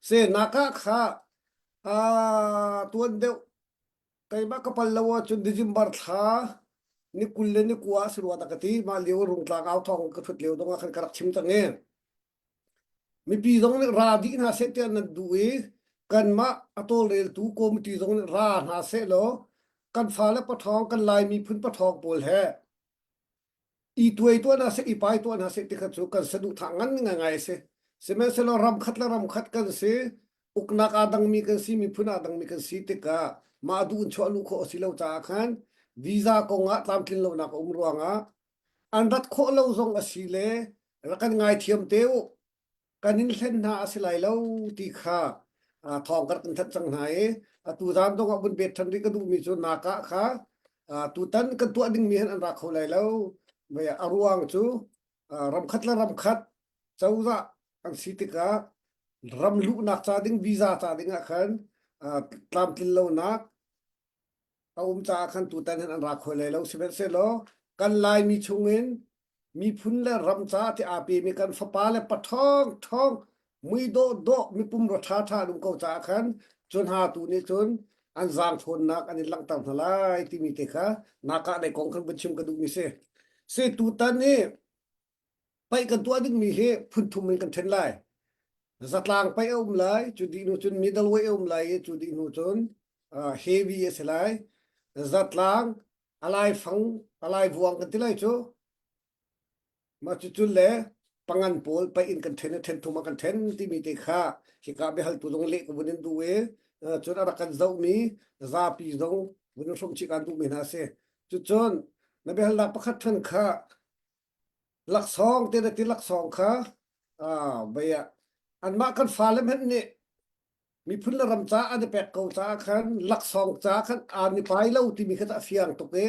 se naka kha a tuan deuh keimah ka pal lo ahcun December thla ni 20 le ni kua si rua ta ka ti ma lio rungtlang au thong ka thut lio dong ah khan ka rak chim cang e Mipi zong nih ra dih hna seh tiah nan duh i kanmah a tawlreltu committee zong nih ra hna seh law kan fale paṭhawng kan Lai miphun paṭhawng pawl he i tuai tuah hna seh i pai tuah hna seh ti kha cu kan saduhthah ngan ngaingai a si. Sihmanhsehlaw ram khat le ram khat kan si, uknak aa dangmi kan si, miphun aa dangmi kan si tikah mah duh in chuah luh khawh a si lo caah khan visa kong ah tlamtlin lonak a um ruangah An rat khawh lo zong a si le rak kan ngaithiam te u. Kan in hlen hna a si lai lo ti kha thawng ka rak in thanh cang hna i atu zan zong ah vun bet ṭhan rih ka duhmi cu nakah kha tutan kan tuah dingmi hin an ra kho lai lo. A ruang cu ramkhat le ramkhat cozah an si tikah ram luhnak ca ding visa ca ding ah khan tlamtlin lonak a um caah khan tutan hin an ra kho lai lo sihmanhsehlaw kan Laimi chungin miphun le ram caah ti aa pemi kan fapa le paṭhawng ṭhawng mui dawh dawh mipum ro ṭha ṭha an um ko caah khan cu hna tu nih cun an zaang ṭhawnnak an in langhter hna lai timi te kha nakah lei kong khan vun chim ka duhmi si. Si tutan hi Paih kan tuah dingmi hi phun thum in kan ṭhen lai. Zatlang paih a um lai, cu dih hnu cun middleweight a um lai i cu dih hnu cun uh, heavy a si lai. Zatlang, a laifang, a laivuang kan ti lai cu. Mah cucu le pangan pawl paih in kan ṭhen i ṭhen thum ah kan ṭhen timi te kha hika biahaltu zong leh ka vun in duh i cun a rak kan zohmi zapi zong vun in hrawm chih kaan duhmi hna a si. Cucun na biahalnak pakhat ṭhan kha Laksawng te na ti laksawng kha vei ah anmah kan fale hmanh nih miphun le ram caah an i pek ko caah khan laksawng caah khan aan i pai lo timi kha a fiang tuk i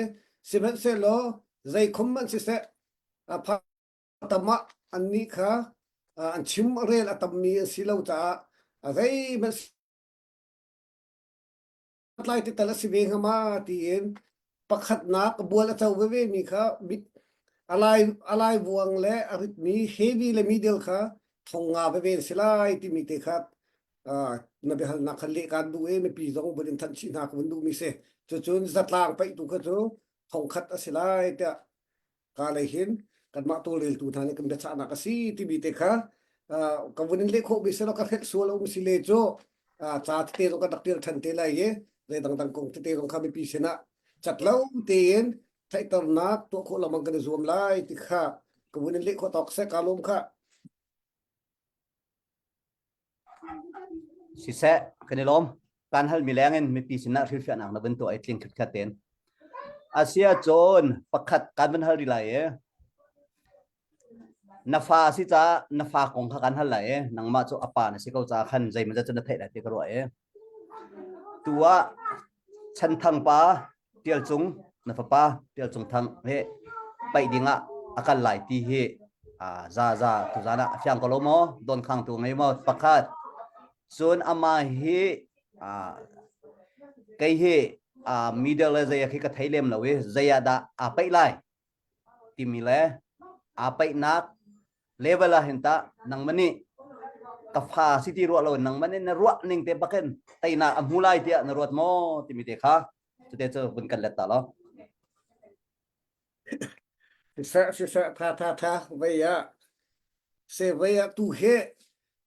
sihmanhsehlaw zei khum hmanh siseh a pha tam ah annih kha an chim rel a tammi an si lo caah a zeihmanh tlai te tal a si ve hnga ma tiin pakhatnak bual a co veve mi kha alai alai vuang le a ritmi heavy le middle kha thong nga veve an si lai timi te kha na biahalnak kha leh kan duh i mipi zong vun in thanh chih hna ka vun duhmi si. Cucun zatlang paih tu kha cu thongkhat a si lai tiah ka lei hin kanmah tawlreltu hna nih kan biachahnak a si timi te kha ka vun in leh khawh mi selaw ka hrelh sual a um si le cu ca tete zong kan rak tial than te lai i zei dangdang kong tete zong kha mipi sinah cat lo tein theihternak tuah khawh lengmang kan i zuam lai ti kha ka vun in leh khawh tawk seh ka lawm kha. Siseh, kan i lawm. Kan halmi leng in mipi sinah hrilhfiahnak na vun tuah i tling khitkhat tein. Asia cun pakhat kan vun hal rih lai i na fa si caah na fa kong kha kan hal lai i nangmah cu a pa na si ko caah khan zeimawzat cu na theih lai ti ka ruah i tu ah Chanthang pa Tial Cung na fapa Tial Cung Thang he paih ding ah a kal lai ti hi za za tuzan ah a fiang ko lo maw don khang tu ngei maw pakhat cun ama hi kei hi middle le zei khi ka thei lem lo i zei ah dah aa paih lai timi le aa paihnak level ah hin tah nangmah nih ka fa si ti ruah lo nangmah nih na ruah ning te bakin teinak a hmu lai tiah na ruat maw timi te kha cute cu vun kan let ta lo. Siseh siseh tha tha tha vei ah se vei ah tu he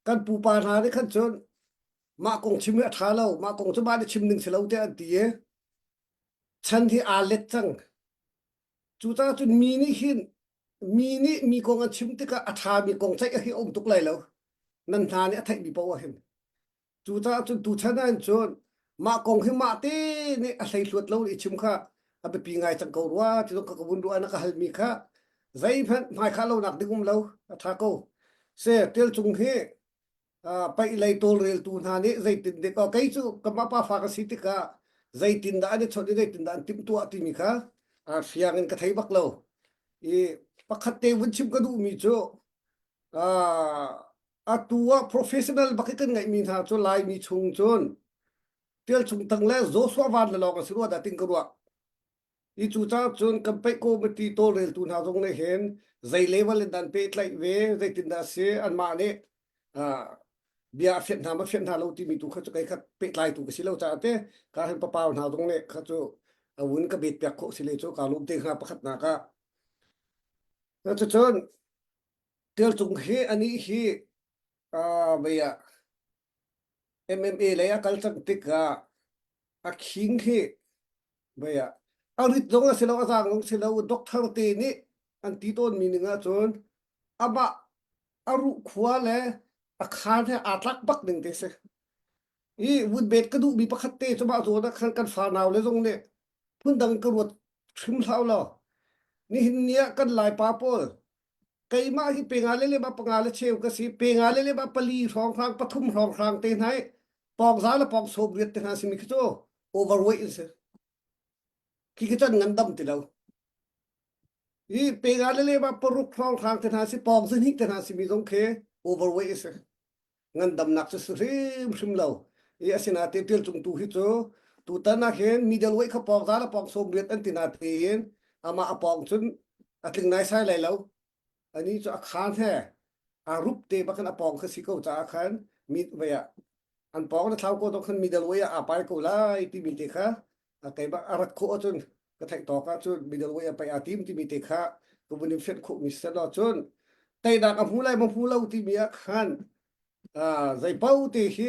kan pupa hna nih khan cun mah kong chim hi a tha lo mah kong cu mah nih chim ning si lo tiah an ti i chan hi aa let cang Cucaah cun mi nih hin mi nih mi kong an chim tikah a ṭhami kong ceih hi a um tuk lai lo. Nan hna nih a theihmi paoh ah hin. Cucaah cun tuchan ah hin cun mah kong hi mah te nih a hleihluat lo i chim kha a biapi ngai cang ko rua ti zong kha ka vun ruah na ka halmi kha zeihmanh hmaikhah lonak ding um lo a ṭha ko. Se tel cung hi paih lei tawlreltu hna nih zeitin dik kei cu kanmah pa fa ka si tikah zeitindah an i chawnh i zeitindah an timhtuah timi kha fiang in ka thei bak lo i pakhat te vun chim ka duhmi cu atu ah professional bak i kan ngeihmi hna cu Laimi chung cun Tial Chung Thang le Joshua Van le lawng a si rua dah ting ka ruah. I cucaah cun kan paih committee tawlreltu hna zong nih hin zei level in dah an pehtlaih ve, zeitindah a si, anmah nih bia a fianh hna ma fianh hna lo timi tu kha cu kei kha pehtlaitu ka si lo caah te ka hin papau hna zong nih kha cu a vun ka bet piak khawh si le cu ka lawm te hnga pakhatnak ah. Cucun Tial Cung hi anih hi vei ah MMA lei a kal cang tikah a khing hi Vei ah a rit zong a si lo a zaang zong si lo doctor te nih an ti tawnmi ning ahcun amah a ruh khua le a khaan he aa tlak bak ding te si. I vun bet ka duhmi pakhat te cu mah zawn ah khan kan fanau le zong nih phundang ka ruat hrim hlah law nihin ni ah kan Laipa pawl keimah hi pe nga le le ma panga le cheu ka si pe nga le le ma pali hrawnghrang pathum hrawnghrang te hna i pawng za le pawng sawm riat te hna simi khi cu overweight in si khi khi cun ngandam ti lo i pe nga le le ma paruk hrawnghrang te hna si pawng zahnih te hna simi zong khi overweight si ngandamnak cu si hrimhrim lo i asinain ṭial cung tu hi cu tutan ah hin middle weight kha pawng za le pawng sawm riat an ti na tiin amah a pawng cun a tling naisai lai lo ani cu a khaan he a rup te bakin a pawng kha si ko caah khan mi vei ah an pawng na thlau ko dong khan middle weight ah aa pai ko lai timi te kha keimah a rat khawh ahcun ka theih tawk ahcun middle weight ah pei aa tim timi te kha ka vun in fianh khawhmi si lo cun teinak a hmu lai ma hmu lo timi ah khan zei paoh te hi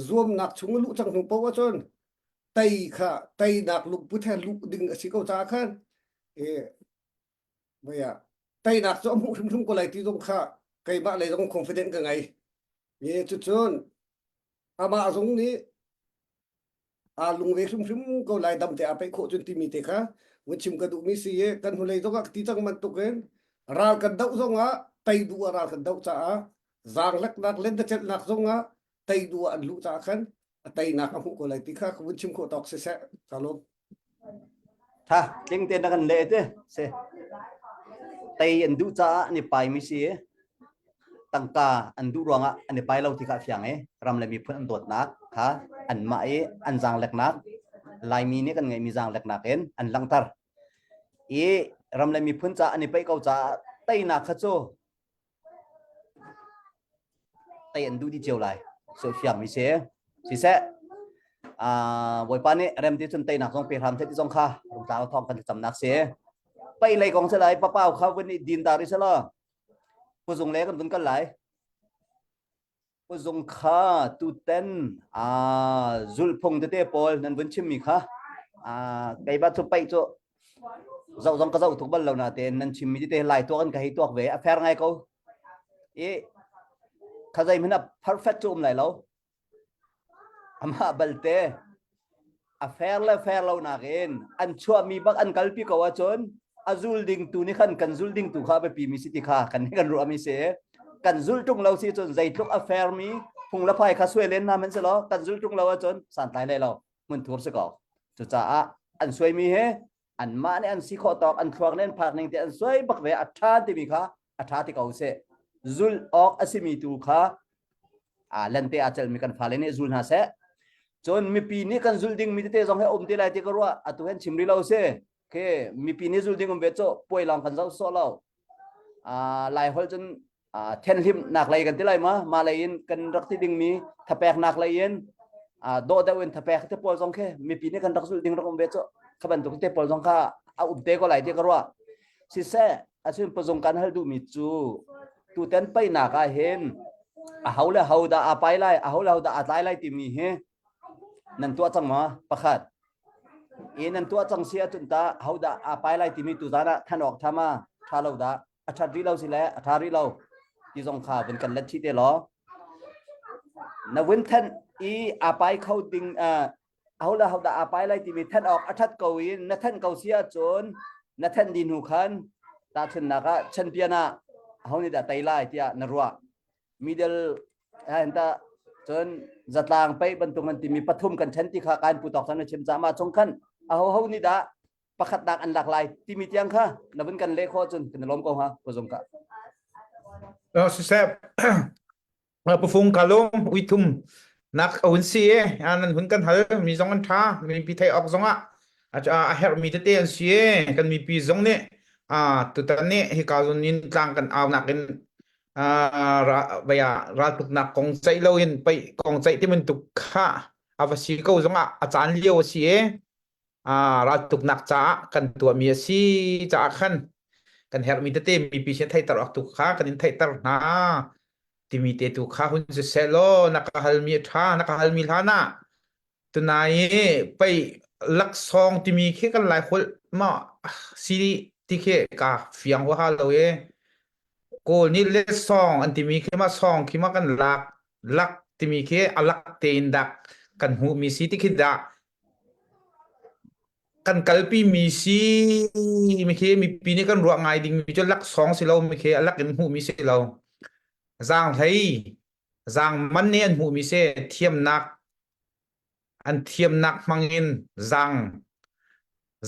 zuamnak chung a luh cang hnu paoh ahcun tei kha teinak lungput he luh ding a si ko caah khan vei ah teinak cu a hmuh hrimhrim ko lai ti zong kha keimah lei zong confident ka ngei. Cucun amah zong nih aa lungre hrimhrim ko lai dam te aa peih khawh cun timi te kha vun chim ka duhmi si i kan hnulei zongah ti cang bantukin ral kan doh zongah tei duh ah ral kan doh caah zaangleknak lentecelhnak zongah tei duh ah an luh caah khan a teinak a hmuh ko lai ti kha ka vun chim khawh tawk siseh ka lawm. Tha tling te na kan leh te se tei an duh caah an i pai mi si tangka an duh ruangah an i pai lo ti kha a fiang i ram le miphun an dawtnak kha anmah i an zaangleknak Laimi nih kan ngeihmi zaangleknak in an langhter i ram le miphun caah an i paih ko caah teinak kha cu tei an duh dih cio lai so fiang mi si siseh. Bawipa nih rem ti cun teinak zong pe hram seh ti zong kha rungtlang thawng kan thlacamnak si. Pei lei kong se lai papau kha vun i din ta ri se law puzung le kan vun kal lai. Puzung kha tuten a zulphung tete pawl nan vun chimmi kha kei ba cu pei cu zoh zong ka zoh tuk bal lo na tein nan chimmi tete lai tuak in ka hei tuak ve a fair ngai ko. I kha zei hmanh a perfect cu um lai lo. Amah balte a fair le fair lo nakin an chuahmi bak an kalpi ko ahcun a zul ding tu nih khan kan zul ding tu kha a biapi mi si ti kha kan kan ruahmi si. Kan zul ṭung lo si cun zeitluk a fair mi phung le phai kha suai len hna hmanh selaw kan zul ṭung lo ahcun santlai hlei lo hmunthur si ko. Cucaah an suaimi he anmah nih an si khawh tawk an thluak nih an phak ning te an suai bak ve a ṭha timi kha a ṭha ti ko seh. Zulh awk a simi tu kha a lente aa celmi kan fale nih zul hna seh. Cun mipi nih kan zulh dingmi tete zong hi a um te lai ti ka ruah. Atu hen chim rih lo si. Ke mipi nih zul ding um ve cu puai lawng kan zoh sawh lo. Lai holh cun thianhlimnak lei kan ti lai ma ma lei in kan rak ti dingmi thapeknak lei in dawh deuh in thapek te pawl zong khi mipi nih kan rak zulh ding rak um ve cu kha bantuk te pawl zong kha a um te ko lai ti ka ruah. Siseh asin pazung kan hal duhmi cu tuten paihnak ah hin a ho le ho dah aa pai lai a ho le ho dah aa tlai lai timi hi nan tuah cang ma pakhat i nan tuah cang si ahcun ta ho dah aa pai lai timi tu zan ah than awk tha ma tha lo dah a that rih lo si le a tha rih lo ti zong kha vun kan let chih te law na vun than i aa pai kho ding aho le hodah aa pai lai timi thanh awk a ṭhat ko i na thanh ko si ahcun na thanh dih hnu khan tahchunhnak ah champion ah aho nih dah tei lai tiah na ruah middle ah ta cun zatlang pei bantuk an timi pathum kan ṭhen ti kha kan pu tawk na chim cama chung khan aho ho nih dah pakhatnak an lak lai timi tiang kha na vun kan leh khawh cun kan lawm ko ha ko zong ka Siseh Pufung kalung uithum nak a hun si e nan hun kan hal mi zong an tha mipi thei awk zong ah a herh mi tete an si e kan mipi zong nih a tutan nih hika zon in tlang kan au nak in vaya raltuknak kong ceih lo in pei kong ceih ti bantuk kha a va si ko zong ah a caan lio a si e raltuknak caah kan tuahmi a si caah khan kan herhmi tete mipi sin theihter awk tu kha kan in theihter hna timi te tu kha hun si seh law na ka halmi a ṭha na ka halmi hlan ah tunai i pei laksawng timi khi kan lai holh ma si ti khi ka fiang huaha lo e kawl nih le song an timi khi ma song khi ma kan lak lak timi khi a lak tein dak kan hmuhmi si ti khi dah kan kalpi mi si mi khi mipi nih kan ruah ngai ding mi cu laksawng si lo mi khi a lak in hmuh mi si lo zaang hlei zaang man nih an hmuh mi si thiamnak an thiamnak hmang in zaang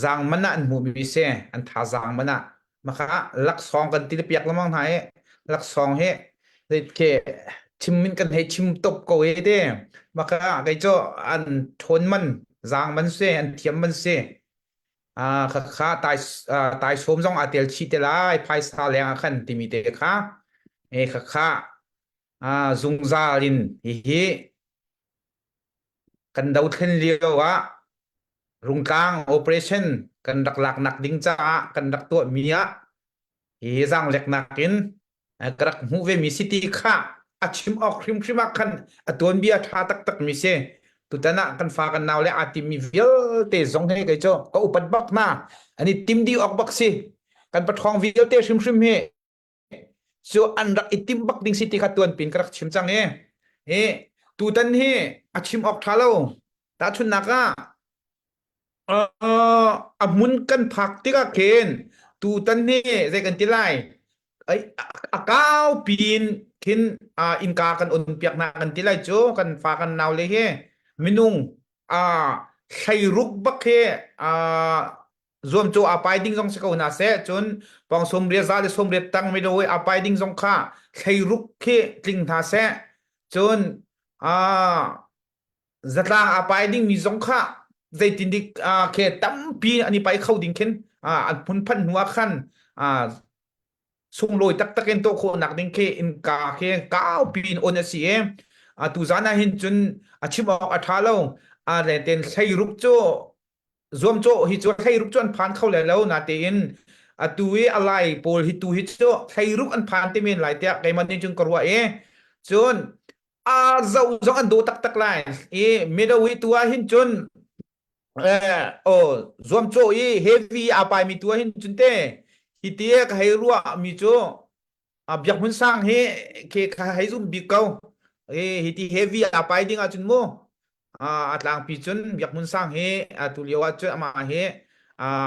zaang man ah an hmuh mi si an tha zaang man ah Maka laksawng kan ti piak lengmang hna i laksawng hi ke chim in kan hei chim top ko i te maka kei cu an ṭhawn man zaang man si an thiam man si ah kha kha tai tai sawm zong aa tel chih te lai phaisa leng ah khan timi te kha e kha kha zungzal in hihi Kan dothlen lio ah Rungtlang operation kan rak laknak ding caah kan rak tuahmi ah hi zaangleknak in ka rak hmuh vemi si ti kha a chim awk hrimhrim ah khan a tuanbia ṭha taktakmi si. Tutan ah kan fa kan nau le aa timmi vialte zong he kei cu ka upat bak hna. An i tim dih awk bak si. Kan paṭhawng vialte hrimhrim hi cu an rak i timh bak ding si ti kha tuan pin ka rak chim cang i hi tutan hi a chim awk ṭha lo tahchunhnak ah a hmun kan phak tikah khin tutan hi zei kan ti lai a kau pin khin innka kan on piak hna kan ti lai cu kan fa kan nau le hi minung a thleiruk bak hi zuam cu a pai ding zong si ko hna seh cun pawng 90 za le 80 tang mi lo a pai ding zong kha thleiruk khi tling hna seh cun a zatlang a pai ding mi zong kha zeitin dik khe tampi an i pai kho ding khin an phun phan hnu ah khan sunglawi taktak in tuah khawhnak ding khi innka khi kaupi in on a si i atu zan ah hin cun a chim awk a ṭha lo. A le ten thleiruk cu zuamcawh hi cu thleiruk cu an phan kho le lo natein atu i a lai pawl hi tu hi cu thleiruk an phan te men lai tiah keimah nih cun ka ruah i cun a zoh zong an dawh taktak lai i mido hi tu ah hin cun eh oh zuamcawh i heavy aa pai mi tu ah hin cun te hi ti ka hei ruah mi cu a biak hmun sang hi ke kha hei zum bik ko i hi ti heavy aa pai ding ahcun mu a tlangpi cun Biak Hmun Sang hi tu lio ah cun amah hi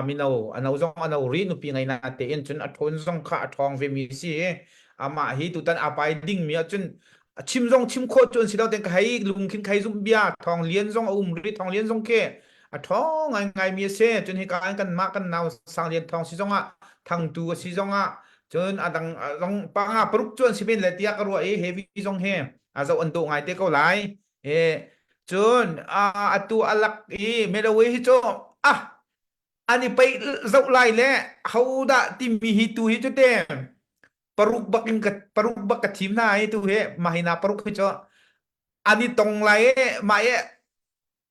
mino a no zong a no rih nupi ngei na tein cun a ṭhawn zong kha a ṭhawng ve mi si amah hi tutan a pai ding mi ahcun a chim zong chim khawh cu an si lo ten ka hei lung khin khai zum bia thong lian zong a um ri thong lian zong khi a ṭhawng ngai ngai mi a si cun hika kan mah kan nau sang lian thong si zong ah thangtu a si zong ah cun a dang zong panga paruk cu an si men le tiah ka ruah i heavy zong he a zoh an dawh ngai te ko lai E, cun atu a lak i Melawi hi cu ah an i peih zoh lai le hodah timi hi tu hi cu te paruk bak in ka paruk bak ka thim hna hi tu hi mahina paruk hi cu an i tong lai i mah i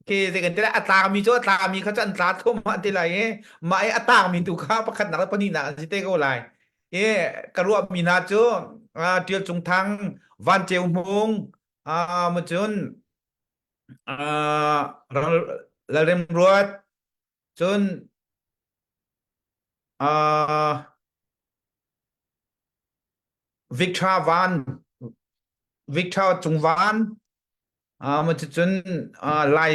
ke zei kan ti lai a tlami cu a tlami kha cu an tla thluahmah ti lai i mah i a tangmi tu kha pakhatnak le pahnihnak an si te ko lai i ka ruahmi hna cu Ṭial Cung Thang Van Ceu Hmung Ah cun ah Lalrem Ruat cun ah Victor Van Victor Cung Van ah cun ah Lai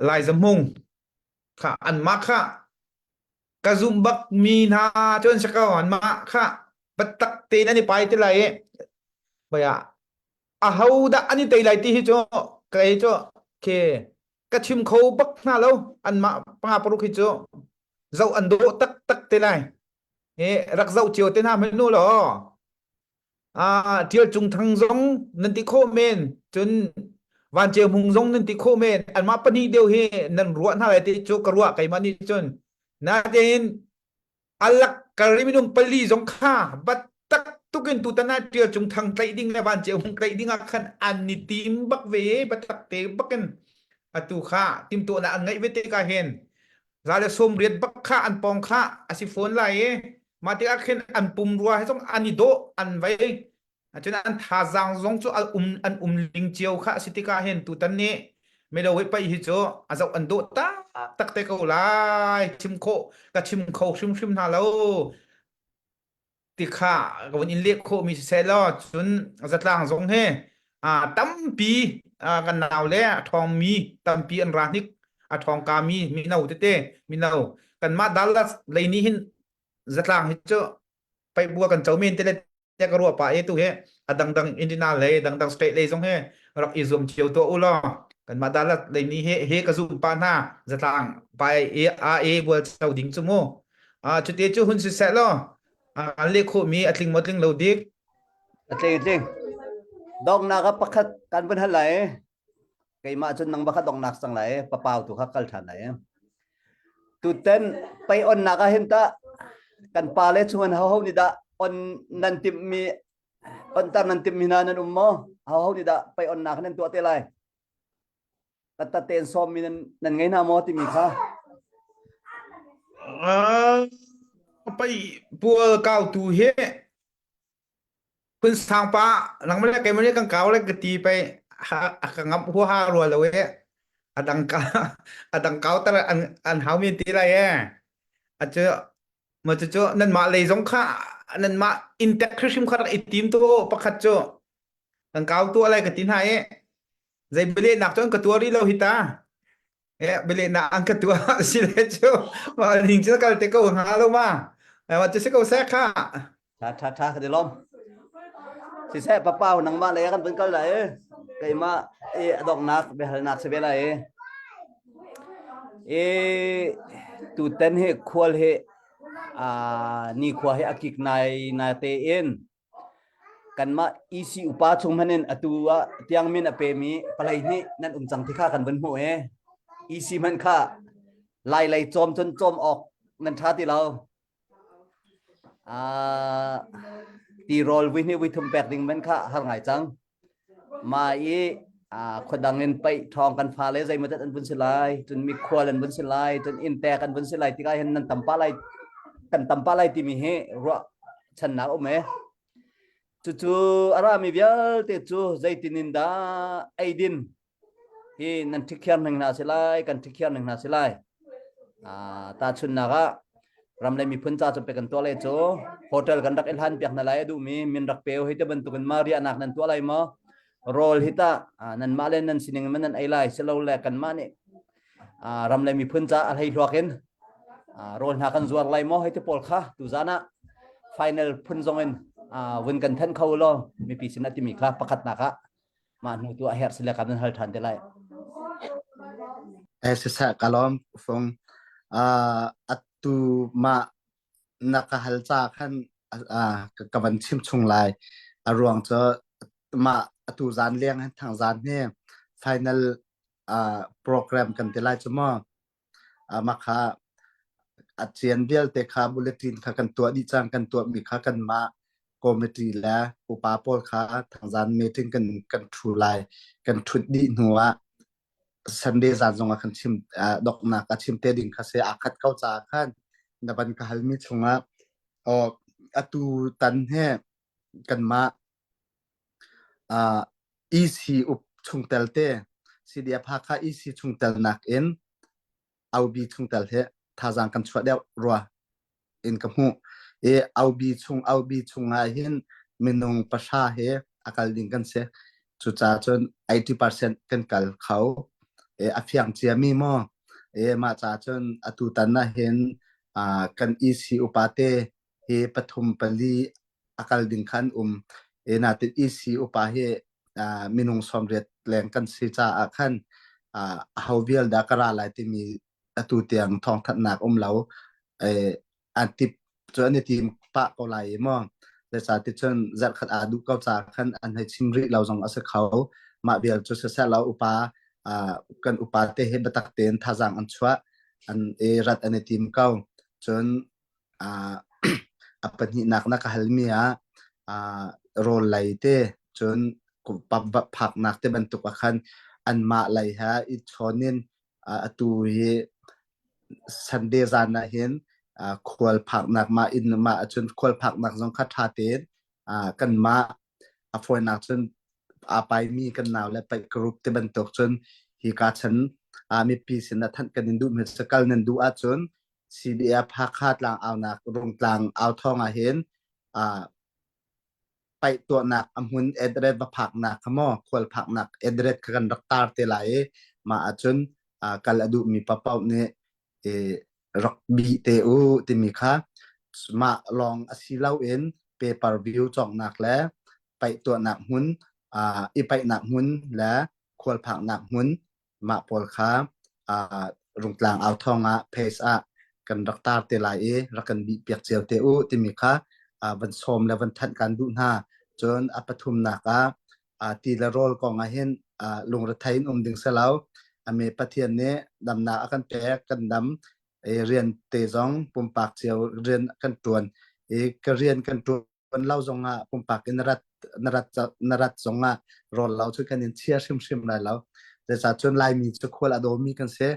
Lai Zamhung kha anmah kha ka zumh bak mi hna cu an si ko anmah kha biatak tein an i pai te lai i baya aho dah an i tei lai ti hi cu kei cu ke ka chim kho bak hna lo anmah panga paruk hi cu zoh an dawh taktak te lai he rak zoh cio te hna hmanh nu law Ah, Ṭial Cung Thang zong nan ti khawh men, cun Van Ceu Hmung zong nan ti khawh men. Anmah pahnih deuh hi nan ruah hna lai ti cu ka ruah keimah nih cun. Natein alak kar i minung pali zong kha biatak tukin tutan ah Ṭial Cung Thang tlaih ding le Van Ceu Hmung tlaih ding ah khan an i tim bak ve i biatak te bakin atu kha timtuahnak an ngeih ve te ka hin za le sawm riat bak kha an pawng kha a si fawn lai i mah tikah khin an pumrua he zong an i dawh an vei cun an thazaang zong cu an um an um ling cio kha a si tikah hin tutan nih melo hi paih hi cu a zoh an dawh tak tak te ko lai chim khawh ka chim kho hrimhrim hna lo ti kha ka vun in leh khawhmi siseh law cun zatlang zong he tampi kan nau le a ṭhawngmi tampi an ra hnik a ṭhawngkami mino tete mino kanmah Dallas lei nih hin zatlang hi cu paihbua kan co men te le te ka ruah pa e tu he a dangdang Indiana lei dangdang state lei zong he rak i zuam cio tuah u law kanmah Dallas lei nih he he ka zum pa hna zatlang pa e a e bual co ding cu mu Ah cuti cu hun siseh law an leh khawhmi a tling maw tling lo dik? A tling a tling. Donghnak ah pakhat kan vun hal lai. Keimah cun nang bakha donghnak cang lai. Papau tu kha kal ṭhan lai. Tuten pei onnak ah hin ta kan pa le chung an ho ho nih dah on nan timhmi ontar nan timhmi hna nan um maw? Ho ho nih dah pei onnak nan tuah te lai? Tattat tein sawmmi nan, nan ngei hna maw timi kha? Uh, pei pual kautu hi phun sang pa nangmah le keimah nih kan kau le ka ti pei ha a ka ngamh huaha rua lo e a dang ka a dang kau tar an an hau mi ti lai e a cu ma cu cu nanmah lei zong kha nanmah intek hrimhrim kha rak i tim tu pakhat cu kan kau tu lai ka ti hna e Zei bialehnak cu an ka tuah rih lo hi ta. Eh, bialehnak an ka tuah si le cu mah ning cu kal te ko hnga lo ma. Eh, wa cu si ko seh kha. Tha tha tha ka ti lom. Siseh papa nangmah lei kan vun kal lai keimah i a donghnak biahalnak si ve lai i tuten hi khual hi a nikhua hi a kik nai na te in Kanmah EC upa chung hmanh in atu ah tiang min a pemi palei nih nan um cang ti kha kan vun hmuh i EC hmanh kha lai lei cawm cun cawm awk nan ṭha ti lo. Uh, tirawl vui hnih vui thum pek ding man kha har ngai cang. Ma i Khuadang in paih ṭhawng kan fale zeimawzat an vun si lai, cun mikhual an vun si lai, cun inntek an vun si lai tikah hin nan tam pah lai, kan tam pah lai timi hi ruahchannak um e. Cucu a rami vialte cu zeitin in dah eidin hi nan ṭhikhiar ning hna si lai, kan ṭhikhiar ning hna si lai. Tahchunhnak ah ram le miphun ca cu pe kan tuah lai cu hotel kan rak i hlan piak hna lai a duhmi min rak pe hei te bantukin ma riahnak nan tuah lai maw rawl hi tah nanmah le nan sining in nan ei lai silo le kanmah nih ram le miphun ca a hlei hluak in rawl hna kan zuar lai maw hei te pawl kha tuzan ah final phun zong in vun kan thanh kho law mipi sin a timi kha pakhatnak ah mah hnu tu a herh sile kan hal than te lai. Eh siseh ka lawm fung atu ma na ka hal ca khan ka van chim chung lai. A ruang cu mah atu zan leng hin thang zan hi final program kan ti lai cu mu. Mah kha a cian vialte kha bulletin kha kan tuah dih cang kan tuahmi kha kanmah committee le upa pawl kha thangzan meeting kan kan ṭhu lai. Kan ṭhut dih hnu ah Sunday zan zong ah kan chim doknak a chim te ding kha se aa khat ko caah khan na van ka halmi chungah oh atu tan he kanmah uh, EC up chungtel te CDF Hakha EC chungtel nakin OB chungtel he thazaang kan chuah deuh rua in ka hmuh. I OB chung OB chung ah hin minung pahra he a kal ding kan si. Cucaah cun 80% kan kal kho. E, a fiang ciami maw? E, mah caah cun atu tan ah hin uh, kan EC upa te hi pathum pali a kal ding khan um. E, natin EC upa hi uh, minung 80 leng kan si caah khan uh, aho vial dah ka ra lai timi atu tiang thawngthanhnak um lo. E, an tip cu an i tim pah ko lai i maw zeicahti cun zarhkhat aa duh ko caah khan an hei chim rih lo zong a si kho mah vial cu siseh lo upa uh, kan upa te hi biatak tein thazaang an chuah an i rat an i tim ko cun uh, a pahnihnak na ka halmi ah uh, rawl lei te cun phaknak te bantuk ah khan anmah lei ha i chawn in atu hi Sunday zan ah hin khual phaknak mah inn mah ahcun khual phaknak zong kha ṭha tein kanmah a fawinak cun aa paimi kan nau le paih group te bantuk cun hi ka chan mipi sin ah thanh kan in duh mi kal nan duh ahcun CDF Hakha tlang aunak Rungtlang au thawng ah hin paih tuahnak a hmun address va phaknak kha maw khual phaknak address kha kan rak tar te lai i mah ahcun kal a duhmi paohpaoh nih i rak bih te u timi kha mah lawng a si loin paper view cawknak le paih tuahnak hmun i paihnak hmun le khual phaknak hmun mah pawl kha uh, Rungtlang au thawng ah phase ah kan rak tar te lai i rak kan bih piak cio te u timi kha uh, van sawm le van thanh kan duh hna. Cun a pathumnak ah uh, ti le rawl kong ah hin uh, lungrethei in um ding si lo. Ame Pathian nih damnak a kan pek, kan dam i rian te zong pumpak cio rian kan tuan i ka rian kan tuan lo zongah pumpak in na rat na rat na rat zongah rawl lo cu kan in chia hrimhrim lai lo. Zeicah cun Laimi cu khual a dawmi kan si.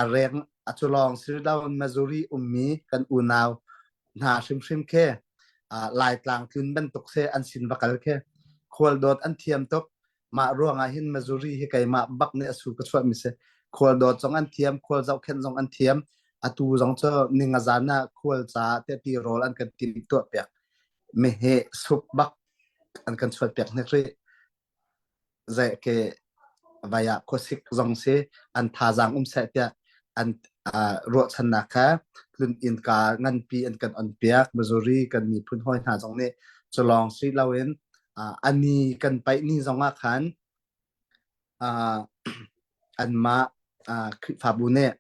A reng a cu lawng si lo Missouri ummi kan unau hna hrimhrim khi Laitlang tlun bantuk si an sin va kal khi khual dawt an thiam tuk. Mah ruangah hin Missouri hi keimah bak nih a su ka chuahmi si. Khual dawt zong an thiam, khual zohkhenh zong an thiam. Atu zong cu ningazan ah khual caah ti rawl an kan tim tuah piak. Meheh sup bak an kan chuat piak hnik rih. Zei ke vai ah khuasik zong si an thazaang um seh tiah an uh, ruahchannak kha tlun innka nganpi an kan on piak. Missouri kan miphun hawi hna zong nih culawng si loin uh, ani kan paih ni zong ah khan uh, anmah uh, Khrihfabu nih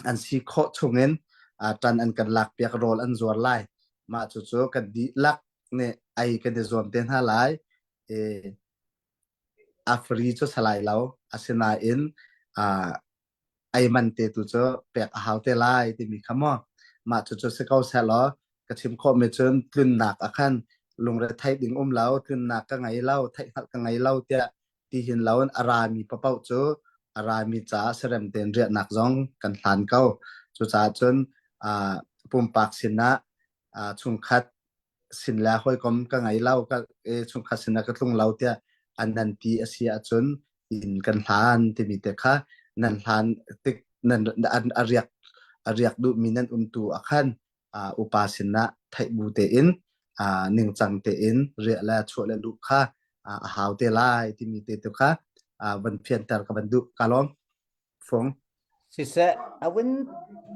an si khawh chungin ṭan an kan lakpiak rawl an zuar lai. Mah cucu kan dihlak nih ei kan i zuam te hna lai. I a free cu salai lo. Asinain ei man te tu cu pek a hau te lai timi kha maw. Mah cucu si ko sehlaw ka chim khawhmi cun tlunnak ah khan lungre theih ding um lo, tlunnak ka ngei lo, theihhngalh ka ngei lo tiah. Ti hin loin a rami paoh cu a rami caah serem tein riahnak zong kan hlan ko. Cucaah cun uh, pumpak sinah uh, chungkhat sin le hawikom ka ngei lo ka e, chungkhat sinah ka tlung lo tiah an nan ti a si ahcun inn kan hlan timi te kha nan hlan tik nan an a riak a riak duhmi nan um tu ah khan uh, upa sinah theih bu tein uh, ningcang tein riah le chuah le luh kha uh, a hau te lai timi te tu kha uh, van fianter ka van duh ka lawm fung Siseh, a vun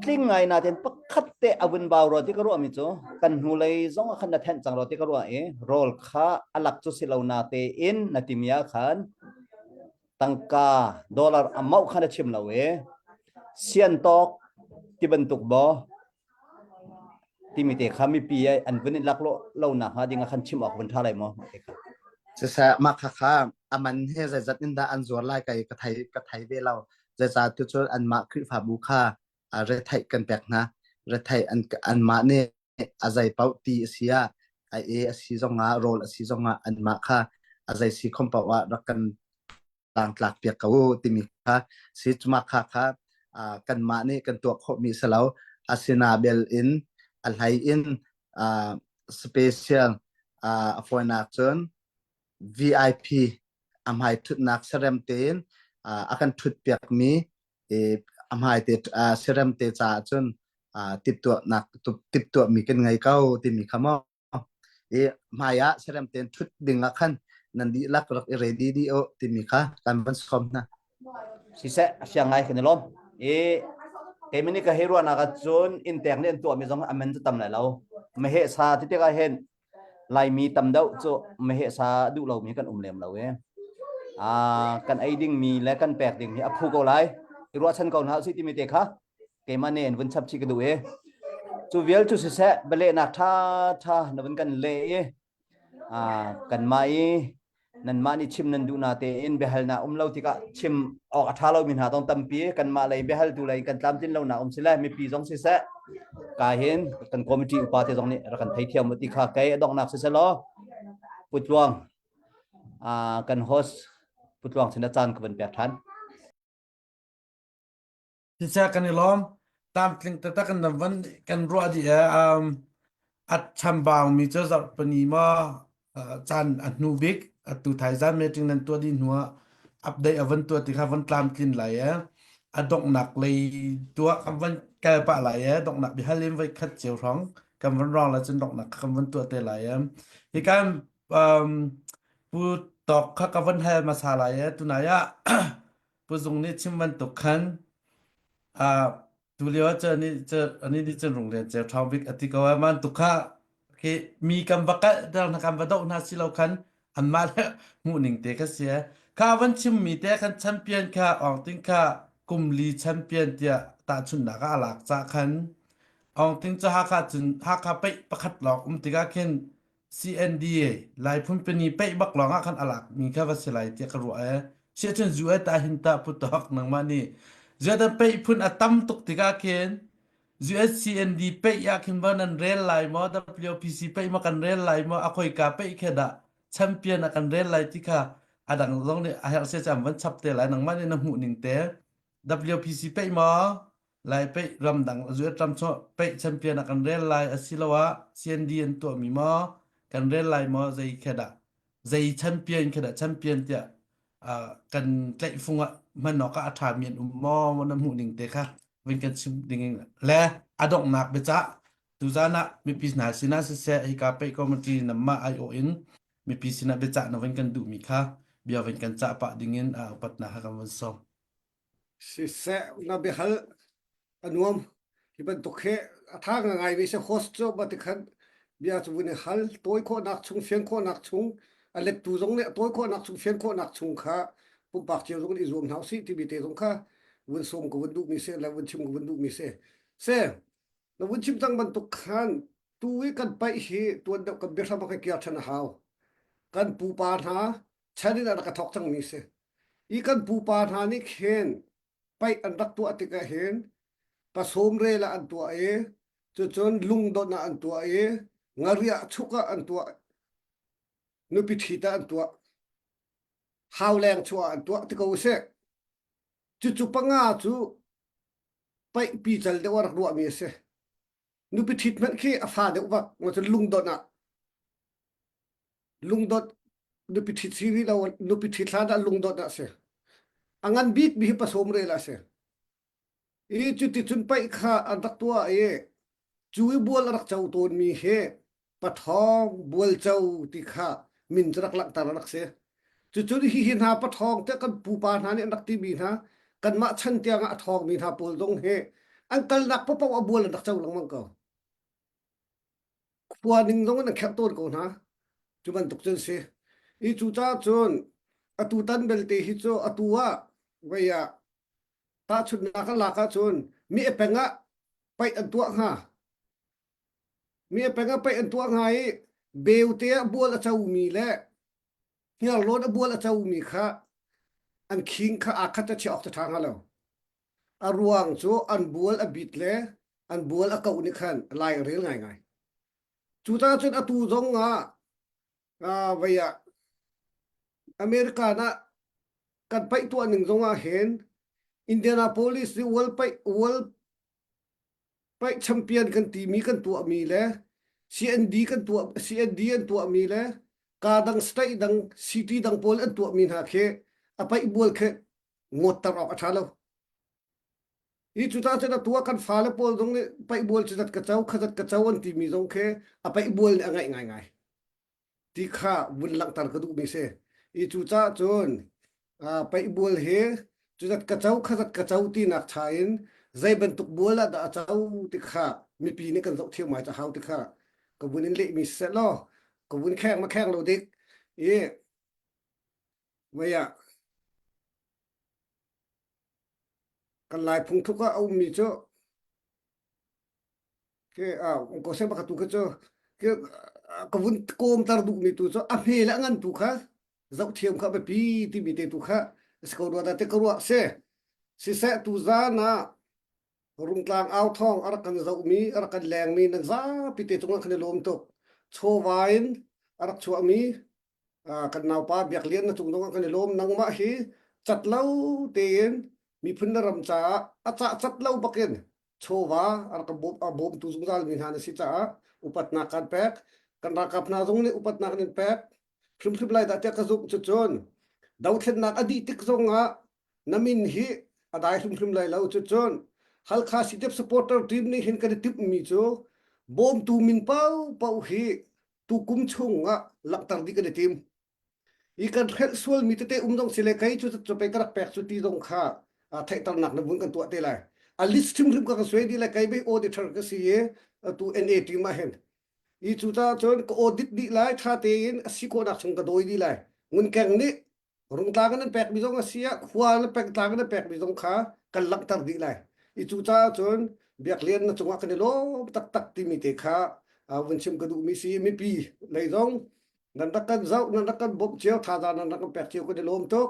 tling ngai nain pakhat te a vun bau rua ti ka ruahmi cu kan hnulei zong ah khan na thenh cang rua ti ka ruah i rawl kha a lak cu si lo na tein na timi ah khan tangka dollar a mauh kha na chim lo i sian tawk ti bantuk maw timi te kha mipi an vun in lak lo lo nak hnga ding ah khan chim awk vun ṭha lai maw mah te kha Siseh mah kha kha a man he zeizat in dah an zuar lai kai ka thei ka thei ve lo. Zeicah tu cun anmah Khrihfabu kha retheih kan pek hna. Retheih an anmah nih a zei paoh ti a si ah a e a si zongah rawl a si zongah anmah kha a zei si khom paoh ah rak kan tlangtlak piak ko u timi kha si cuma kha kha kanmah nih kan tuah khawhmi si lo asina bel in a hlei in special a fawinak cun VIP a hmai thutnak serem tein a kan thut piakmi a hmai te serem te caah cun tiptuahnak tiptuahmi kan ngei ko timi kha maw i hmai ah serem tein ṭhut ding ah khan nan dihlak rak i ready dih u timi kha kan van sawm hna. Siseh, a siang ngai kan i lawm. I keimah nih ka hei ruahnak ahcun inntek nih an tuahmi zong a man cu tam lai lo. Meheh sa ti tikah hin Laimi tam deuh cu meheh sa duh lomi kan um lem lo i ah kan ei dingmi le kan pek ding hi a phu ko lai. I ruahchan ko hna usih timi te kha keimah nih in vun chap chih ka duh i cu vial cu siseh bialehnak ṭha ṭha na vun kan leh i kanmah i nanmah nih chim nan duh na tein biahalnak um lo tikah chim awk a ṭha lomi hna zong tampi kanmah lei biahaltu lei kan tlamtlin lonak um sile mipi zong siseh ka hin kan committee upa te zong nih rak kan theithiam u ti kha kei a donghnak siseh law Pu Tluang kan host Pu Tluang sin a caan ka van pek ṭhan. Siseh kan i lawm. Tlamtling taktak in van kan ruah dih ee. Um, a chambau mi cu zarhpini maw uh, caan a hnu bik atu thaizan meeting nan tuah dih hnu ah update a van tuah ti kha van tlamtlin lai ee. A donghnak lei tuah kan van kal pah lai ee. Donghnak bihal in voi khat cio hrawng kan van rawng lai cun donghnak kha kan van tuah te lai ee. Hi kan um, pu tawk kha ka van hal hmasa lai ee. Tunai ah Pu Zung nih chim bantuk khan ah tulio ah cun nih cu ani nih cun Runglian Ceu Ṭhawng Bik a ti ko ai man tuk kha khi mi kan va kalh ter hna kan va doh hna si lo khan anmah le hmuh ning te kha si kha van chim mi te khan champion kha Aung Ting kha kum li champion tiah tahchunhnak ah a lak ca khan Aung Ting cu Hakha cun Hakha peih pakhat lawng um tikah khin CNDA Lai phunpini peih bak lawng ah khan a lak mi kha va si lai tiah ka ruah ee. Siahcun US ta hin tah putok nangmah nih zedah peih phun a tam tuk tikah khin US CND peih ah khin va nan rel lai maw WPC peih maw kan rel lai maw a khoika peih khe dah champion a kan rel lai ti kha a dang zong nih a herh sia cam van chap te lai nangmah nih na hmuh ning te WPC peih maw Lai peih ramdang zuet ram chuah peih champion ah kan rel lai asiloah CND an tuahmi maw kan rel lai maw zei khe dah zei champion khe dah champion tiah uh, kan tlaihfung ah hman awk ah a ṭhami an um maw na hmuh ning te kha vun kan chim ding in le a donghnak biacah tuzan ah mipi hna sinah siseh hika peih committee namah aiawh in mipi sinah biacah na vun kan duhmi kha bia vun kan cah pah ding in uh, upatnak kha kan vun sawm. Siseh na biahal a nuam. Hi bantuk hi a tha ngai ve se host cu ba tikhan bia cu vun i hal tawi khawhnak chung fian khawhnak chung a lettu zong nih a tawi khawhnak chung fian khawhnak chung kha pumpak cio zong nih i zuam hna usih timi te zong kha vun sawm ka vun duhmi si le vun chim ka vun duhmi si. Se na vun chim cang bantuk khan tu i kan paih hi tuan deuh kan biahram a kan kiar ṭhan a hau. Kan pupa hna chan in a rak ka thawk cangmi si. I kan pupa hna nih khin paih an rak tuah tikah hin pasawm rel ah an tuah i cucun lungdonh ah an tuah i ngariah chuk ah an tuah nupi ṭhit ah an tuah. Hauleng chuah an tuah ti ko seh. Cucu panga cu paih pical deuh a rak ruahmi a si. Nupi ṭhit hmanh khi a fa deuh vak ngo cun lungdonh ah lungdonh nupi ṭhit si rih lo nupi ṭhit hlan ah lungdonh ah a si. A ngan bik mi hi pasawm rel ah a si. I cuticun paih kha an rak tuah i cu i bual a rak co tawnmi hi paṭhawng bualco ti kha min cu rak langhter a rak si. Cucun hihi hna paṭhawng tiah kan pupa hna nih an rak timi hna kanmah chan tiangah a ṭhawngmi hna pawl zong hi an kalnak paohpaoh ah bual an rak co lengmang ko. Khua ning zong in an kherh tawn ko hna. Cu bantuk cun si. I cucaah cun atu tan belte hi cu atu ah vei ah Tahchunhnak an lak ahcun mi a peng ah paih an tuah hnga. Mi a peng ah paih an tuah hnga i beute ah bual a comi le hniarlawn a bual a comi kha an khing kha aa khat a chiah awk cu ṭha hnga lo. A ruang cu an bual a bit le an bual a koh nih khan lai a rel ngaingai. Cucaah cun atu zong ah uh, vei ah American ah kan paih tuah ning zong ah hin Indianapolis i World paih World paih champion kan timi kan tuahmi le CND kan tuah CND an tuahmi le ka dang state dang city dang pawl an tuahmi hna khi a paih bual khi ngawtter awk a ṭha lo. Hi cucaah cun atu ah kan fale pawl zong nih paih bual cu zat ka co kha zat ka co an timi zong khi a paih bual nih a ngaih ngaingai. Ti kha vun langhter ka duhmi si. I cucaah cun paih bual hi cuzat ka co kha zat ka co tinak cha in zei bantuk bual ah dah a co ti kha mipi nih kan zoh thiam ngai ca hau ti kha ka vun in lehmi siseh law ka vun kheng ma kheng lo dik i mei ah kan lai phungthuk ah a ummi cu Ke ko se baka tu kha cu ke ka vun kawmtar duhmi tu cu a hme le a ngan tu kha zoh thiam kha biapi timi te tu kha si ko rua dah te ka ruah si. Siseh tu zan ah Rungtlang au thawng a rak kan zohmi a rak kan lengmi nan zapi te cungah khan i lawm tuk. Chawva in a rak chuahmi kan naupa Biak Lian na cung zongah kan i lawm. Nangmah hi cat lo tein miphun le ram caah a cah cat lo bakin chawva a rak a bawmtu zungzal mi hna na si caah upatnak kan pek. Kan ralkap hna zong nih upatnak an in pek. Hrimhrim lai dah tiah ka zumh cucun dothlennak a dih tik zongah na min hi a dai hrimhrim lai lo cucun Halkha CDF supporter team nih hin kan i timhmi cu bawmtu min paohpaoh hi tukum chung ah langhter dih kan i tim. I kan hrelh sualmi tete um zong si le kei cu cu pe ka rak pek cu ti zong kha theihternak na vun kan tuah te lai. A list hrimhrim ka kan suai dih lai kei bei auditor ka si i atu NA team ah hin. I cu caah cun ka audit dih lai tha tein a si khawhnak chung ka dawi dih lai. Ngunkeng nih Rungtlang in an pekmi zong a si ah khua le pengtlang in an pekmi zong kha kan langhter dih lai. I cu caah cun Biaklian na cungah kan i lawm taktak timi te kha vun chim ka duhmi si mipi lei zong nan rak kan zoh nan rak kan bawmh cio thazaang nan rak kan pek cio kan i lawm tuk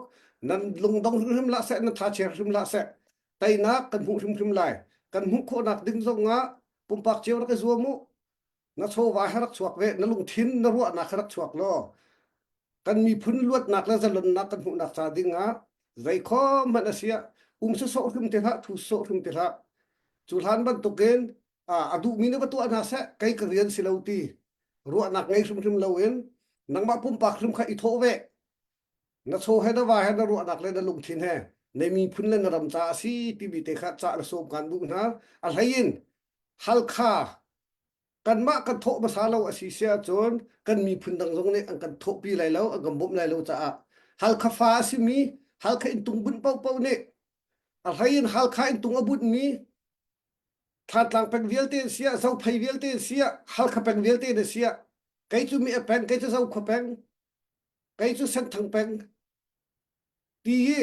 nan lungdong hrimhrim hlah seh nan tha chia hrim hlah seh teinak kan hmuh hrimhrim lai kan hmuh khawhnak ding zong ah pumpak cio rak i zuam u na chawva he rak chuak ve na lungthin na ruahnak he rak chuak law kan miphun luatnak le zalonnak kan hmuhnak ca ding ah zei khom hmanh a si ah um sawh hrim te hlah thu sawh hrim te hlah cu hlan bantukin a duhmi nih va tuah hna seh kei ka rian si lo ti ruahnak ngei hrimhrim loin nangmah pumpak hrim kha i thawh ve na chaw he na va he na ruahnak le na lungthin he na miphun le na ram ca a si timi te kha ca na sawm kan duh hna a hlei in Halkha kanmah kan thawh hmasa lo a si si ahcun kan miphun dang zong nih an kan thawhpi lai lo an kan bawmh lai lo caah Halkha fa a simi Halkha inntung bunh paohpaoh nih a hlei in Halkha inntung a bunhmi Thantlang peng vialte an si ah Zophei vialte an si ah Halkha peng vialte an si ah kei cu mi a peng kei cu Zokhua peng kei cu Senthang peng Ti hi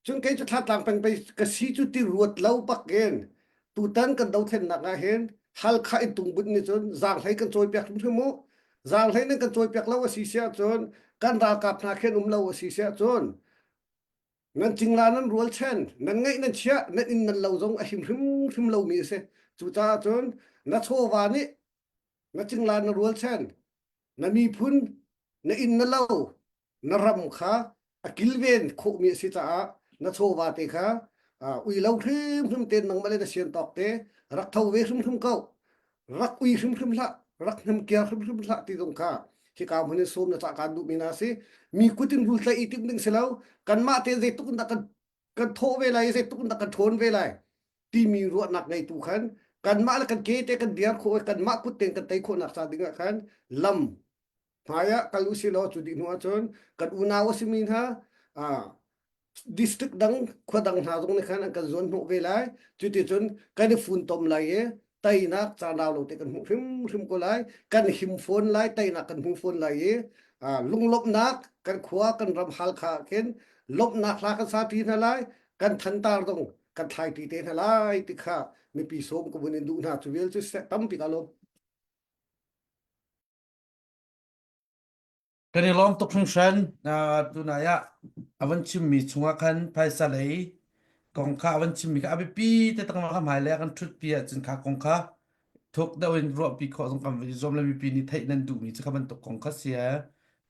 cun kei cu Thlatlang peng pei ka si cu ti ruat lo bak in tutan kan dothlennak ah hin Halkha in tungbunh nih cun zaanghlei kan cawipiak hrimhrim mu. Zaanghlei nan kan cawipiak lo a si si ahcun kan ralkap hna khin um lo a si si ahcun nan cingla nan rualchan nan ngeih nan chiah nan inn nan lo zong a him hrimhrim lomi a si. Cucaah cun na chawva nih na cingla na rualchan na miphun na inn na lo na ram kha a. A kilven khawhmi a si caah na chawva te kha ui lo hrimhrim tein nangmah le na sian tawk te rak tho ve hrimhrim ko. Rak ui hrimhrim hlah, rak hnemkiar hrimhrim hlah ti zong kha hika hmun in sawm na cah kaan duhmi hna si. Mi kut in rul tlaih i timh ding si lo. Kanmah te zeitluk in dah kan kan thawh ve lai, zeitluk in dah kan ṭhawn ve lai timi ruahnak ngeitu khan kanmah le kan ke te kan diar khawh i kanmah kut tein kan tei khawhnak ca ding ah khan lam hmai ah kal usih law cu dih hnu ahcun kan unau a simi hna district dang khua dang hna zong nih khan an kan zuan hnawh ve lai. Cuticun kan i funtom lai i teinak caan rau lo te kan hmuh hrimhrim ko lai. Kan him fawn lai, teinak kan hmu fawn lai i lunglawmhnak kan khua kan ram Halkha ah khin lawmhnak hla kan sa ṭi hna lai, kan thantar zong kan thlai ṭi te hna lai ti kha mipi sawm ka vun in duh hna. Cu vial cu tampi ka lawm. Kan i lawm tuk hringhran. Tunai ah a van chimmi chungah khan phaisa lei kong kha a van chimmi kha a biapi te tangma kha hmailei ah kan ṭhutpi ahcun kha kong kha thuk deuh in ruahpi khawh zong kan van i zuam le mipi nih theih nan duhmi cu kha bantuk kong kha si ee.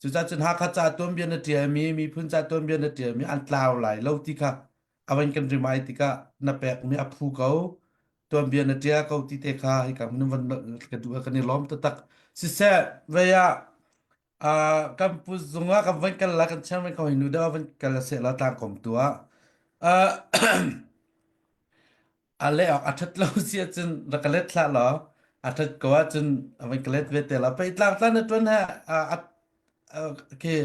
Cucaah cun Hakha ca tuanbia na ṭialmi, miphun ca tuanbia na ṭialmi an tlau lai lo ti kha a van kan rimai tikah na pekmi a phu ko. Tuanbia na ṭial ko ti te kha hika hmun van ka duh kan i lawm taktak. Siseh, vei ah Uh, kan pu zung ah kan van kal la kan chairman ko hi nu deuh van kal se la tlang kom tu ah uh, a le ok a that lo si ahcun rak ka let thlah law a that ko ahcun a van ka let ve te la pei tlang tlan na tuan he a ke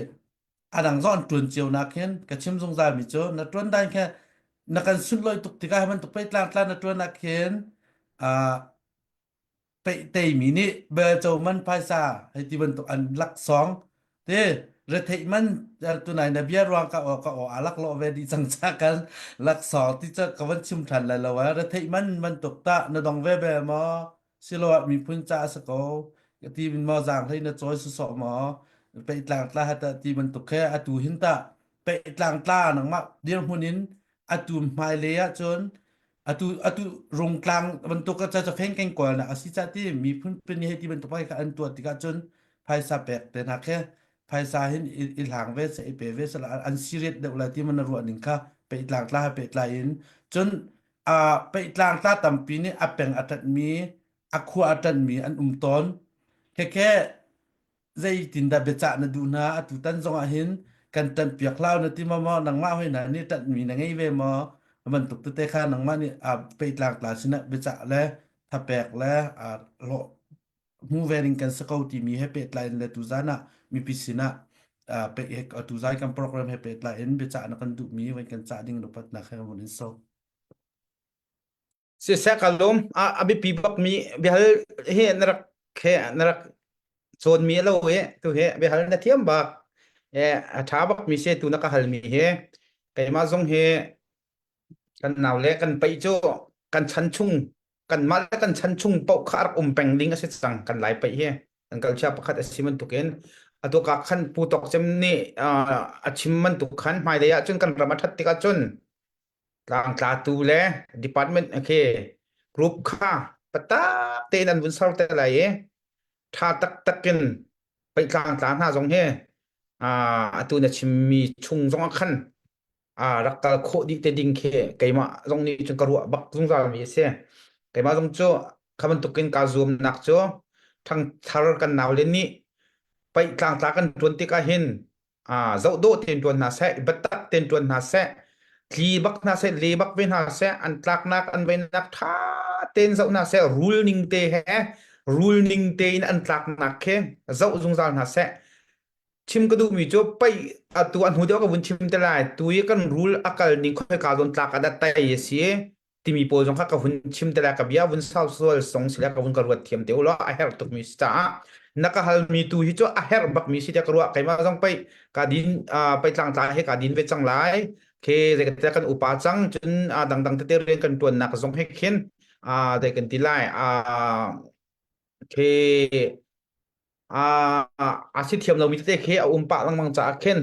adang zong an tuan cio nak hin ka chim zungzal mi cu na tuan dan khe na kan sunloi tuk tikah hi bantuk pei tlang tlan na tuan ah khin uh, Pehteimi nih belco man phaisa hei ti bantuk an laksawng te retheih man tunai na bia ruang ka aw ka aw a laklawh ve dih cang ca kan laksawng ti ca ka van chim than lai lo a retheih man bantuk ta na dong ve be maw siloah miphun ca a si ko ka ti min maw zaang hlei na cawi sawsawh maw pehtlang tla hata ti bantuk khe atu hin ta pehtlang tla nangmah dirhmun in atu hmailei ahcun atu atu rungtlang bantuk ka ca feng keng kawl na asi cha ti miphun pin he ti bantuk pai kha an tuah tikah cun phaisa pek te na khe phaisa hin i hlang ve se i pe ve se an serious deuh lai ti man na ruah ning kha pe tlang tla pe tlai in cun a pe tlang tla tampi nih a peng a tat mi a khua a tat mi an um tawn khe khe zeitindah biacah na duh hna atutan zong ah hin kan ṭanhpiak hlah na ti maw maw nangmah hoi hna nih ṭanhmi na ngei ve maw bantuk tete kha nangmah nih a peitlak tla sinah biacah le thapek le hlawh hmu ve ding kan si ko timi he pehtlai in le tuzan ah mipi sinah pe tuzan kan program he pehtlai in biacah na kan duhmi van kan cah ding lupatnak he mun in so Siseh ka lum a biapi bakmi biahal hi na rak he na rak cawnmi a lo i tu hi biahal na thiam bak e a ṭha bakmi si tu na ka halmi hi keimah zong hi kan nau le kan paih cu kan chan chung kan mah le kan chan chung paoh kha a rak um peng ding a si cang kan lai paih hi kan culture pakhat a si bantukin atu ka khan Pu Tawk Cem nih a chim bantuk khan hmailei ah cun kan ram a ṭhat tikah cun tlangtlatu le department khi group kha patak tein an vun ser te lai i tha taktak in pei tlangtla hna zong hi atu na chimmi chung zong ah khan rak kal khawh dih te ding khi keimah zong nih cun ka ruah bak zungzal mi a si. Keimah zong cu kha bantukin kaa zuamnak cu ṭhangthar kan naule nih paih tlangtla kan ṭuan tikah hin zoh dawh tein ṭuan hna seh, biatak tein ṭuan hna seh, tli bak hna seh, le bak ve hna seh, an tlaknak an veinak ṭha tein zoh hna seh, rul ning te he rul ning tein an tlaknak khi zoh zungzal hna seh. Chim ka duhmi cu paih atu a hnu deuh ka vun chim te lai. Tu i kan rul a kal ning khoika zawn tlak ah dah tai a si. Timi pawl zong kha ka hun chim te lai ka bia vun sau sual song sile ka vun ka ruat thiam te u law a herh tukmi si caah na ka halmi tu hi cu a herh bakmi si tiah ka ruah keimah zong pei ka din pei tlangtla he ka din ve cang lai ke zei kan upa cang cun dangdang tete rian kan tuannak zong he khin dei kan ti lai ke a si thiam lomi tete khi a um pah lengmang caah khin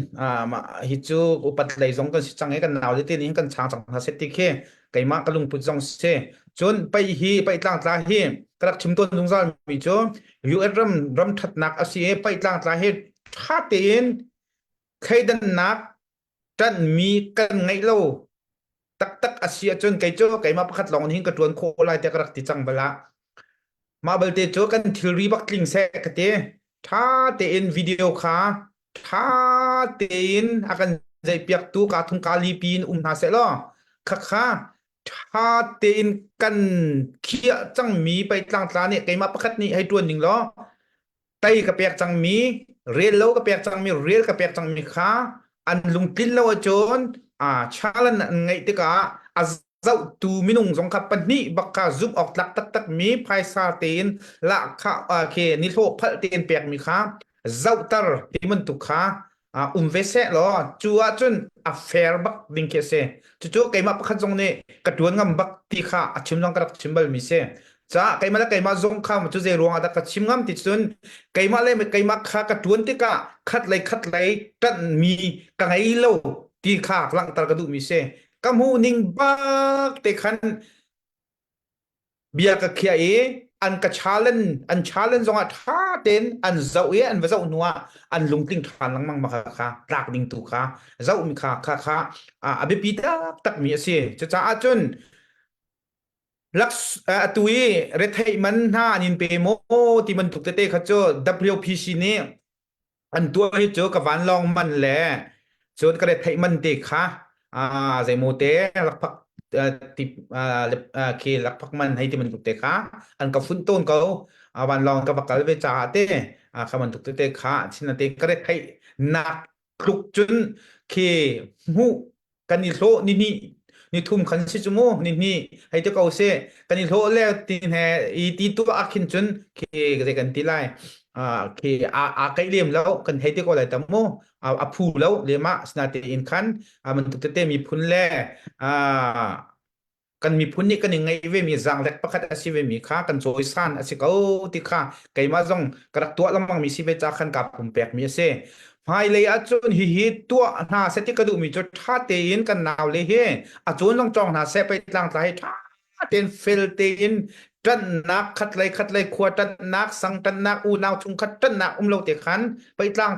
mah hi cu upat lei zong kan si cang i kan nau tete nih kan chang cang hna set ti khi keimah ka lungput zong si cun pei hi pei tlangtla hi ka rak chim tawn zungzal mi cu UN ram ram thatnak a si i pei tlangtla hi tha tein thleidannak. Ṭanhmi kan ngeih lo taktak a si ahcun kei cu keimah pakhat lawng hin ka ṭuan khawh lai tiah ka rak ti cang bal ah. Mah balte cu kan thilri bak tling seh ka ti. Ṭha tein video kha ṭha tein a kan zeihpiaktu kaa thum kaa li piin um hna seh law khakha ṭha tein kan khiah cangmi pei tlangtla nih keimah pakhat nih hei ṭuan ning law tei ka pek cangmi rel lo ka pek cangmi rel ka pek cangmi kha an lungtlin lo ahcun a challenge an ngeih tikah a zohtu minung zong kha pahnih bak kha zumh awk tlak taktak mi phaisa tein lahkhah khi nihlawh phalh tein pekmi kha zohter ti bantuk kha um ve seh law cu ahcun a fair bak ding khi a si. Cucu keimah pakhat zong nih ka ṭuan ngam bak ti kha a chim zong ka rak chim balmi si. Caah keimah le keimah zong kha cu zei ruang ah dah ka chim ngam ti cun keimah le keimah kha ka ṭuan tikah khat lei khat lei ṭanhmi ka ngei lo ti kha langhter ka duhmi si. Ka hmuh ning bak te khan bia ka khiah i an ka challenge an challenge zongah ṭha tein an zoh i an va zoh hnu ah an lungtling ṭhan lengmang ma kha kha tlak ding tu kha zohmi kha kha kha a biapi taktak mi a si. Cucaah cun laks atu i retheih man hna an in pe maw ti bantuk tete kha cu WPC nih an tuah hi cu ka vanlawng man le cun ka retheih man te kha zeimaw te lakphak ti khi lakphak man hei ti bantuk te kha an ka funh tawn ko. Vanlawng ka va kal ve caah te kha bantuk tete kha chin te ka retheih nak tluk cun khi hmuh kan i hlawh ni hnih ni thum khan si cu mu ni hnih hei ti ko seh kan i hlawh le ti he i ti tu ah khin cun khi zei kan ti lai khi a a kaih lem lo kan hei ti ko lai ta mu a phu lo lema sinatein khan bantuk tete miphun le kan miphun nih kan i ngeih vemi zaanglek pakhat a si vemi kha kan cawisan a si ko ti kha keimah zong ka rak tuah lengmang mi si ve ca khan kaa pumpek mi a si. Hmailei ahcun hihi tuah hna seh ti ka duhmi cu ṭha tein kan naule hi a cawn zong cawng hna seh pei tlangtla hi ṭha tein fel tein ṭanhnak khatlei khatlei khua ṭanhnak sang ṭanhnak unau chungkhat ṭanhnak um lo te khan pei tlang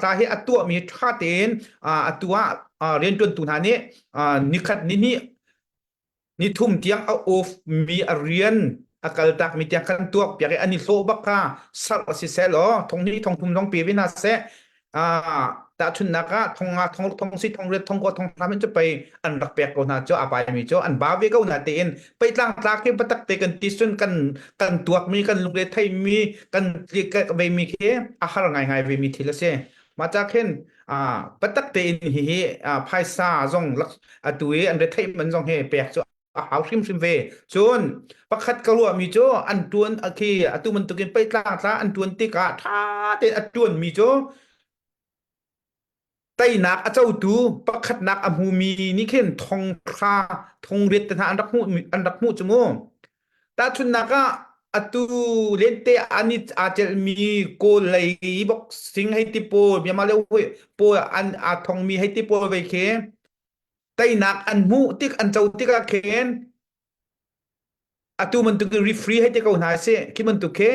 tla hi a tuahmi ṭha tein atu ah rianṭuantu hna nih nikhat ni hnih ni thum tiang a off mi a rian a kaltak mi tiang kan tuak piak i an i hlawh bak kha sarh si seh law thong hnih thong thum zong pe ve hna seh. Tahchunhnak ah thong nga thong ruk thong si thong riat thong kua thong hram in cu pei an rak pek ko hna cu a pai mi cu an ba ve ko hna tein pei tlang tlak hi patak te kan ti cun kan kan tuak mi kan lungre thei mi kan ve mi khi a har ngaingai ve mi thil a si. Mah ca khin patak tein hihi phaisa zong atu i an retheih man zong hi pek cu a hau hrimhrim ve. Cun pakhat ka ruah mi cu an tuan khi atu bantukin pei tlang tla an tuan tikah ṭha tein a tuan mi cu teinak a cotu pakhatnak a hmumi nih khin thong thla thong riat te hna an rak hmuh an rak hmuh cu mu. Tahchunhnak ah atu lente an i aa celhmi Kawl lei boxing hei ti pawl Myanmar le pawl an aa thongmi hei ti pawl ve khi teinak an hmuh tik an co tikah khin atu bantuk in referee hei ti ko hna sih khi bantuk khi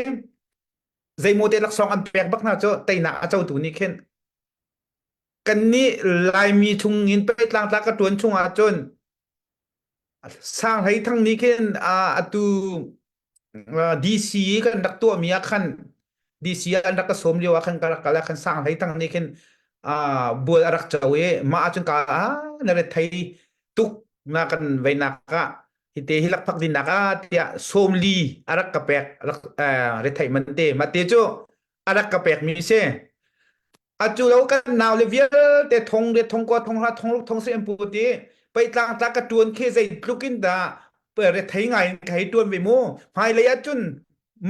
zeimaw te laksawng an pek bak hna cu teinak a cotu nih khin kannih Laimi chung in pehtlang tla ka ṭuan chung ahcun Sang Hlei Thang nih khin atu DC kan rak tuahmi ah khan DC an rak ka sawm lio ah khan ka rak kal ah khan Sang Hlei Thang nih khin bual a rak co i mah ahcun ka na rethei tuk na kan veinak ah hite hi lakphak dinnak ah tiah sawmli a rak ka pek rak retheih man te mah te cu a rak ka pek mi si. Atu lo kan nau le vialte thong le thong kua thong hra thong ruk thong si an pu ti pei tlang tla ka tuan khi zei tluk in dah rethei ngai in ka hei tuan ve mu. Hmailei ah cun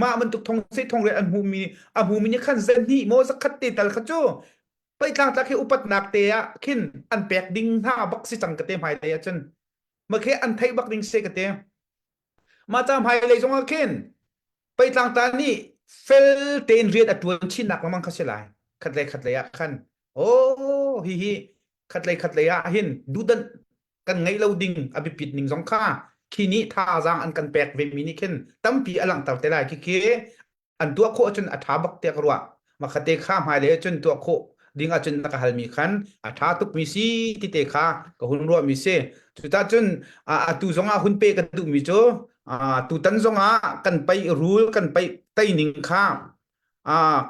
mah bantuk thong si thong riat an hmu mi a hmu mi nih khan zahnih maw zakhat te tal kha cu pei tlang tla khi upatnak te ah khin an pek ding hna bak si cang ka te hmailei ah cun ma khi an theih bak ding si ka te. Mah ca hmailei zong ah khin peitlang ta nih fel tein rian a ṭuan chinnak lengmang kha si lai. Khatlei khatlei ah khan oh hihi khatlei khatlei ah hin duhdanh kan ngeih lo ding a biapit ning zong kha khi nih thazaang an kan pek ve mi nih khin tampi a langhter te lai. Khi khi an tuah khawh ahcun a ṭha bak tiah ka ruah. Makhate kha hmailei ahcun tuah khawh. ding ahcun na ka halmi khan a ṭha tukmi si ti te kha ka hun ruahmi si. Cucahcun atu zongah hun pe ka duhmi cu tutan zongah kan paih rul kan paih tei ning kha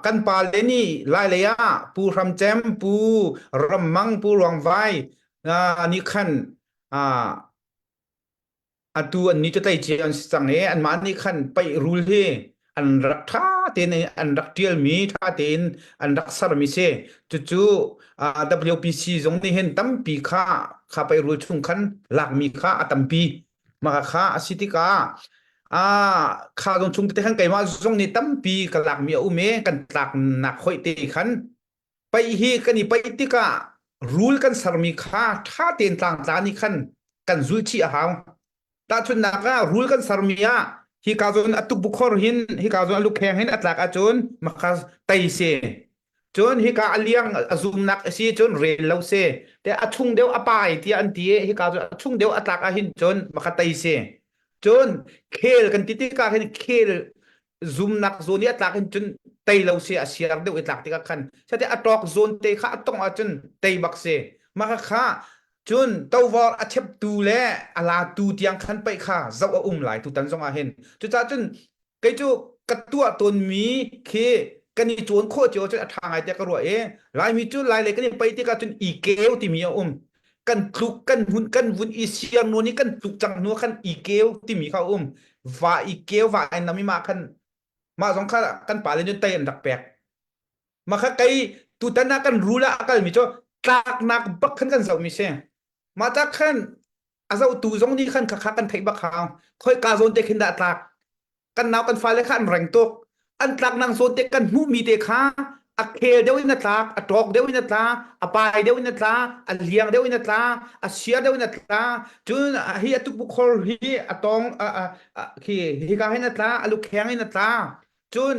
kan pa le nih Lailei ah Pu Hram Cem, Pu Ram Mang, Pu Ruang Vai nih khan atu an ni cu tleicia an si cang i anmah nih khan paih rul hi an rak ṭha tein an rak ṭialmi ṭha tein an rak sermi si. Cucu WPC zong nih hin tampi kha kha paih rul chung khan lakmi kha a tampi. Mah kha a si tikah kha zong chung tete khan keimah zong nih tampi ka lakmi a um i kan tlaknak hoih te khan paih hi kan i paih tikah rul kan sermi kha ṭha tein tlangtla nih khan kan zulh chih a hau. Tahchunhnak ah rul kan sermi ah hika zawn a tukbukhor hin hika zawn a lukheng hin a tlak ahcun maka tei si. Cun hika a liang a zumnak a si cun rel lo si. Te a chung deuh a pai tiah an ti i hika zawn a chung deuh a tlak ahhin cun maka tei si. Cun khel kan ti tikah hin khel zumnak zawn i a tlak hin cun tei lo si a siar deuh i tlak tikah khan sate a tawk zawn te kha a tong ahcun tei bak si mah kha cun tovar a cheptu le a latu tiang khan paih kha zoh a um lai tutan zong ah hin cucaah cun kei cu ka tuah tawnmi khi kan i cawn khawh cio cun a ṭha ngai tiah ka ruah i Laimi cu Lai lei kan i paih tikah cun i keu timi a um kan tluk kan hun kan vun i siar nawn i kan tluk cang hnu khan i keu timi kha um va i keu va in nami ma khan mah zong kha kan pa le cun tei an rak pek ma kha kei tutan ah kan rule ah a kalmi cu tlaknak bak khan kan zohmi si mah ta khan a zohtu zong nih khan kha kha kan theih bak hau khoi ka zawn te khin dah tlak kan nau kan fale kha an reng tuk an tlak nang zawn te kan hmuhmi te kha a khel deuh in a tlak a ṭawk deuh in a tla a pai deuh in a tla a liang deuh in a tla a sia deuh in a tla cun hi a tukbukhor hi a tong khi hika hin a tla a lukheng in a tla cun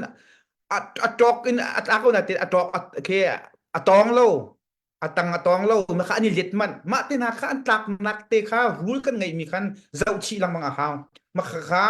a ṭawk in a tlak ko na te a ṭawk khi a tong lo a tang a tawng lo na kha an i let manh mah te hna kha an tlaknak te kha rule kan ngeihmi khan zoh chih lengmang a hau mah kha kha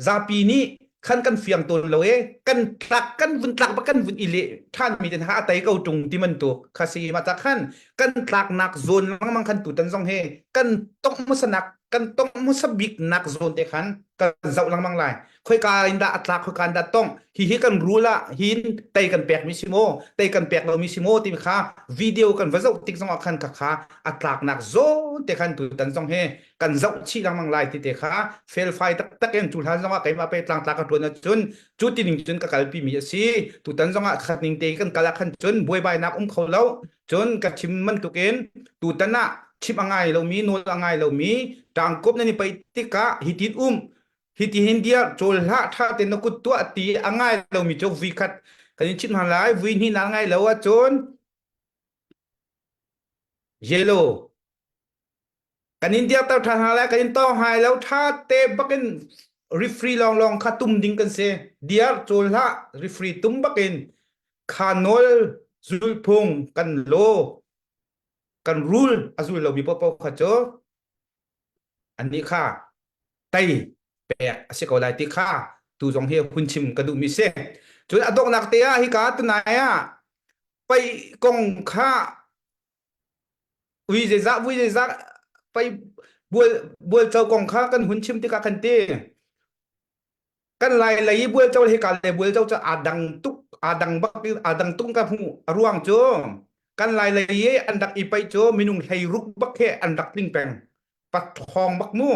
zapi nih khan kan fiang tawn lo e kan tlak kan vun tlak ba kan vun i leh than mi te hna a tei ko tung ti man tu kha si ma ta khan kan tlaknak zawn lengmang khan tutan zong he kan tong hmasanak kan tong hmasa bik nak zawn te khan kan zoh lengmang lai khoika in dah a tlak khoika in dah tong hi hi kan rule ah hin tei kan pek mi si maw tei kan pek lo mi si maw timi kha video kan va zoh tik zong ah khan kha kha a tlaknak zawn te khan tutan zong he kan zoh chih lengmang lai ti te kha felfai taktak in cu hlan zong ah keimah pe tlangtla ka tuan ahcun cu ti ning cun ka kalpi mi a si tutan zong ah khat ning te kan kal ah khan cun buaibainak um kho lo cun ka chim bantuk in tutan ah chim a ngai lomi nawl a ngai lomi ṭangkop nan i paih tikah hitin um Hitihin dia cawl hlah ṭha tein na kut tuah ti a ngai lomi cu vui khat kan in chimh hna lai vui hnih na ngai lo ahcun yellow kan in dirter ṭhan hna lai kan in tawng hai lo ṭha te bakin referee lawnglawng kha tum ding kan si diar cawl hlah referee tum bakin kha nawl zulphung kan law kan rule a zul lomi paohpaoh kha cu annih kha tei pek a si ko lai ti kha tu zong hi hun chim ka duhmi si. Cun a donghnak te ah hika tunai ah pei kong kha ui zeizah vui zeizah pei bual bual co kong kha kan hun chim tikah kan ti kan lai lei i bualco le hika le bualco cu aa dang tuk aa dang bak aa dang tuk ka hmuh a ruang cu kan lai lei i an rak i paih cu minung 16 bak he an rak tling peng pathawng bak mu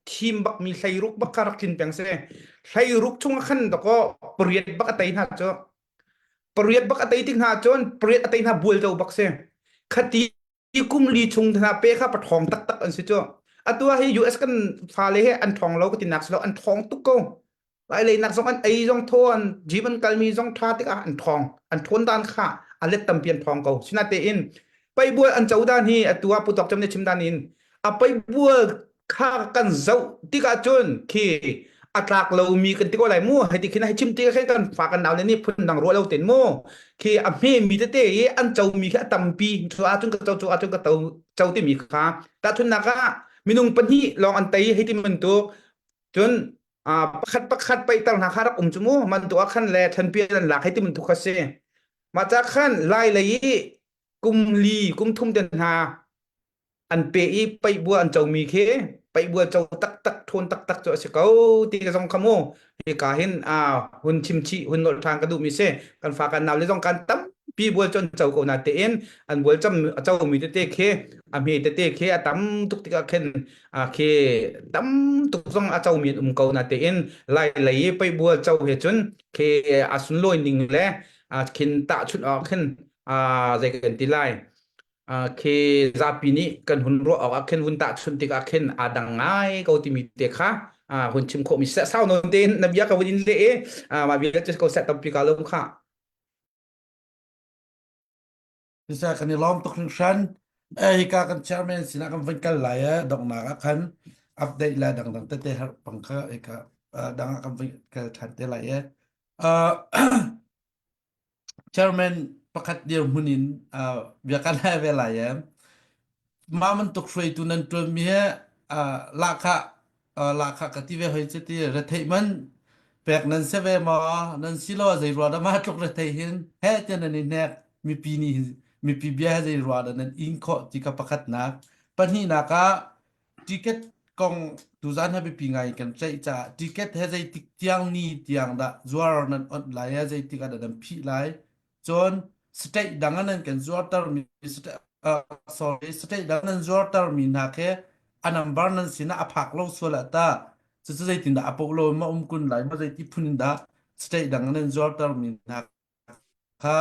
thim bak mi 16 bak kha rak tlin peng si 16 chung ah khan dakaw pariat bak a tei hna cu pariat bak a tei tik hna cun pariat a tei hna bualco bak si khati i kum li chung hna pe kha pathawng taktak an si cu atu ah hi US kan fale he an thawng lo ka ti nak si lo an thawng tuk ko lai lei nak zong an ei zong thaw an jeep an kalmi zong tha tikah an thawng an thawn dan kha a let tampi an thawng ko sinatein peibual an co dan hi atu ah putok cem ne chim dan in a peibual kha kan zoh tikah cun khi a tlak lomi kan ti ko lai mu hei ti khin hei chim ti khin kan fa kan nau le nih phun dang ruah lo ten mu khi a hme mi tete i an co mi khi a tampi cu ahcun ka co cu ahcun ka to co timi kha tahchunhnak ah minung pahnih lawng an tei hei ti bantuk cun pakhat pakhat paihter hna kha rak um cu mu man tu ah khan le thanpian an lak hei ti bantuk kha si mah ca khan lai lei i. Kum li kum thum te hna an pe i paihbua an comi khi paihbua co taktak ṭhawn taktak cu a si ko ti ka zong kha mu hika hin a hun chim chih hun nolh ṭhan ka duhmi si kan fa kan nau le zong kan tampi bual cu an co ko na tein an bual cam a comi tete khi a hme tete khi a tam tuk tikah khin a khi tam tuk zong a comi an um ko na tein lai lei i paihbual co he cun khi a sunlawi ning le a khin tahchunh awk khin a zei kan ti lai khi zapi nih kan hun ruah awk ah khin vun tahchunh tikah khin aa dang ngai ko timi te kha hun chim khawhmi sau nawn tein na bia ka vun in leh i mah bia cu ko seh tampi ka lung kha. Siseh kan i lawm tuk hringhran. Eh, hika kan chairman sinah kan van kal lai eh donghnak ah khan update le dangdang tete har pang kha hika dang ah kan van kal ṭhan te lai eh. Uh, Chairman pakhat dirhmun in uh, bia kan hal ve lai em. Mah bantuk hruaitu nan ṭuanmi he uh, lahkhah uh, lahkhah ka ti ve hoi cu ti retheih man pek nan si ve maw? Nan si lo zei rua dah mah tluk retheih hin he tiah nan i hnek mipi nih mipi bia he zei rua dah nan in khawh ti ka pakhatnak. Pahnihnak ah ticket kong tuzan he biapi ngai kan ceih caah ticket he zeitik tiang ni tiang dah zuar nan onh lai he zeitik ah dah nan phih lai cun state dang ah nan kan zuarter mi uh, sorry state dang nan zuarter mi hna khi a number nan sinah a phak lo sual ah ta cucu zeitin dah a poh lo ma um kun lai ma zeiti phun in dah state dang nan zuarter mi hna kha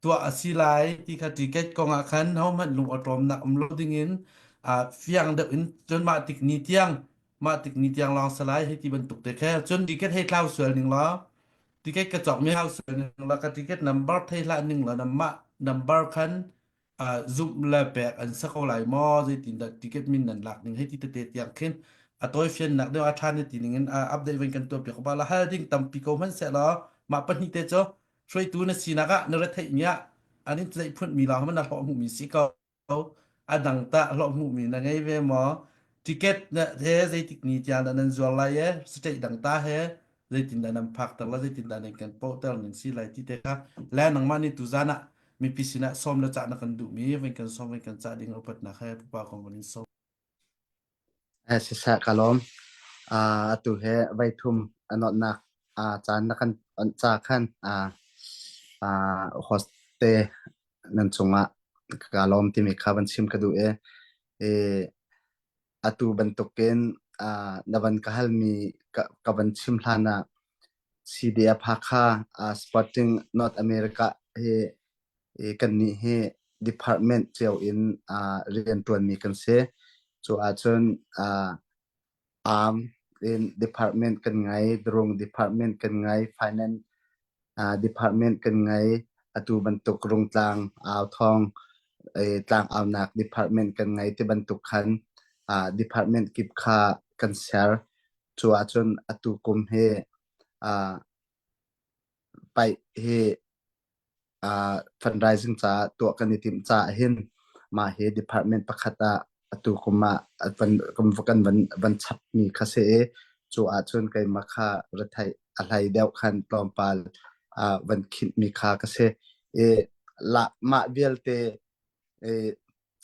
tuah a si lai ti kha ticket kong ah khan hohmanh lung awṭawmnak um lo dingin uh, fiang deuh in cun mah tik ni tiang mah tik ni tiang lawng si lai hei ti bantuk te khe cun ticket hei thlau sual ning law ticket ka cawk mi hau sual ning law ka ticket number thei hlah ning law mah number khan uh, zumh le pek an si ko lai maw zeitin dah ticket min nan lak ning hei ti tete tiang khin a tawi fiannak deuh a ṭha ne ti ning in uh, update van kan tuah piak ba la hal ding tampi ko hmanh seh law mah pahnih te cu hruaitu na sinak ah na retheih mi ah an in tlaih phunh mi lawng na hlawh hmuh mi si ko a dang tah hlawh hmuh mi na ngei ve maw ticket na he zeitik ni tiang dah nan zuar lai e state dang ta he zeitindah nan phakter la zeitindah nan kan pohter ning si lai ti te kha le nangmah nih tuzan ah mipi sinah sawm le cah na kan duhmi van kan sawm van kan cah ding upatnak he pupa kong van in sawm. Eh, siseh ka lawm. Uh, atu he voi thum a notnak uh, caan na kan on ca khan uh, uh, host te nan cungah ka lawm timi kha van chim ka duh i i Atu bantukin na van ka halmi ka van chim hlan ah CDF Hakha Sporting North America hi kannih hi department cio in rianṭuanmi kan si. Cu ahcun arm in department kan ngei, drone department kan ngei, finance department kan ngei. Atu bantuk Rungtlang authawng tlangaunak department kan ngei ti bantuk khan department kip kha kan ser. Cu ahcun atu kum hi paih hi fundraising caah tuah kan i timh caah hin mah hi department pakhat ah atu kum ah van kan van van chapmi kha si i cu ahcun keimah kha retheih a hlei deuh khan tlawmpal van khinhmi kha ka si i la mah vialte i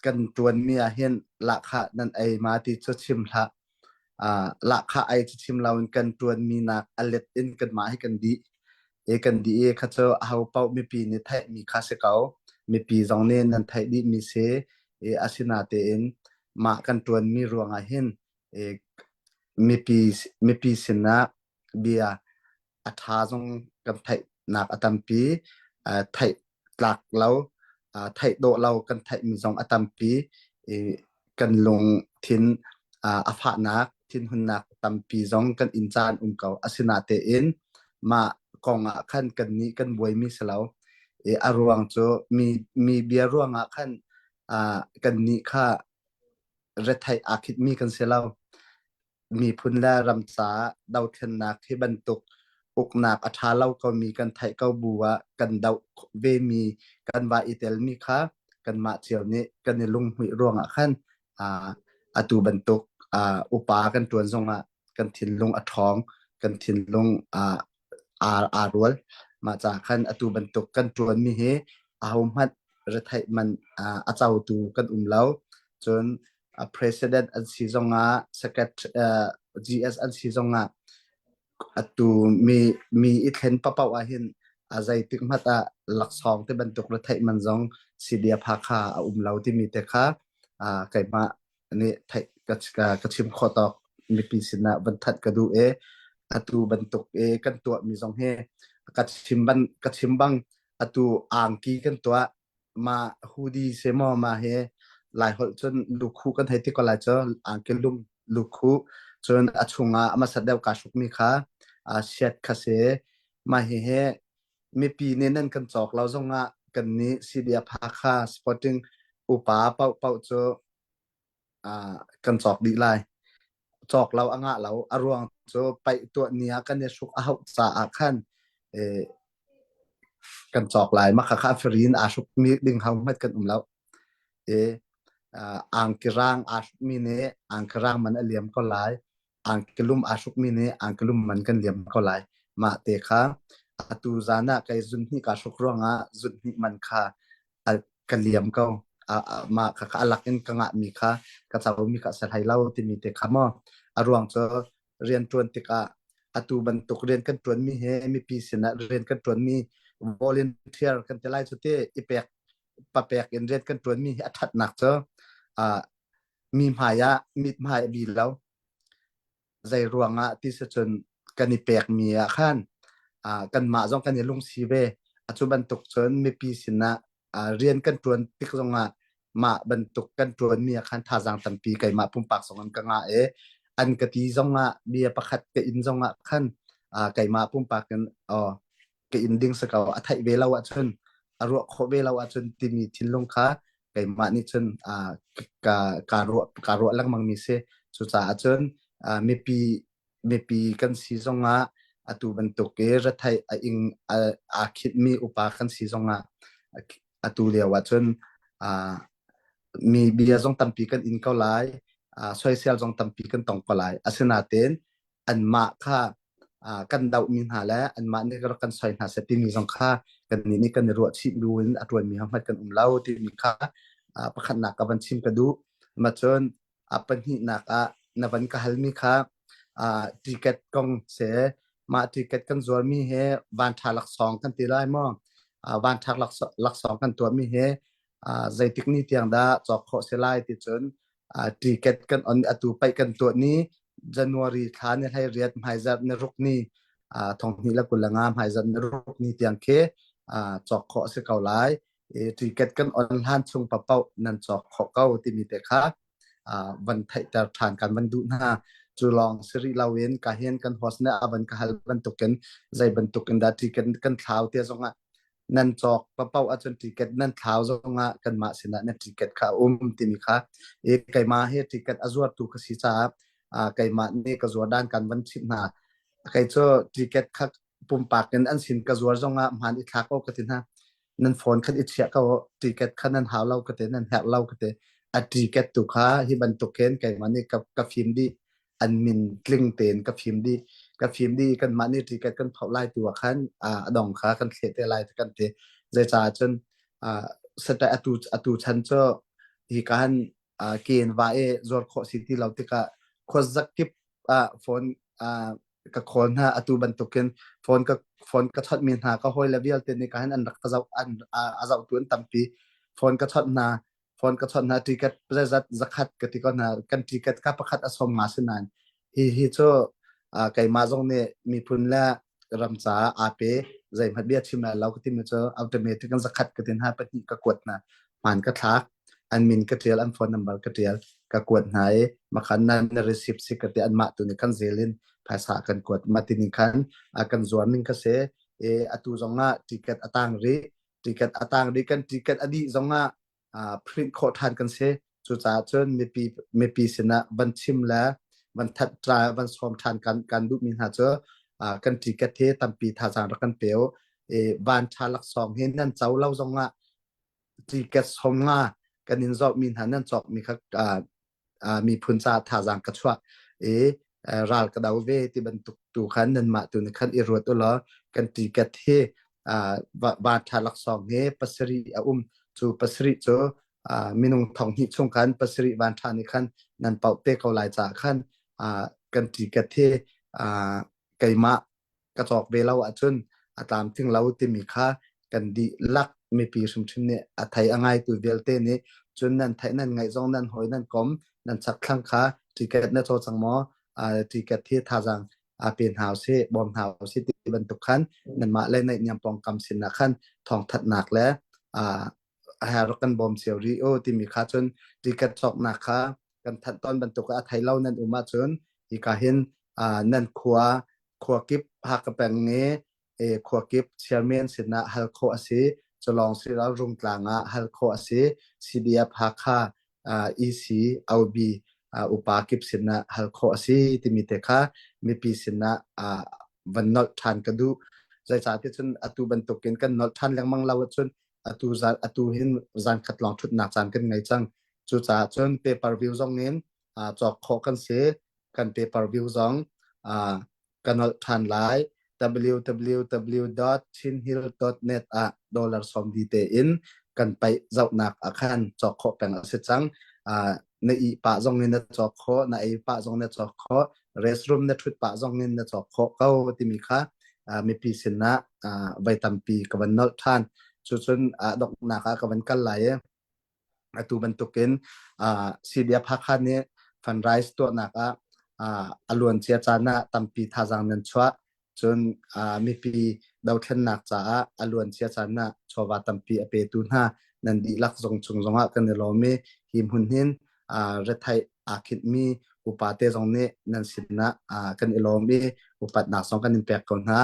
kan ṭuanmi ah hin lahkhah nan ei ma ti cu chim hlah. Uh, lahkhah ei cu chim loin kan ṭuanmi nak a let in kanmah hi kan dih. I kan dih i kha cu aho paoh mipi nih theihmi kha si ko. Mipi zong nih nan theih dihmi si. I asinatein mah kan ṭuanmi ruangah hin i mipi mipi sinah bia a ṭha zong kan theihnak a tampi, theih tlak lo, theih dawh lo kan theihmi zong a tampi. I kan lungthin a fahnak, thinhunnak tampi zong kan inn caan um ko. Asinatein mah kong ah khan kannih kan buaimi si lo. I a ruang cu mi mi bia ruangah khan kannih kha retheih aa khitmi kan si lo. Miphun le ram caah dothlennak hi bantuk uknak a ṭha lo komi kan theih ko bu ah kan doh vemi kan va i telmi kha kanmah cio nih kan i lunghmuih ruangah khan atu bantuk upa kan ṭuan zongah kan thinlung a ṭhawng, kan thinlung aa rual. Mah caah khan atu bantuk kan ṭuanmi hi ahohmanh. retheih man a cotu kan um lo. Cun president an si zongah secretary GS an si zongah atu mi mi i thlen papaoh ah hin a zeitik hmanh ah laksawng ti bantuk retheih man zong CDF Hakha a um lo timi te kha keimah nih theih ka chim khawh tawk mipi sinah van thanh ka duh i atu bantuk i kan tuahmi zong hi ka chim ban ka chim bang atu angki kan tuah ma hoodie se maw ma he lai holh cun lukhu kan hei ti ko lai cu angki lum lukhu cun a chungah a hmasat deuh kaa hrukmi kha siat kha si mah hi he mipi nih nan kan cawk lo zongah kan nih CDF Hakha Sporting upa paohpaoh cu kan cawk dih lai. Cawk lo a ngah lo. A ruang cu paih tuah ni ah kan i hruk a hauh caah khan kan cawk lai. Mah khakha free in aa hrukmi ding ho hmanh kan um lo. I angki rang aa hrukmi nih angki rang man a liam ko lai. Angki lum aa hrukmi nih angki lum man kan liam ko lai. Mah te kha atu zan ah kei zunhnih kaa hruk ruangah zunhnih man kha ka liam ko. Mah kha a lak in ka ngahmi kha ka comi kha a si hlei lo timi te kha maw a ruang cu rian ṭuan tikah atu bantuk rian kan ṭuanmi he mipi sinah rian kan ṭuanmi volunteer kan ti lai cu te i pek papek in rian kan ṭuanmi hi a ṭhatnak cu mi hmai ah mit hmai a bi lo. Zei ruangah ti si cun kan i pekmi ah khan kanmah zong kan i lungsi ve. A cu bantuk cun mipi sinah rian kan ṭuan tik zongah mah bantuk kan ṭuanmi ah khan thazaang tampi keimah pumpak zong in ka ngah i an ka ti zongah bia pakhat ka in zongah khan keimah pumpak in oh ka in ding si ko a theih ve lo ahcun a ruah khawh ve lo ahcun timi thinlung kha keimah nih cun ka ka ruah ka ruah lengmang mi si. Cucaah cun mipi mipi kan si zongah atu bantuk i retheih a ing aa khitmi upa kan si zongah atu lio ah cun mi bia zong tampi kan in ko lai, soisel zong tampi kan tong ko lai. Asinain anmah kha kan dohmi hna le anmah nih rak kan soi hna seh timi zong kha kannih nih kan i ruahchih bu in a ṭuanmi hmanh kan um lo timi kha pakhatnak ka van chim ka duh. Ma cun a pahnihnak ah na van ka halmi kha ticket kong se mah ticket kan zuarmi he vanṭha laksawng kan ti lai maw? Vanṭha laksawng kan tuahmi he zeitik ni tiang dah cawk khawh si lai ti cun ticket kan on atu paih kan tuah ni January thla ni hlei riat hmaizarh ni ruk ni 2025 hmaizarh ni ruk ni tiang khi cawk khawh a si ko lai. Ticket kan on hlan chung paoh nan cawk khawh ko timi te kha van theihter ṭhan kan van duh hna. Cu lawng si rih loin ka hin kan host nih a van ka hal bantukin zei bantukin dah ticket kan thlau te zongah nan cawk paoh ahcun ticket nan thlau zongah kanmah sinah na ticket kha a um timi kha i keimah hi ticket a zuartu ka si caah keimah nih ka zuar dan kan van chimh hna. Kei cu ticket kha pumpak in an sin ka zuar zongah hmaan i thlak ko ka ti hna. Nan phone khan i chiah ko ticket kha nan hau lo ka ti nan herh lo ka ti. A ticket tu kha hi bantuk hin keimah nih ka, ka fim dih an min tling tein ka fim dih ka fim dih kanmah nih ticket kan phoh lai tu ah khan a dong kha kan thleh te lai kan ti zeicah cun sata atu atu chan cu hi ka han ken va e zuar khawh si ti lo tikah khuazakip ah phone ka call hna atu bantukin phone ka phone ka chawt mi hna ka hawi le vialte nih ka han an rak ka zoh an a zohtu an tampi phone ka chawt hna phone ka chawt hna ticket zeizat zakhat ka ti ko hna kan ticket ka pakhat a som nga si nain hi hi cu keimah zong nih miphun le ram caah aa pe zeihmanh bia chim lai lo ka timi cu automatic in zakhat ka tin hna pahnih ka kuat hna hmaan ka thlak an min ka tial an phone number ka tial ka kuat hna i makhan nan na receipt si ka ti anmah tu nih khan zel in phaisa kan kuat ma tinin khan kan zuar ning ka si i atu zong ah ticket a tang rih ticket a tang rih kan ticket a dih zong ah print khawh ṭhan kan si. Cucaah cun mipi mipi sinah van chim le van that van sawm ṭhan kan kan duhmi hna cu kan ticket hi tampi thazaang rak kan pe u. I van ṭha laksawng hi nan co lo zongah ticket som nga kan in zawhmi hna nan cawkmi kha miphun caah thazaang ka chuah i ral ka do ve ti bantuk tu khan nanmah tu nih khan i ruat u law kan ticket hi va ṭha laksawng hi pasarih a um. Cu pasarih cu minung thong hnih chung khan pasarih van ṭha nih khan nan pauh te ko lai caah khan kan ticket hi keimah ka cawk ve lo ahcun a tlamtling lo timi kha kan dihlak mipi hrimhrim nih a thei a ngaitu vialte nih cun nan theih nan ngaih zong nan hawi nan kom nan chakthlang kha ticket na caw cang maw ticket hi thazaang pe hna usih bawm hna usih ti bantuk khan nanmah le naihniam pawngkam sinah khan thawngthatnak le rak kan bawm cio rih u timi kha cun ticket cawknak kha kan thanh tawn bantuk a thei lo nan um ahcun hika hin nan khua khua kip Hakha peng i khua kip chairman sinah hal khawh a si. Culawng si lo Rungtlang ah hal khawh a si. CDF Hakha EC OB upa kip sinah hal khawh a si timi te kha mipi sinah van nolh ṭhan ka duh. Zeicahtiah cun atu bantukin kan nolh ṭhan lengmang lo ahcun atu zan atu hin zan khat lawng ṭhutnak caan kan ngei cang. Cucaah cun pay per view zong in cawk khawh kan si. Kan pay per view zong ka nolh ṭhan lai. www.chinhill.net ah dollar sawmli tein kan paih zohnak ah khan cawk khawh peng a si cang. Na ih pah zong in na cawk khawh, na ei pah zong na cawk khawh, restroom na ṭhut pah zong in na cawk khawh ko timi kha mipi sinah voi tampi ka van nolh ṭhan. Cucun donghnak ah ka van kal lai i atu bantukin CDF Hakha nih fundraise tuahnak ah a luancia caan ah tampi thazaang nan chuah. Cun mipi dothlennak caah a luancia caan ah chawva tampi a petu hna nan dihlak zong chung zongah kan i lawm i hi hmun hin retheih aa khinhmi upa te zong nih nan sinah kan i lawm i upatnak zong kan in pek ko hna.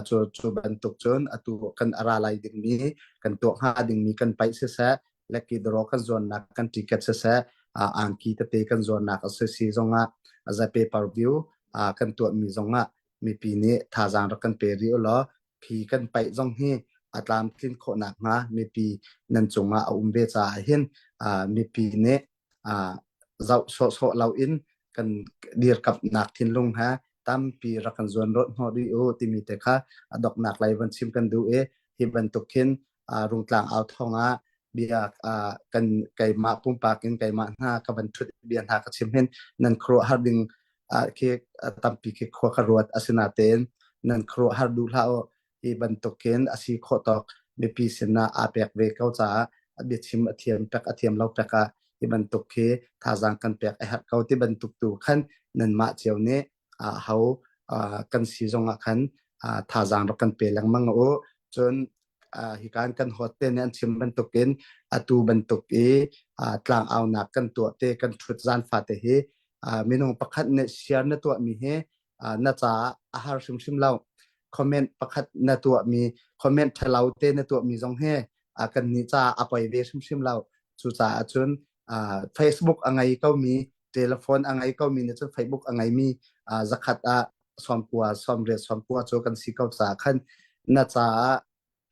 Cu cu bantuk cun atu kan a ra lai dingmi kan tuah hnga dingmi kan paih siseh lucky draw kan zuannak kan ticket siseh angki tete kan zuannak a si si zongah za pay per view kan tuahmi zongah mipi nih thazaang rak kan pe rih u law phi kan paih zong hi a tlamtlin khawh nakhnga mipi nan cungah a um ve caah hin mipi nih zoh sawhsawh loin kan dirkamnak thinlung he tampi rak kan zuan rawt hnawh rih u timi te kha a doknak lei van chim kan duh i hi bantuk khin Rungtlang au thawng ah bia kan keimah pumpak in keimah hna ka van thut bia hna ka chim hin nan khuaruahhar ding khi tampi khi khua ka ruat asinatein nan khuaruahhar duh hlah u hi bantukin a si khawh tawk mipi sinah aa pek ve ko caah a biachim a thiam pek a thiam lo pek ah hi bantuk khi thazaang kan pek a herh ko ti bantuk tu khan nanmah cio nih ho kan si zong ah khan thazaang rak kan pe lengmang u cun hikan kan hot te nih an chim bantukin atu bantuk i tlang aunak kan tuah te kan thut zan fate hi minung pakhat nih share na tuahmi hi na caah a har hrimhrim lo comment pakhat na tuahmi comment ṭhalo te na tuahmi zong hi kan nih caah a poi ve hrimhrim lo cucaah cun Facebook a ngei komi telephone a ngei komi nih cun Facebook a ngeimi zakhat ah 90 80 90 cu kan si ko caah khan na caah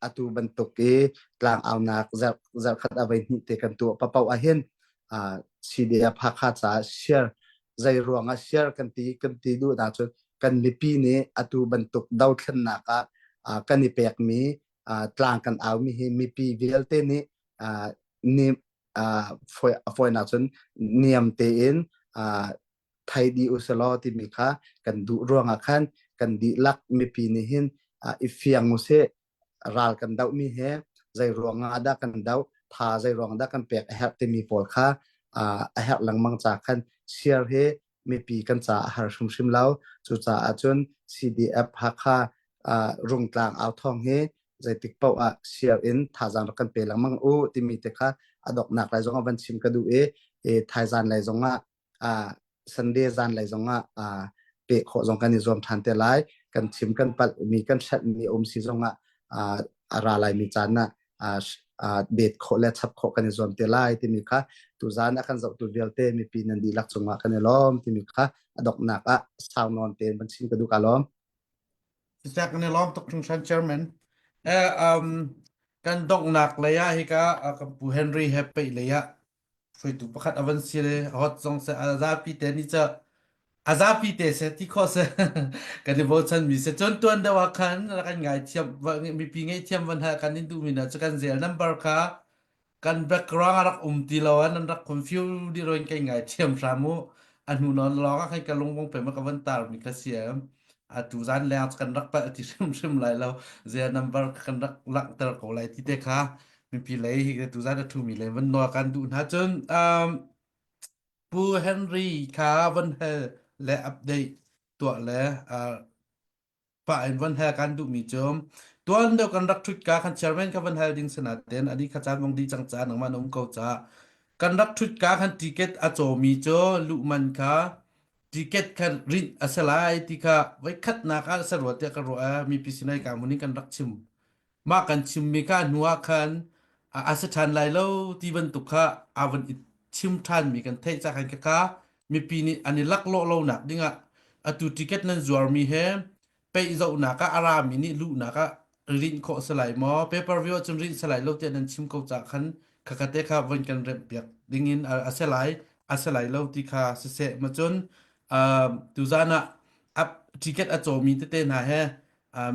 atu bantuk i tlangaunak zarhkhat a voi hnih te kan tuah papoh ahhin CDF Hakha caah share zei ruangah share kan ti kan ti duh na cun kan mipi nih atu bantuk dothlennak ah kan i pekmi tlang kan aumi hi mipi vialte nih ni fawinak cun niam tein thei dih usalaw timi kha kan duh ruangah khan kan dihlak mipi nih hin i fiang usih ral kan dohmi he zei ruangah dah kan doh tha zei ruang dah kan pek a herh timi pawl kha a herh lengmang ca khan share hi mipi kan ca a har hrimhrim lo cucaah cun CDF Hakha Rungtlang au thawng hi zeitik paoh ah share in thazaang rak kan pe lengmang u timi te kha a doknak lai zong ah van chim ka duh i thaizan lai zong ah Sunday zan lei zong ah peh khawh zong kan i zuam ṭhan te lai. Kan chim kan palh mi kan hrelh mi um si zong ah a ra lai mi caan ah bet khawh le chap khawh kan i zuam te lai timi kha tuzan a kan zohtu vialte mipi nan dihlak cungah kan i lawm timi kha a donghnak ah sau nawn tein van chim ka duh ka lawm. Siseh kan i lawm tuk hringhran chairman. Eh, um, kan donghnak lei ah hika kan pu Henry he peih lei ah hruaitu pakhat a van si le hot zong se a zapi te nih ca a zapi te se ti khawh se kan i bochan mi se cun tuan deuh ah khan kan ngai thiam mipi ngei thiam van ha kan in duh mi na cu kan zel number kha. Kan background a rak um ti lo ah nan rak confuse dih roin kai ngai thiam hram u. A hnu nawn lawng ah khan ka lungvong pe ma ka van tar mi kha si em. A tu zan leng kan rak palh ti hrimhrim lai lo. Zia number kan rak langhter ko lai ti te kha mipi lei hi tu zan a thu mi lei van nawl kan duh hna cun um, Pu Henry kha van hal le update tuah le uh, pah in van hal kan duhmi cu tuan deuh kan rak ṭhut ka kan chairman kha van hal ding sinaten ani kha caan vong di cang ca nangmah na um ko ca kan rak ṭhut ka khan ticket a cawmi cu luh man kha ticket kha rinh a si lai ti kha voi khatnak ah sa ruah tiah ka ruah mipi sinai ka mun in kan rak chim mah kan chimmi kha hnu ah khan a si ṭhan lai lo ti bantuk kha a van i chim ṭhanmi kan theih ca khan kha mipi nih an i laklawh lonak dingah atu ticket nan zuarmi he peih zohnak ah a rami nih luhnak ah rinh khawh si lai maw pay per view ahcun rinh si lai lo tiah nan chim ko ca khan khakate kha von kan remh piak dingin a si lai a si lai lo ti kha siseh ma cun tuzan ah ticket a cawmi tete hna he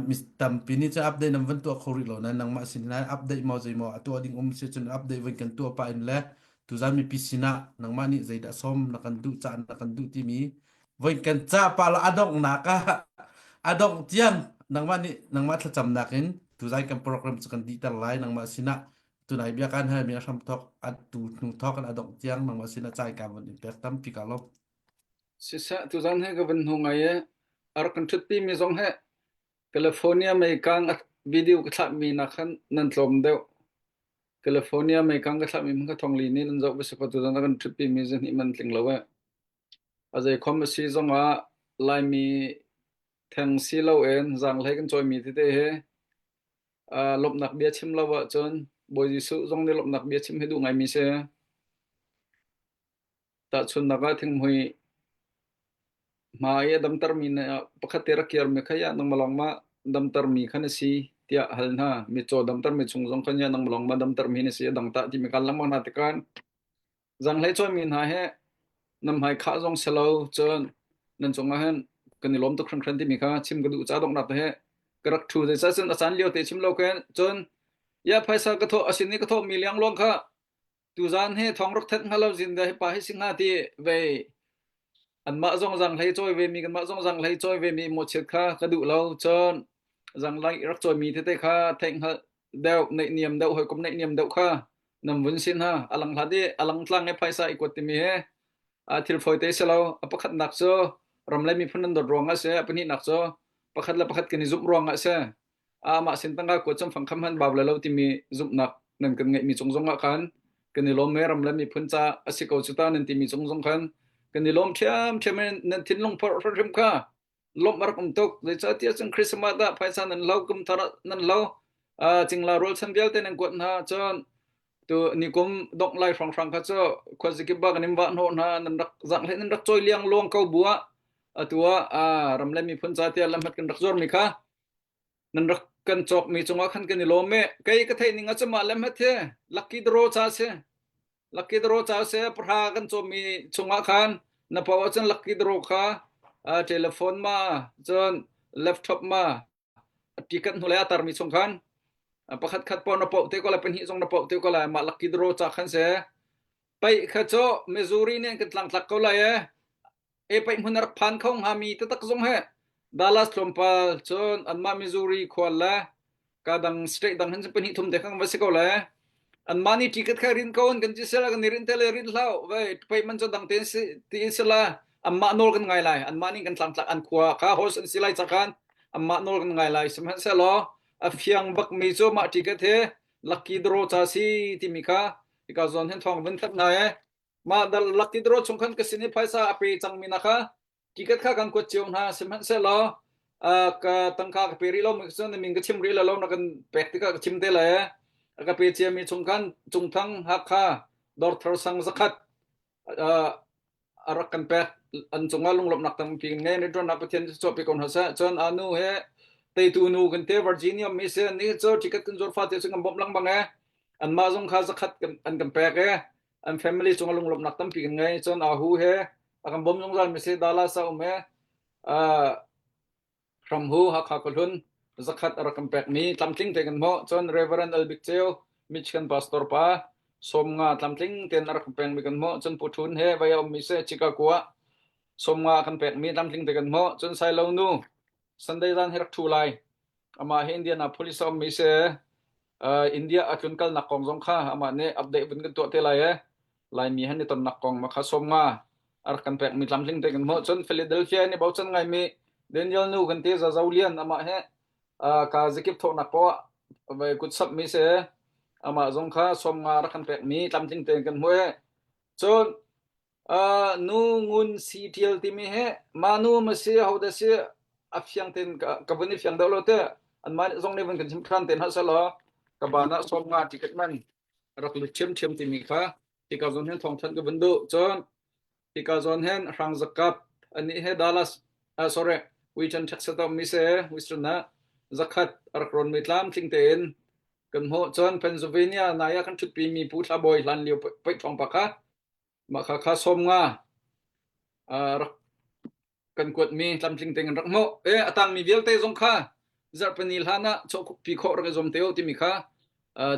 mis tampi nih cun update nan van tuah kho rih lo na nangmah sin lai update maw zei maw a tuah ding um si cun update van kan tuah pah in le tuzan mipi sinah nangmah nih zeidah sawm na kan duh caan na kan duh timi voi kan ca pa la a donghnak ah a dongh tiang nangmah nih nangmah thlacamnak in tuzan kan program cu kan dihter lai nangmah sinah tunai bia kan halmi a hram thok a tu hnu thok in a dongh tiang nangmah sinah cai ka van in pek tampi ka lawm Siseh, tuzan he ka van hnu ngai i a rak kan ṭhutpi mi zong he California meikang a video ka thlahmi nak khan nan tlawm deuh. California meikang ka thlahmi hmanh kha thongli nih nan zoh va si kaw tuzan a kan ṭhutpi mi zihnih man tling lo eh. A zeikhom a si zongah Laimi theng si loin zaanghlei kan cawimi tete hi uh, lawmhnak bia chim lo ahcun Bawi Jesuh zong nih lawmhnak bia chim hi duh ngaimi si. Tahchunhnak ah thinghmui hma i a damtermi nih pakhat te rak kirmi kha ya nangmah lawng ma damtermi kha na si tiah hal hna. Mitcaw damtermi chung zong khan ya nangmah lawng ma damtermi na si a dang tah timi kan lengmang hna tikhan zanghlei cawimi hna he nan hmai khah zong si lo cun nan cungah hin kan i lawm tuk hringhran timi kha chim ka duh ca donghnak te he ka rak ṭhu zeicah cun a caan lio te chim lo khin cun ya phaisa ka thawh a sin i ka thawhmi liangluang kha Tuzaan hi thawng rak thanh hnga lo zin da hi pa hi si hnga ti vei anmah zong zanghlei cawi ve mi kanmah zong zanghlei cawi ve mi mawchiat kha ka duh lo cun zanglai rak cawi mi tete kha theih hngalh deuh neih niam deuh hawikom neih niam deuh kha nam vun sin ha alang hlat i alang tlang i phaisa i kuat timi he a thil fawi te si lo a pakhatnak cu ram le miphun nan dawt ruang ah si a pahnihnak cu pakhat le pakhat kan i zumh ruang ah si amah sin tangka kuat cun fangkham han bau le lo timi zumhnak nan kan ngeihmi cung zong ah khan kan i lawm me ram le miphun ca a si ko cu ta nan timi cung zong khan kan i lawm ṭhiam ṭhiam nan thinlung phorh hrimhrim kha lawmh a rak um tuk zeicahtiah cun Christmas ah phaisa nan lo kum thar nan lo cingla rualchan vialte nan kuat hna cun tu nikum dongh lai hrawnghrang kha cu khuazikip ba kan in vah hnawh hna nan rak zanghle nan rak cawi liang luang ko bu ah atu ah ram le miphun ca tiah lamhat kan rak zuarmi kha nan rak kan cawkmi cungah khan kan i lawm e kei ka theih ning ah cuma lem hat he lucky draw cha si lucky draw cha se pahra kan cawmmi chungah khan na pau ahcun lucky draw kha telephone ma cun laptop ma ticket hnu le a tarmi chung khan pakhat khat pau na pau te ko la pahnih zong na pau te ko la mah lucky draw cha khan se pai kha cho Missouri nih kan tlangtlak ko lai e e paih hmun a rak phan kho hngami taktak zong he Dallas tlawmpal cun anmah Missouri khual le ka dang state dang hin pahnih thum te khang va si ko le anmah nih ticket kha rin ko an kan ti sela kan i rin te le rin hlau vai paih man cu dang te si ti sila anmah nawl kan ngai lai anmah nih kan tlangtlak an khua kha host an si lai cakhan anmah nawl kan ngai lai sihmanhsehlaw a fiang bak mi cu mah ticket he lucky draw cha si timi kha hika zawn hin thawng vun that na e Mah dal lucky draw chung khan ka sin i phaisa a pe cangmi na kha ticket kha kan kuat cio hna sihmanhsehlaw uh, ka tangka ka pe rih lo mi cun na min ka chim rih lo na kan pek tikah ka chim te lai a ka pe ciami chung khan Cungthang Hakha Dawrthar sang zakhat uh, a rak kan pek an cungah lunglawmhnak tampi kan ngei ni ṭuannak Pathian cu chuahpi ko hna seh cun anu he teitu nu kan te Virginia mi se ni cu ticket kan zuar fa te cu kan bawmh lengmang e anmah zong kha zakhat an kan pek e an family cungah lunglawmhnak tampi kan ngei cun ahu he a kan bawm zungzal mi si Dallas a um he Hramhu Hakha khuahlun zakhat a rak kan pekmi tlamtling te kan hmuh cun Reverend Albik Ceu Michigan pastor pa. Sawmnga tlamtling tein a rak pekmi kan hmuh. Cun Pu Thun he vai a ummi si Chicago ah sawmnga a kan pekmi tlamtling te kan hmuh. Cun Sailo nu Sunday zan hi rak ṭhu lai. Amah hi Indianapolis a ummi si. Uh, India a tlun kalnak kong zong kha amah nih update vun kan tuah te lai e. Laimi han i tonnak kong ma kha sawmnga a rak kan pekmi tlamtling te kan hmuh. Cun Philadelphia in i bochan ngaimi Daniel nu kan ti Zazo Lian amah he uh, ka zikip thawhnak poah vai kut samhmi si. Amah zong kha sawmnga rak kan pekmi tlamtling tein kan hmuh e. Cun Uh, nu ngun si tial timi hi manu ma si ho da si a fiang ten ka, ka vun i fiang deuh lo te an mah zong nih vun kan chim than te hna selaw ka ban ah sawm nga ticket man rak lut thiam thiam timi kha tika zon hin thong than ka vun duh cun tika zon hin hrang zakap ani he Dallas uh, sorry Western Texas to mi se Western na zakhat rak ron mi tlam tling tein kan hmuh cun Pennsylvania naya kan thutpi mi pu thla boy hlan lio pei thong pa kha Mah kha kha sawm nga rak kan kuatmi tlamtling tein kan rak hmuh. E a tangmi vialte zong kha zarhpini hlan ah pi khawh rak i zuam te u timi kha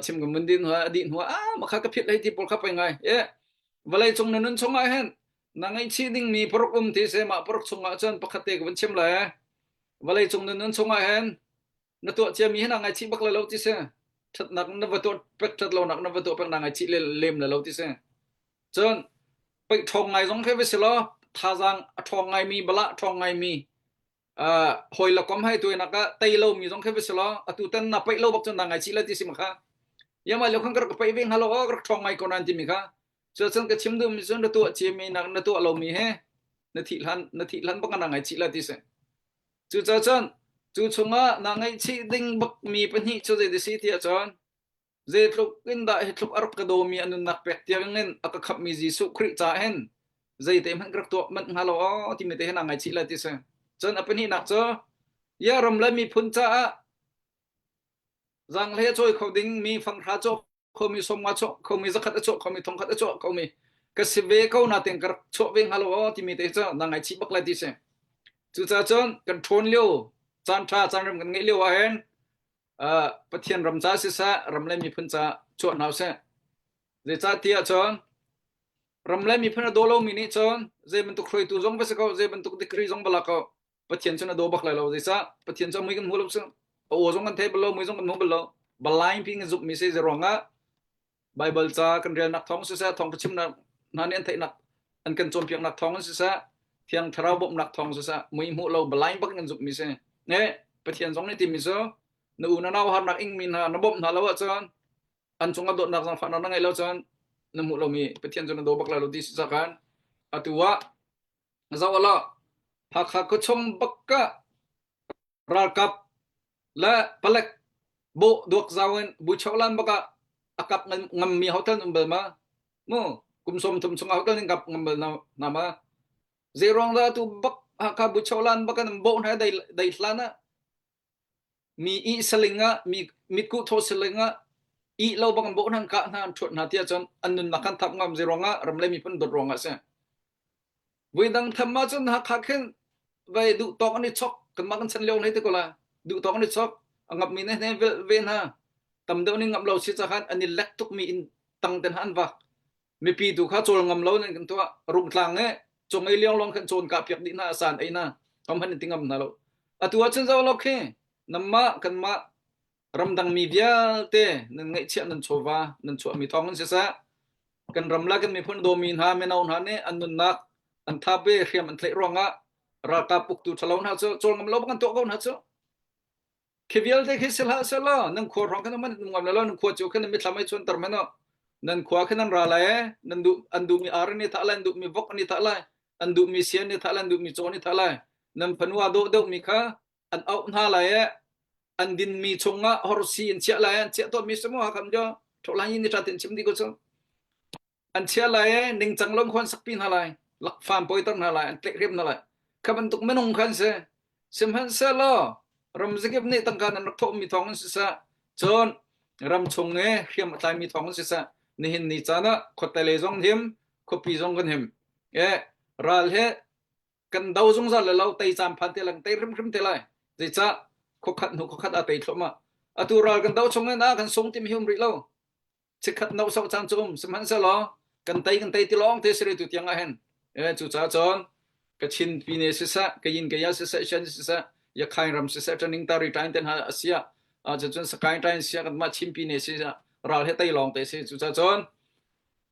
chim kan mun din hnu a dih hnu ah mah kha ka philh hei ti pawl kha pei ngai. E vawlei cung na nun chung ah hin na ngaihchih dingmi paruk um ti se mah paruk chung ah cun pakhat te ka vun chim lai. Vawlei cung na nun chung ah hin na tuah ciami hi na ngaichih bak le lo ti si ṭhatnak na va tuah pek ṭhat lonak na va tuah pek na ngaichih le lem le lo ti si cun paih ṭhawng ngai zong khi va si law thazaang a ṭhawng ngaimi balah ṭhawng ngaimi uh, hawi la kom hai tuinak ah tei lomi zong khi va si law atu tan na paih lo bak cun na ngaichih le ti si ma kha yama lo khan ka rak paih ve hnga lo ka rak ṭhawng ngai ko nan timi kha cu cun ka chim duhmi cun na tuah ciami nak na tuah lomi he na thih hlan na thih hlan bak na ngaichih la ti si Cucaah cun cu chungah naa ngaihchih ding bakmi pahnih cu zei si tiah cun zeitluk in dah hi tluk a rak ka dawmi a nunnak pek tiang in a ka khamhmi Jesuh Khrih caah hin zeite hmanh ka rak tuah manh hnga lo aw timi te hin aa ngaihchih lai ti si. Cun a pahnihnak cu ya ram le miphun caah zaanghlei a cawi kho dingmi fanghra cawk khomi sawmnga chuah khomi zakhat a chuah khomi thongkhat a chuah khomi ka si ve ko na ten ka rak chuah ve hnga lo aw timi te cu na ngaihchih bak lai ti si cucaah cun kan ṭhawn lio caan ṭha caan rem kan ngeih lio ah hin Pathian ram ca siseh ram le miphun ca chuah hna usih zeicah ti ahcun ram le miphun a daw lomi nih cun zei bantuk hruaitu zong va si ko zei bantuk degree zong va lak ko Pathian cu na daw bak lai lo zeicah Pathian cu a mui kan hmu lo cu a aw zong kan thei bal lo mui zong kan hmu bal lo balain pi kan zumh mi si ruangah Bible ca kan relnak thawng siseh thawng chimnak hna nih an theihnak an kan cawnpiaknak thawng in siseh thiang thlarau bawmhnak thawng siseh mui hmuh lo balain bak kan zumh mi si ne Pathian zong nih timi cu na u na nau harnak ing mi hna na bawmh hna lo ahcun an cungah dawtnak zaangfahnak na ngeih lo cun na hmuh lomi Pathian cu na daw bak lai lo ti si cakan atu ah Zoh law Hakha khuachung bak ah ralkap le palek bawh duak zau in Bucholan bak ah a kap ngammi hotel um bal ma? Mu kum 30 chung hotel in kap ngam bal na ma? Zei ruang dah tu bak Hakha Bucholan bak an bawh hna dai dai hlan ah mi i saling ah mi mitkuh thaw saling ah i lo bang an bawh hna an kah hna an ṭhuat hna tiah cun an nunnak kan thap ngam zei ruangah ram le miphun dawt ruangah si Voidang tham ahcun Hakha khin vai duh tawk an i chok kanmah kan chan lio hlei te ko la duh tawk an i chok a ngapmi ne hne ve hna tam deuh nih ngap lo si cahan an i lek tukmi in tang ten an vak mipi tu kha cawl ngam lo nan kan tuah rungtlang e cung ei liang long khan cawn ka piak dih hna san ei na kam han ti ngam hna lo atu ahcun zo lo khi namma kanmah ramdang mi vialte nan ngaihchiah nan chawva nan chuahmi thawng in siseh kan ram le kan miphun dawmi hna mino hna nih an nunnak an thap i hriam an tlaih ruangah ralkap uktu ṭhalo hna cu cawl ngam lo bak an tuah ko hna cu khi vialte khi si hlah sehlaw nan khua hrawng khan man ngam lo nan khua cu khan mithlam ai chuan ter men nan khua khan nan ra lai nan duh an duhmi ar ni thah lai an duhmi vok ni thah lai an duhmi sian ni thah lai an duhmi caw ni thah lai nan fanua dawh deuhmi kha an auh hna lai i an dinmi chungah horsi an chiah lai an chiah tawnmi si maw hakam jo tholan yin ni ṭha tin chim di ko cu an chiah lai i ningcang lawng khuan sakpi hna lai lakfam poiter hna lai an tlaihhrem hna lai kha bantuk minung khan si sihmanhsehlaw ram zakip nih tangka nan rak thawhmi thawng in siseh cun ram chung i hriam a tlaimi thawng in siseh nihin ni caan ah khuate lei zong him khuapi zong kan him e ral he kan do zungzal le lo tei caan phan te lang tei hrimhrim te lai zeicah khuakhat hnu khuakhat a tei thluahmah atu ral kan do chung in a kan sung tim hi um rih lo. Chikkhat no sok caan cu um sihmanhsehlaw kan tei kan tei ti lawng te si tu tiang ah hin eh cucaah cun Kachin pine siseh Kayin Kaya siseh Shan siseh Yakhain ram siseh Taning Tari tain ten ha asia a cun Sakaing tain sia kan mah Chin pine si ral he tei lawng te si cucaah cun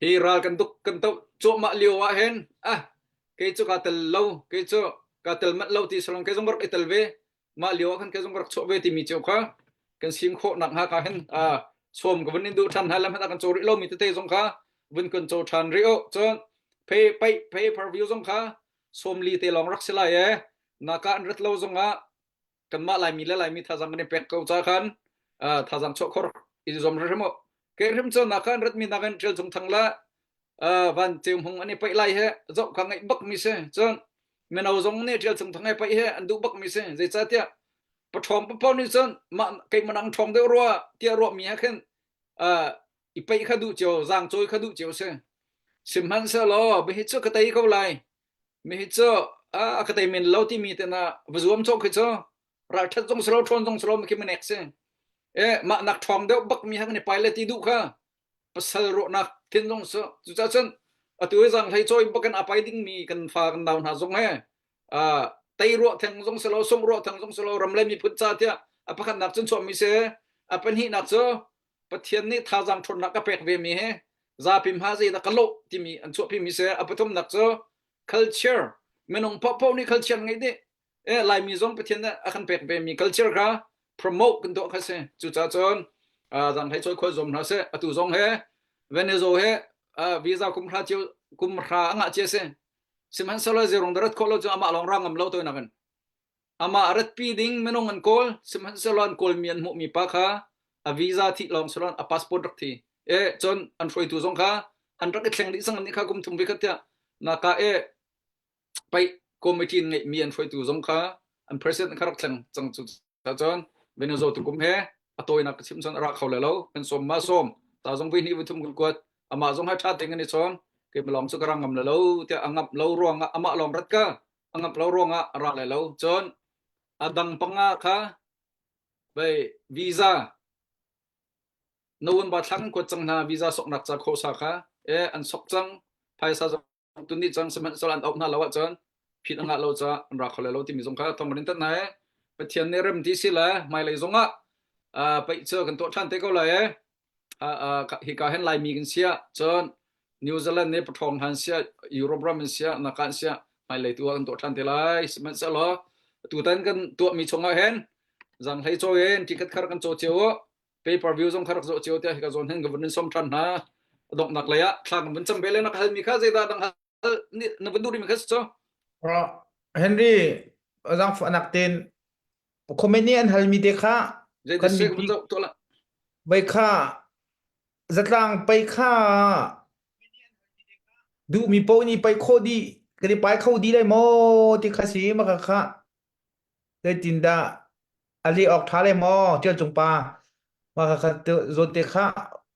hi ral kan duk kan to cuahmah lio ah hin ah kei cu ka tel lo kei cu ka tel manh lo ti salong kei zong rak i tel ve mah lio ah khan kei zong ka rak chuah ve timi cio kha kan sim khawh nak hnga ka hin sawm ka vun in duh ṭhan hna lam hmanh ah kan caw rih lomi tete zong kha vun kan caw ṭhan rih u cun pay pay pay per view zong kha sawmli te lawng rak si lai e naka an rat lo zong ah kanmah Laimi le Laimi thazang kan i pek ko ca khan thazang chuah khor i zuam hrim u ke hrim cu naka an rat mi nakin ṭial cung thang la van ceu hmung an i paih lai he zoh ka ngaih bak mi si cun mino zong nih ṭial cung thang he paih he an duh bak mi si zeicahtiah paṭhawng papaw nih cun mah keimah nang ṭhawng deuh rua tiah ruah mi he khin i paih kha duh cio zaang cawi kha duh cio si sihmanhsehlaw mihi cu ka tei ko lai mihi cu a ka tei men lo timi te na va zuam cawk khi cu ralṭhat zong si lo ṭhawn zong si lo mi khi manek si e mah nak ṭhawng deuh bak mi ha kan i pai le ti duh kha pasal ruahnak thinlung cu cucaah cun atu i zaanghlei cawi bakin a pai dingmi kan fa kan nau hna zong he tei ruah theng zong si lo sungh ruah theng zong si lo ram le miphun ca tiah a pakhatnak cun chuahmi si a pahnihnak cu Pathian nih thazaang ṭhawnnak ka pek ve mi he zapi hma zeidah ka lawh timi an chuahpi mi si a pathumnak cu culture minung paohpaoh nih culture ngeih dih eh Laimi zong Pathian nih a kan pek ve mi culture kha promote kan tuah kha si cucaah cun zanghlei cawi khual zuam hna seh atu zong he Venezuela he visa kum hra cio kum hra a ngah cia si sihmanhsehlaw zirong darat khawh lo cu amah lawng ra ngam lo to nakin amah ratpi ding minung an kawl sihmanhsehlaw an kawlmi an hmuhmi pa kha a visa thih lawng siloin a passport rak thi e cun an hruaitu zong kha an rak i thleng dih sang nih kha kum thum ve khat tiah naka e paih committee ngeihmi an hruaitu zong kha an president kha rak thleng cang cu cun Venezuela tukum he a tawinak ka chim cun a ra kho le lo kan sawm ma sawm ta zong voi hnih voi thum kan kuat amah zong ha tha tein kan i chawn kei lawng cu ka ra ngam le lo tiah a ngamh lo ruangah amah lawng rat ka a ngamh lo ruangah a ra le lo cun a dang panga kha vei visa no ba thlang kuat cang hna visa soknak ca khosa kha e an sok cang phaisa zong tun nih cang sihmanhsehlaw an auh hna lo ahcun phit a ngah lo caah an ra kho lai lo timi zong kha thawng kan in thanh hna i Pathian nih rem ti si le hmailei zong ah paih cu kan tuah ṭhan te ko lai i hika hin Laimi kan siah cun New Zealand nih paṭhawng hna an siah Europe ram an siah naka an siah hmailei tu ah kan tuah ṭhan te lai sihmanhsehlaw tutan kan tuahmi chungah hin zanghlei cawi in ṭikhat khar kan caw cio u pay per view zong kha rak zoh cio tiah hika zawn hin ka vun in som ṭhan hna a donghnak lei ah thla kan vun cam ve le na ka halmi kha zeidah dang hal na vun duh rihmi kha si cu Henry zaangfahnak tein comment nih an halmi te kha kan mipi bai kha zatlang pei kha duhmi paoh nih pei khawh dih kan i pai kho dih lai maw ti kha si maka kha Zeitindah a leh awk ṭha le maw Ṭial Cung pa mah kha zawn te kha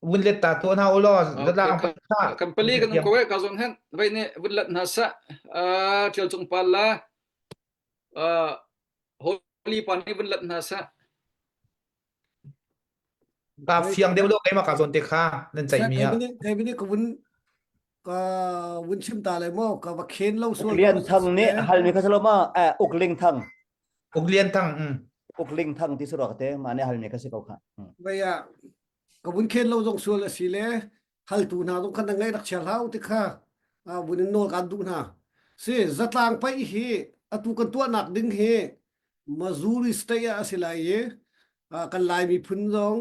vun let ta tuah hna u law zatlang Okay, kan pali kan um ko eh ka zawn hen vai ne vun let hna sa Ṭial Cung pa la Holy pa nih vun let hna sa Ka fiang deuh lo keimah ka zawn te kha nan ceih mi ah. Kei bini ka vun ka vun chim ta le mo ka va khen lo sual. Lian Thang nih hal mi kha salo ma eh Uk Ling Thang. Uk Lian Thang mm. Uk Ling Thang ti suro ka te ma ne hal mi kha si ko kha. Vei ah ka vun khen lo zong sual a si le hal tu hna zong khan ngai rak chia hlau ti kha vun in nawl kan duh hna. Si zatlang pai hi atu kan tuahnak ding hi Missouri state ah a si lai i kan Lai miphun zong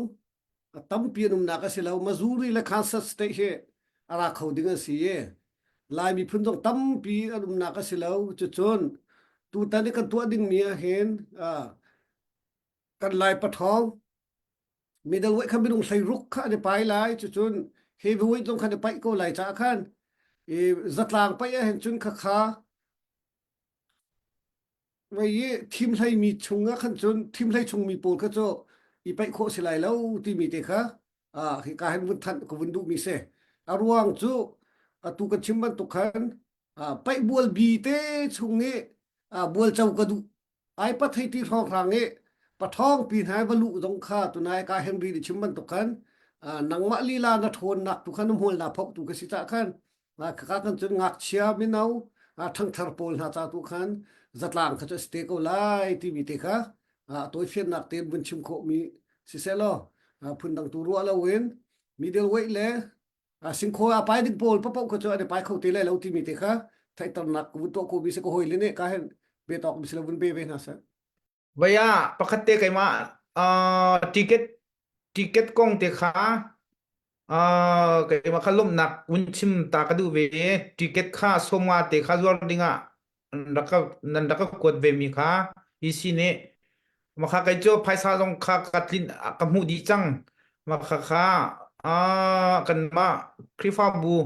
tampi an umnak a si lo. Missouri le Kansas state hi a ra kho ding an si i Lai miphun zong tampi an umnak a si lo. Cucun tutan i kan tuah dingmi ah hin kan Lai pathawng middleweight kha minung 16 kha an i pai lai. Cucun heavyweight zong kha an i paih ko lai caah khan i zatlang paih ah hin cun khakha Vei i thimhleimi chung ah khan cun thimhlei chungmi pawl kha cu i paih khawh si lai lo timi te kha ah hika hin vun thanh ka vun duhmi si. A ruang cu atu kan chim bantuk khan ah paih bual bi te chung i ah bualco ka duh ai pathei ti hrawnghrang i pathawng pi hna va luh zong kha tunai ka Henry nih chim bantuk khan. Nangmah lila na ṭhawnnak tu kha na hmual na phoh tu ka si cah khan khaka kan cun ngakchia mino ṭhangthar pawl hna ca tu khan zatlang kha cu a si te ko lai timi te kha tawifiannak tein vun chim khawhmi siseh law phundang tu ruah loin middle weight le singkhaw a pai ding pawl papoh kha cu an i pai kho te lai lo timi te kha theihternak vun tuah ko mi si ka hawi le nih ka hen be tawk mi si lo vun be ve hna seh. Vaya pakhat te keimah uh, ticket ticket kong te kha uh, keimah kha lawmhnak vun chim ta ka duh ve ticket kha sawmnga te kha zuar dingah nan rak ka nan rak ka kuat ve mi kha EC nih Makha kei cu phaisa zong kha ka tlin ka hmuh dih cang. Makha kha ah kanmah Khrihfabu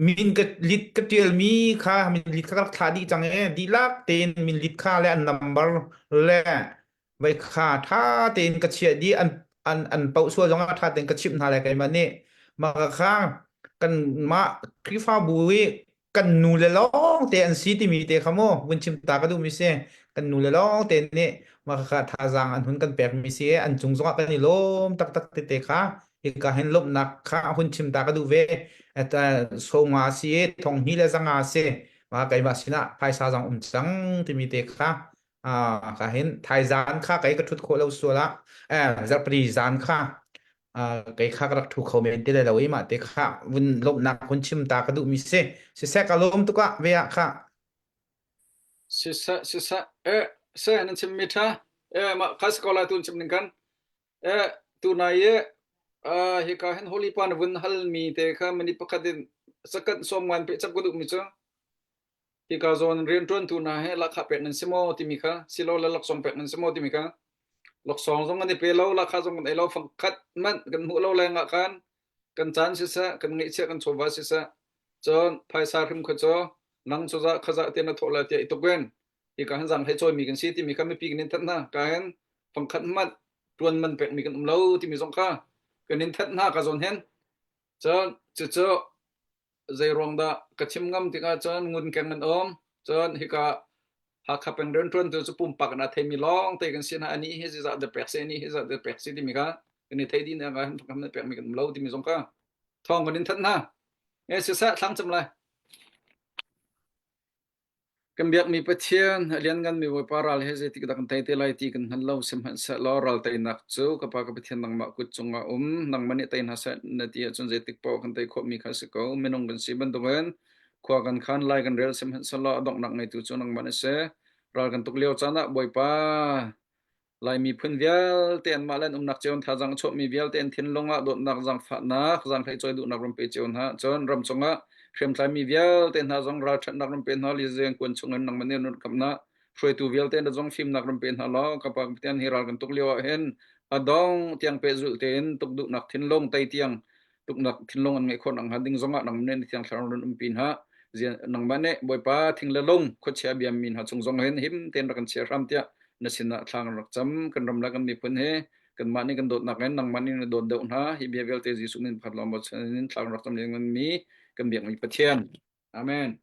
min ka lit ka ṭialmi kha min lit kha ka rak thlah dih cang i dihlak tein min lit kha le an number le vai kha ṭha tein ka chiah dih an an an poh sual zong ah ṭha tein ka chimh hna le keimah nih mah kha kanmah Khrihfabu i kan nu le lawng te an si timi te kha mu vun chim ta ka duh mi si kan nu le lawng te nih mah kha thazaang an hun kan pek mi si an cung zongah kan i lawm taktak te te kha hika hin lawmhnak kha hun chim ta ka duh ve so nga si thong hnih le zanga si ma keimah sinah phaisa zong um cang timi te kha ah ka hin thaizan kha kai ka thut khawh lo sual ah eh zarhpini zan kha kei kha ka rak thu kho men ti lai lo i mah te kha vun lawmhnak hun chim ta ka duh mi si siseh ka lawm tuk ah ve ah kha Siseh siseh eh se nan chim mi tha eh mah kha si ko lai tun chim ning kan eh tu nai i hika hin holy pa na vun hal mi te kha minute pakhat in second som ngan pe chap ka duh mi cu Hika zawn rianṭuantu hna he lahkhah pek nan si maw timi kha silole laksawng pek nan si maw timi kha laksawng zong kan i pe lo, lahkhah zong kan ei lo, fangkhat hmanh kan hmuh lo lengah khan kan caan siseh, kan ngeihchiah kan chawva siseh, cun phaisa hrim kha cu nang cu zah kha zah tiah na thawh lai tiah i tuk in hika hin zaanghlei cawimi kan si timi kha mipi kan in thanh hna. Ka hin fangkhat hmanh ṭuan man pekmi kan um lo timi zong kha kan in thanh hna ka zawn hin. Cun cucu zei ruang dah ka chim ngam tikah cun ngunkeng an um. Cun hika Hakha peng rianṭuantu cu pumpak in aa theimi lawng te kan si hna. Anih hi zeizah dah pek si, anih hi zeizah dah pek si timi kha kan i thei dih nih ah hin kan pekmi kan um lo timi zong kha thawng kan in thanh hna. E siseh thlang cem lai. Kan biakmi Pathian, a liannganmi Bawipa ral he zeitik dah kan tei te lai ti kan hngal lo. Sihmanhsehlaw ral teinak cu ka Pa ka Pathian nangmah kut cungah um. Nangmah nih tei hna seh na ti ahcun zeitik paoh kan tei khawhmi kha a si ko. Minung kan si bantukin khua kan khan, lai kan rel sihmanhsehlaw a donghnak ngeitu cu nangmah na si. Ral kan tuk lio caan ah Bawipa, Lai miphun vialte anmah le an umnak cio in thazaang a chuahmi vialte an thinlung ah dawtnak, zaangfahnak, zaanghlei cawi duhnak ram pe cio hna. Cun ram chungah hriamtlaimi vialte hna zong ralṭhatnak ram pe hna, lizeng kuan chungin nangmah nih nun kamnak hruaitu vialte na zong fimnak ram pe hna law ka pa Pathian hi ral kan tuk lio ah hin a dong tiang pehzulh tein tuk duhnak thinlung tei tiang tuknak thinlung an ngeih khawh nakhnga ding zongah nangmah nih na thiang thlarau run umpi hna. Nangmah nih Bawipa thing le lung khuachia biammi hna chung zong hin him tein rak kan chia hram tiah na sinah thla kan rak cam. Kan ram le kan miphun hi kanmah nih kan dawtnak in nangmah nih na dawt deuh hna. Hi bia vialte Jesuh min pakhat lawng bochan in thla kan rak cam lengmang mi kan biakmi Pathian. Amen.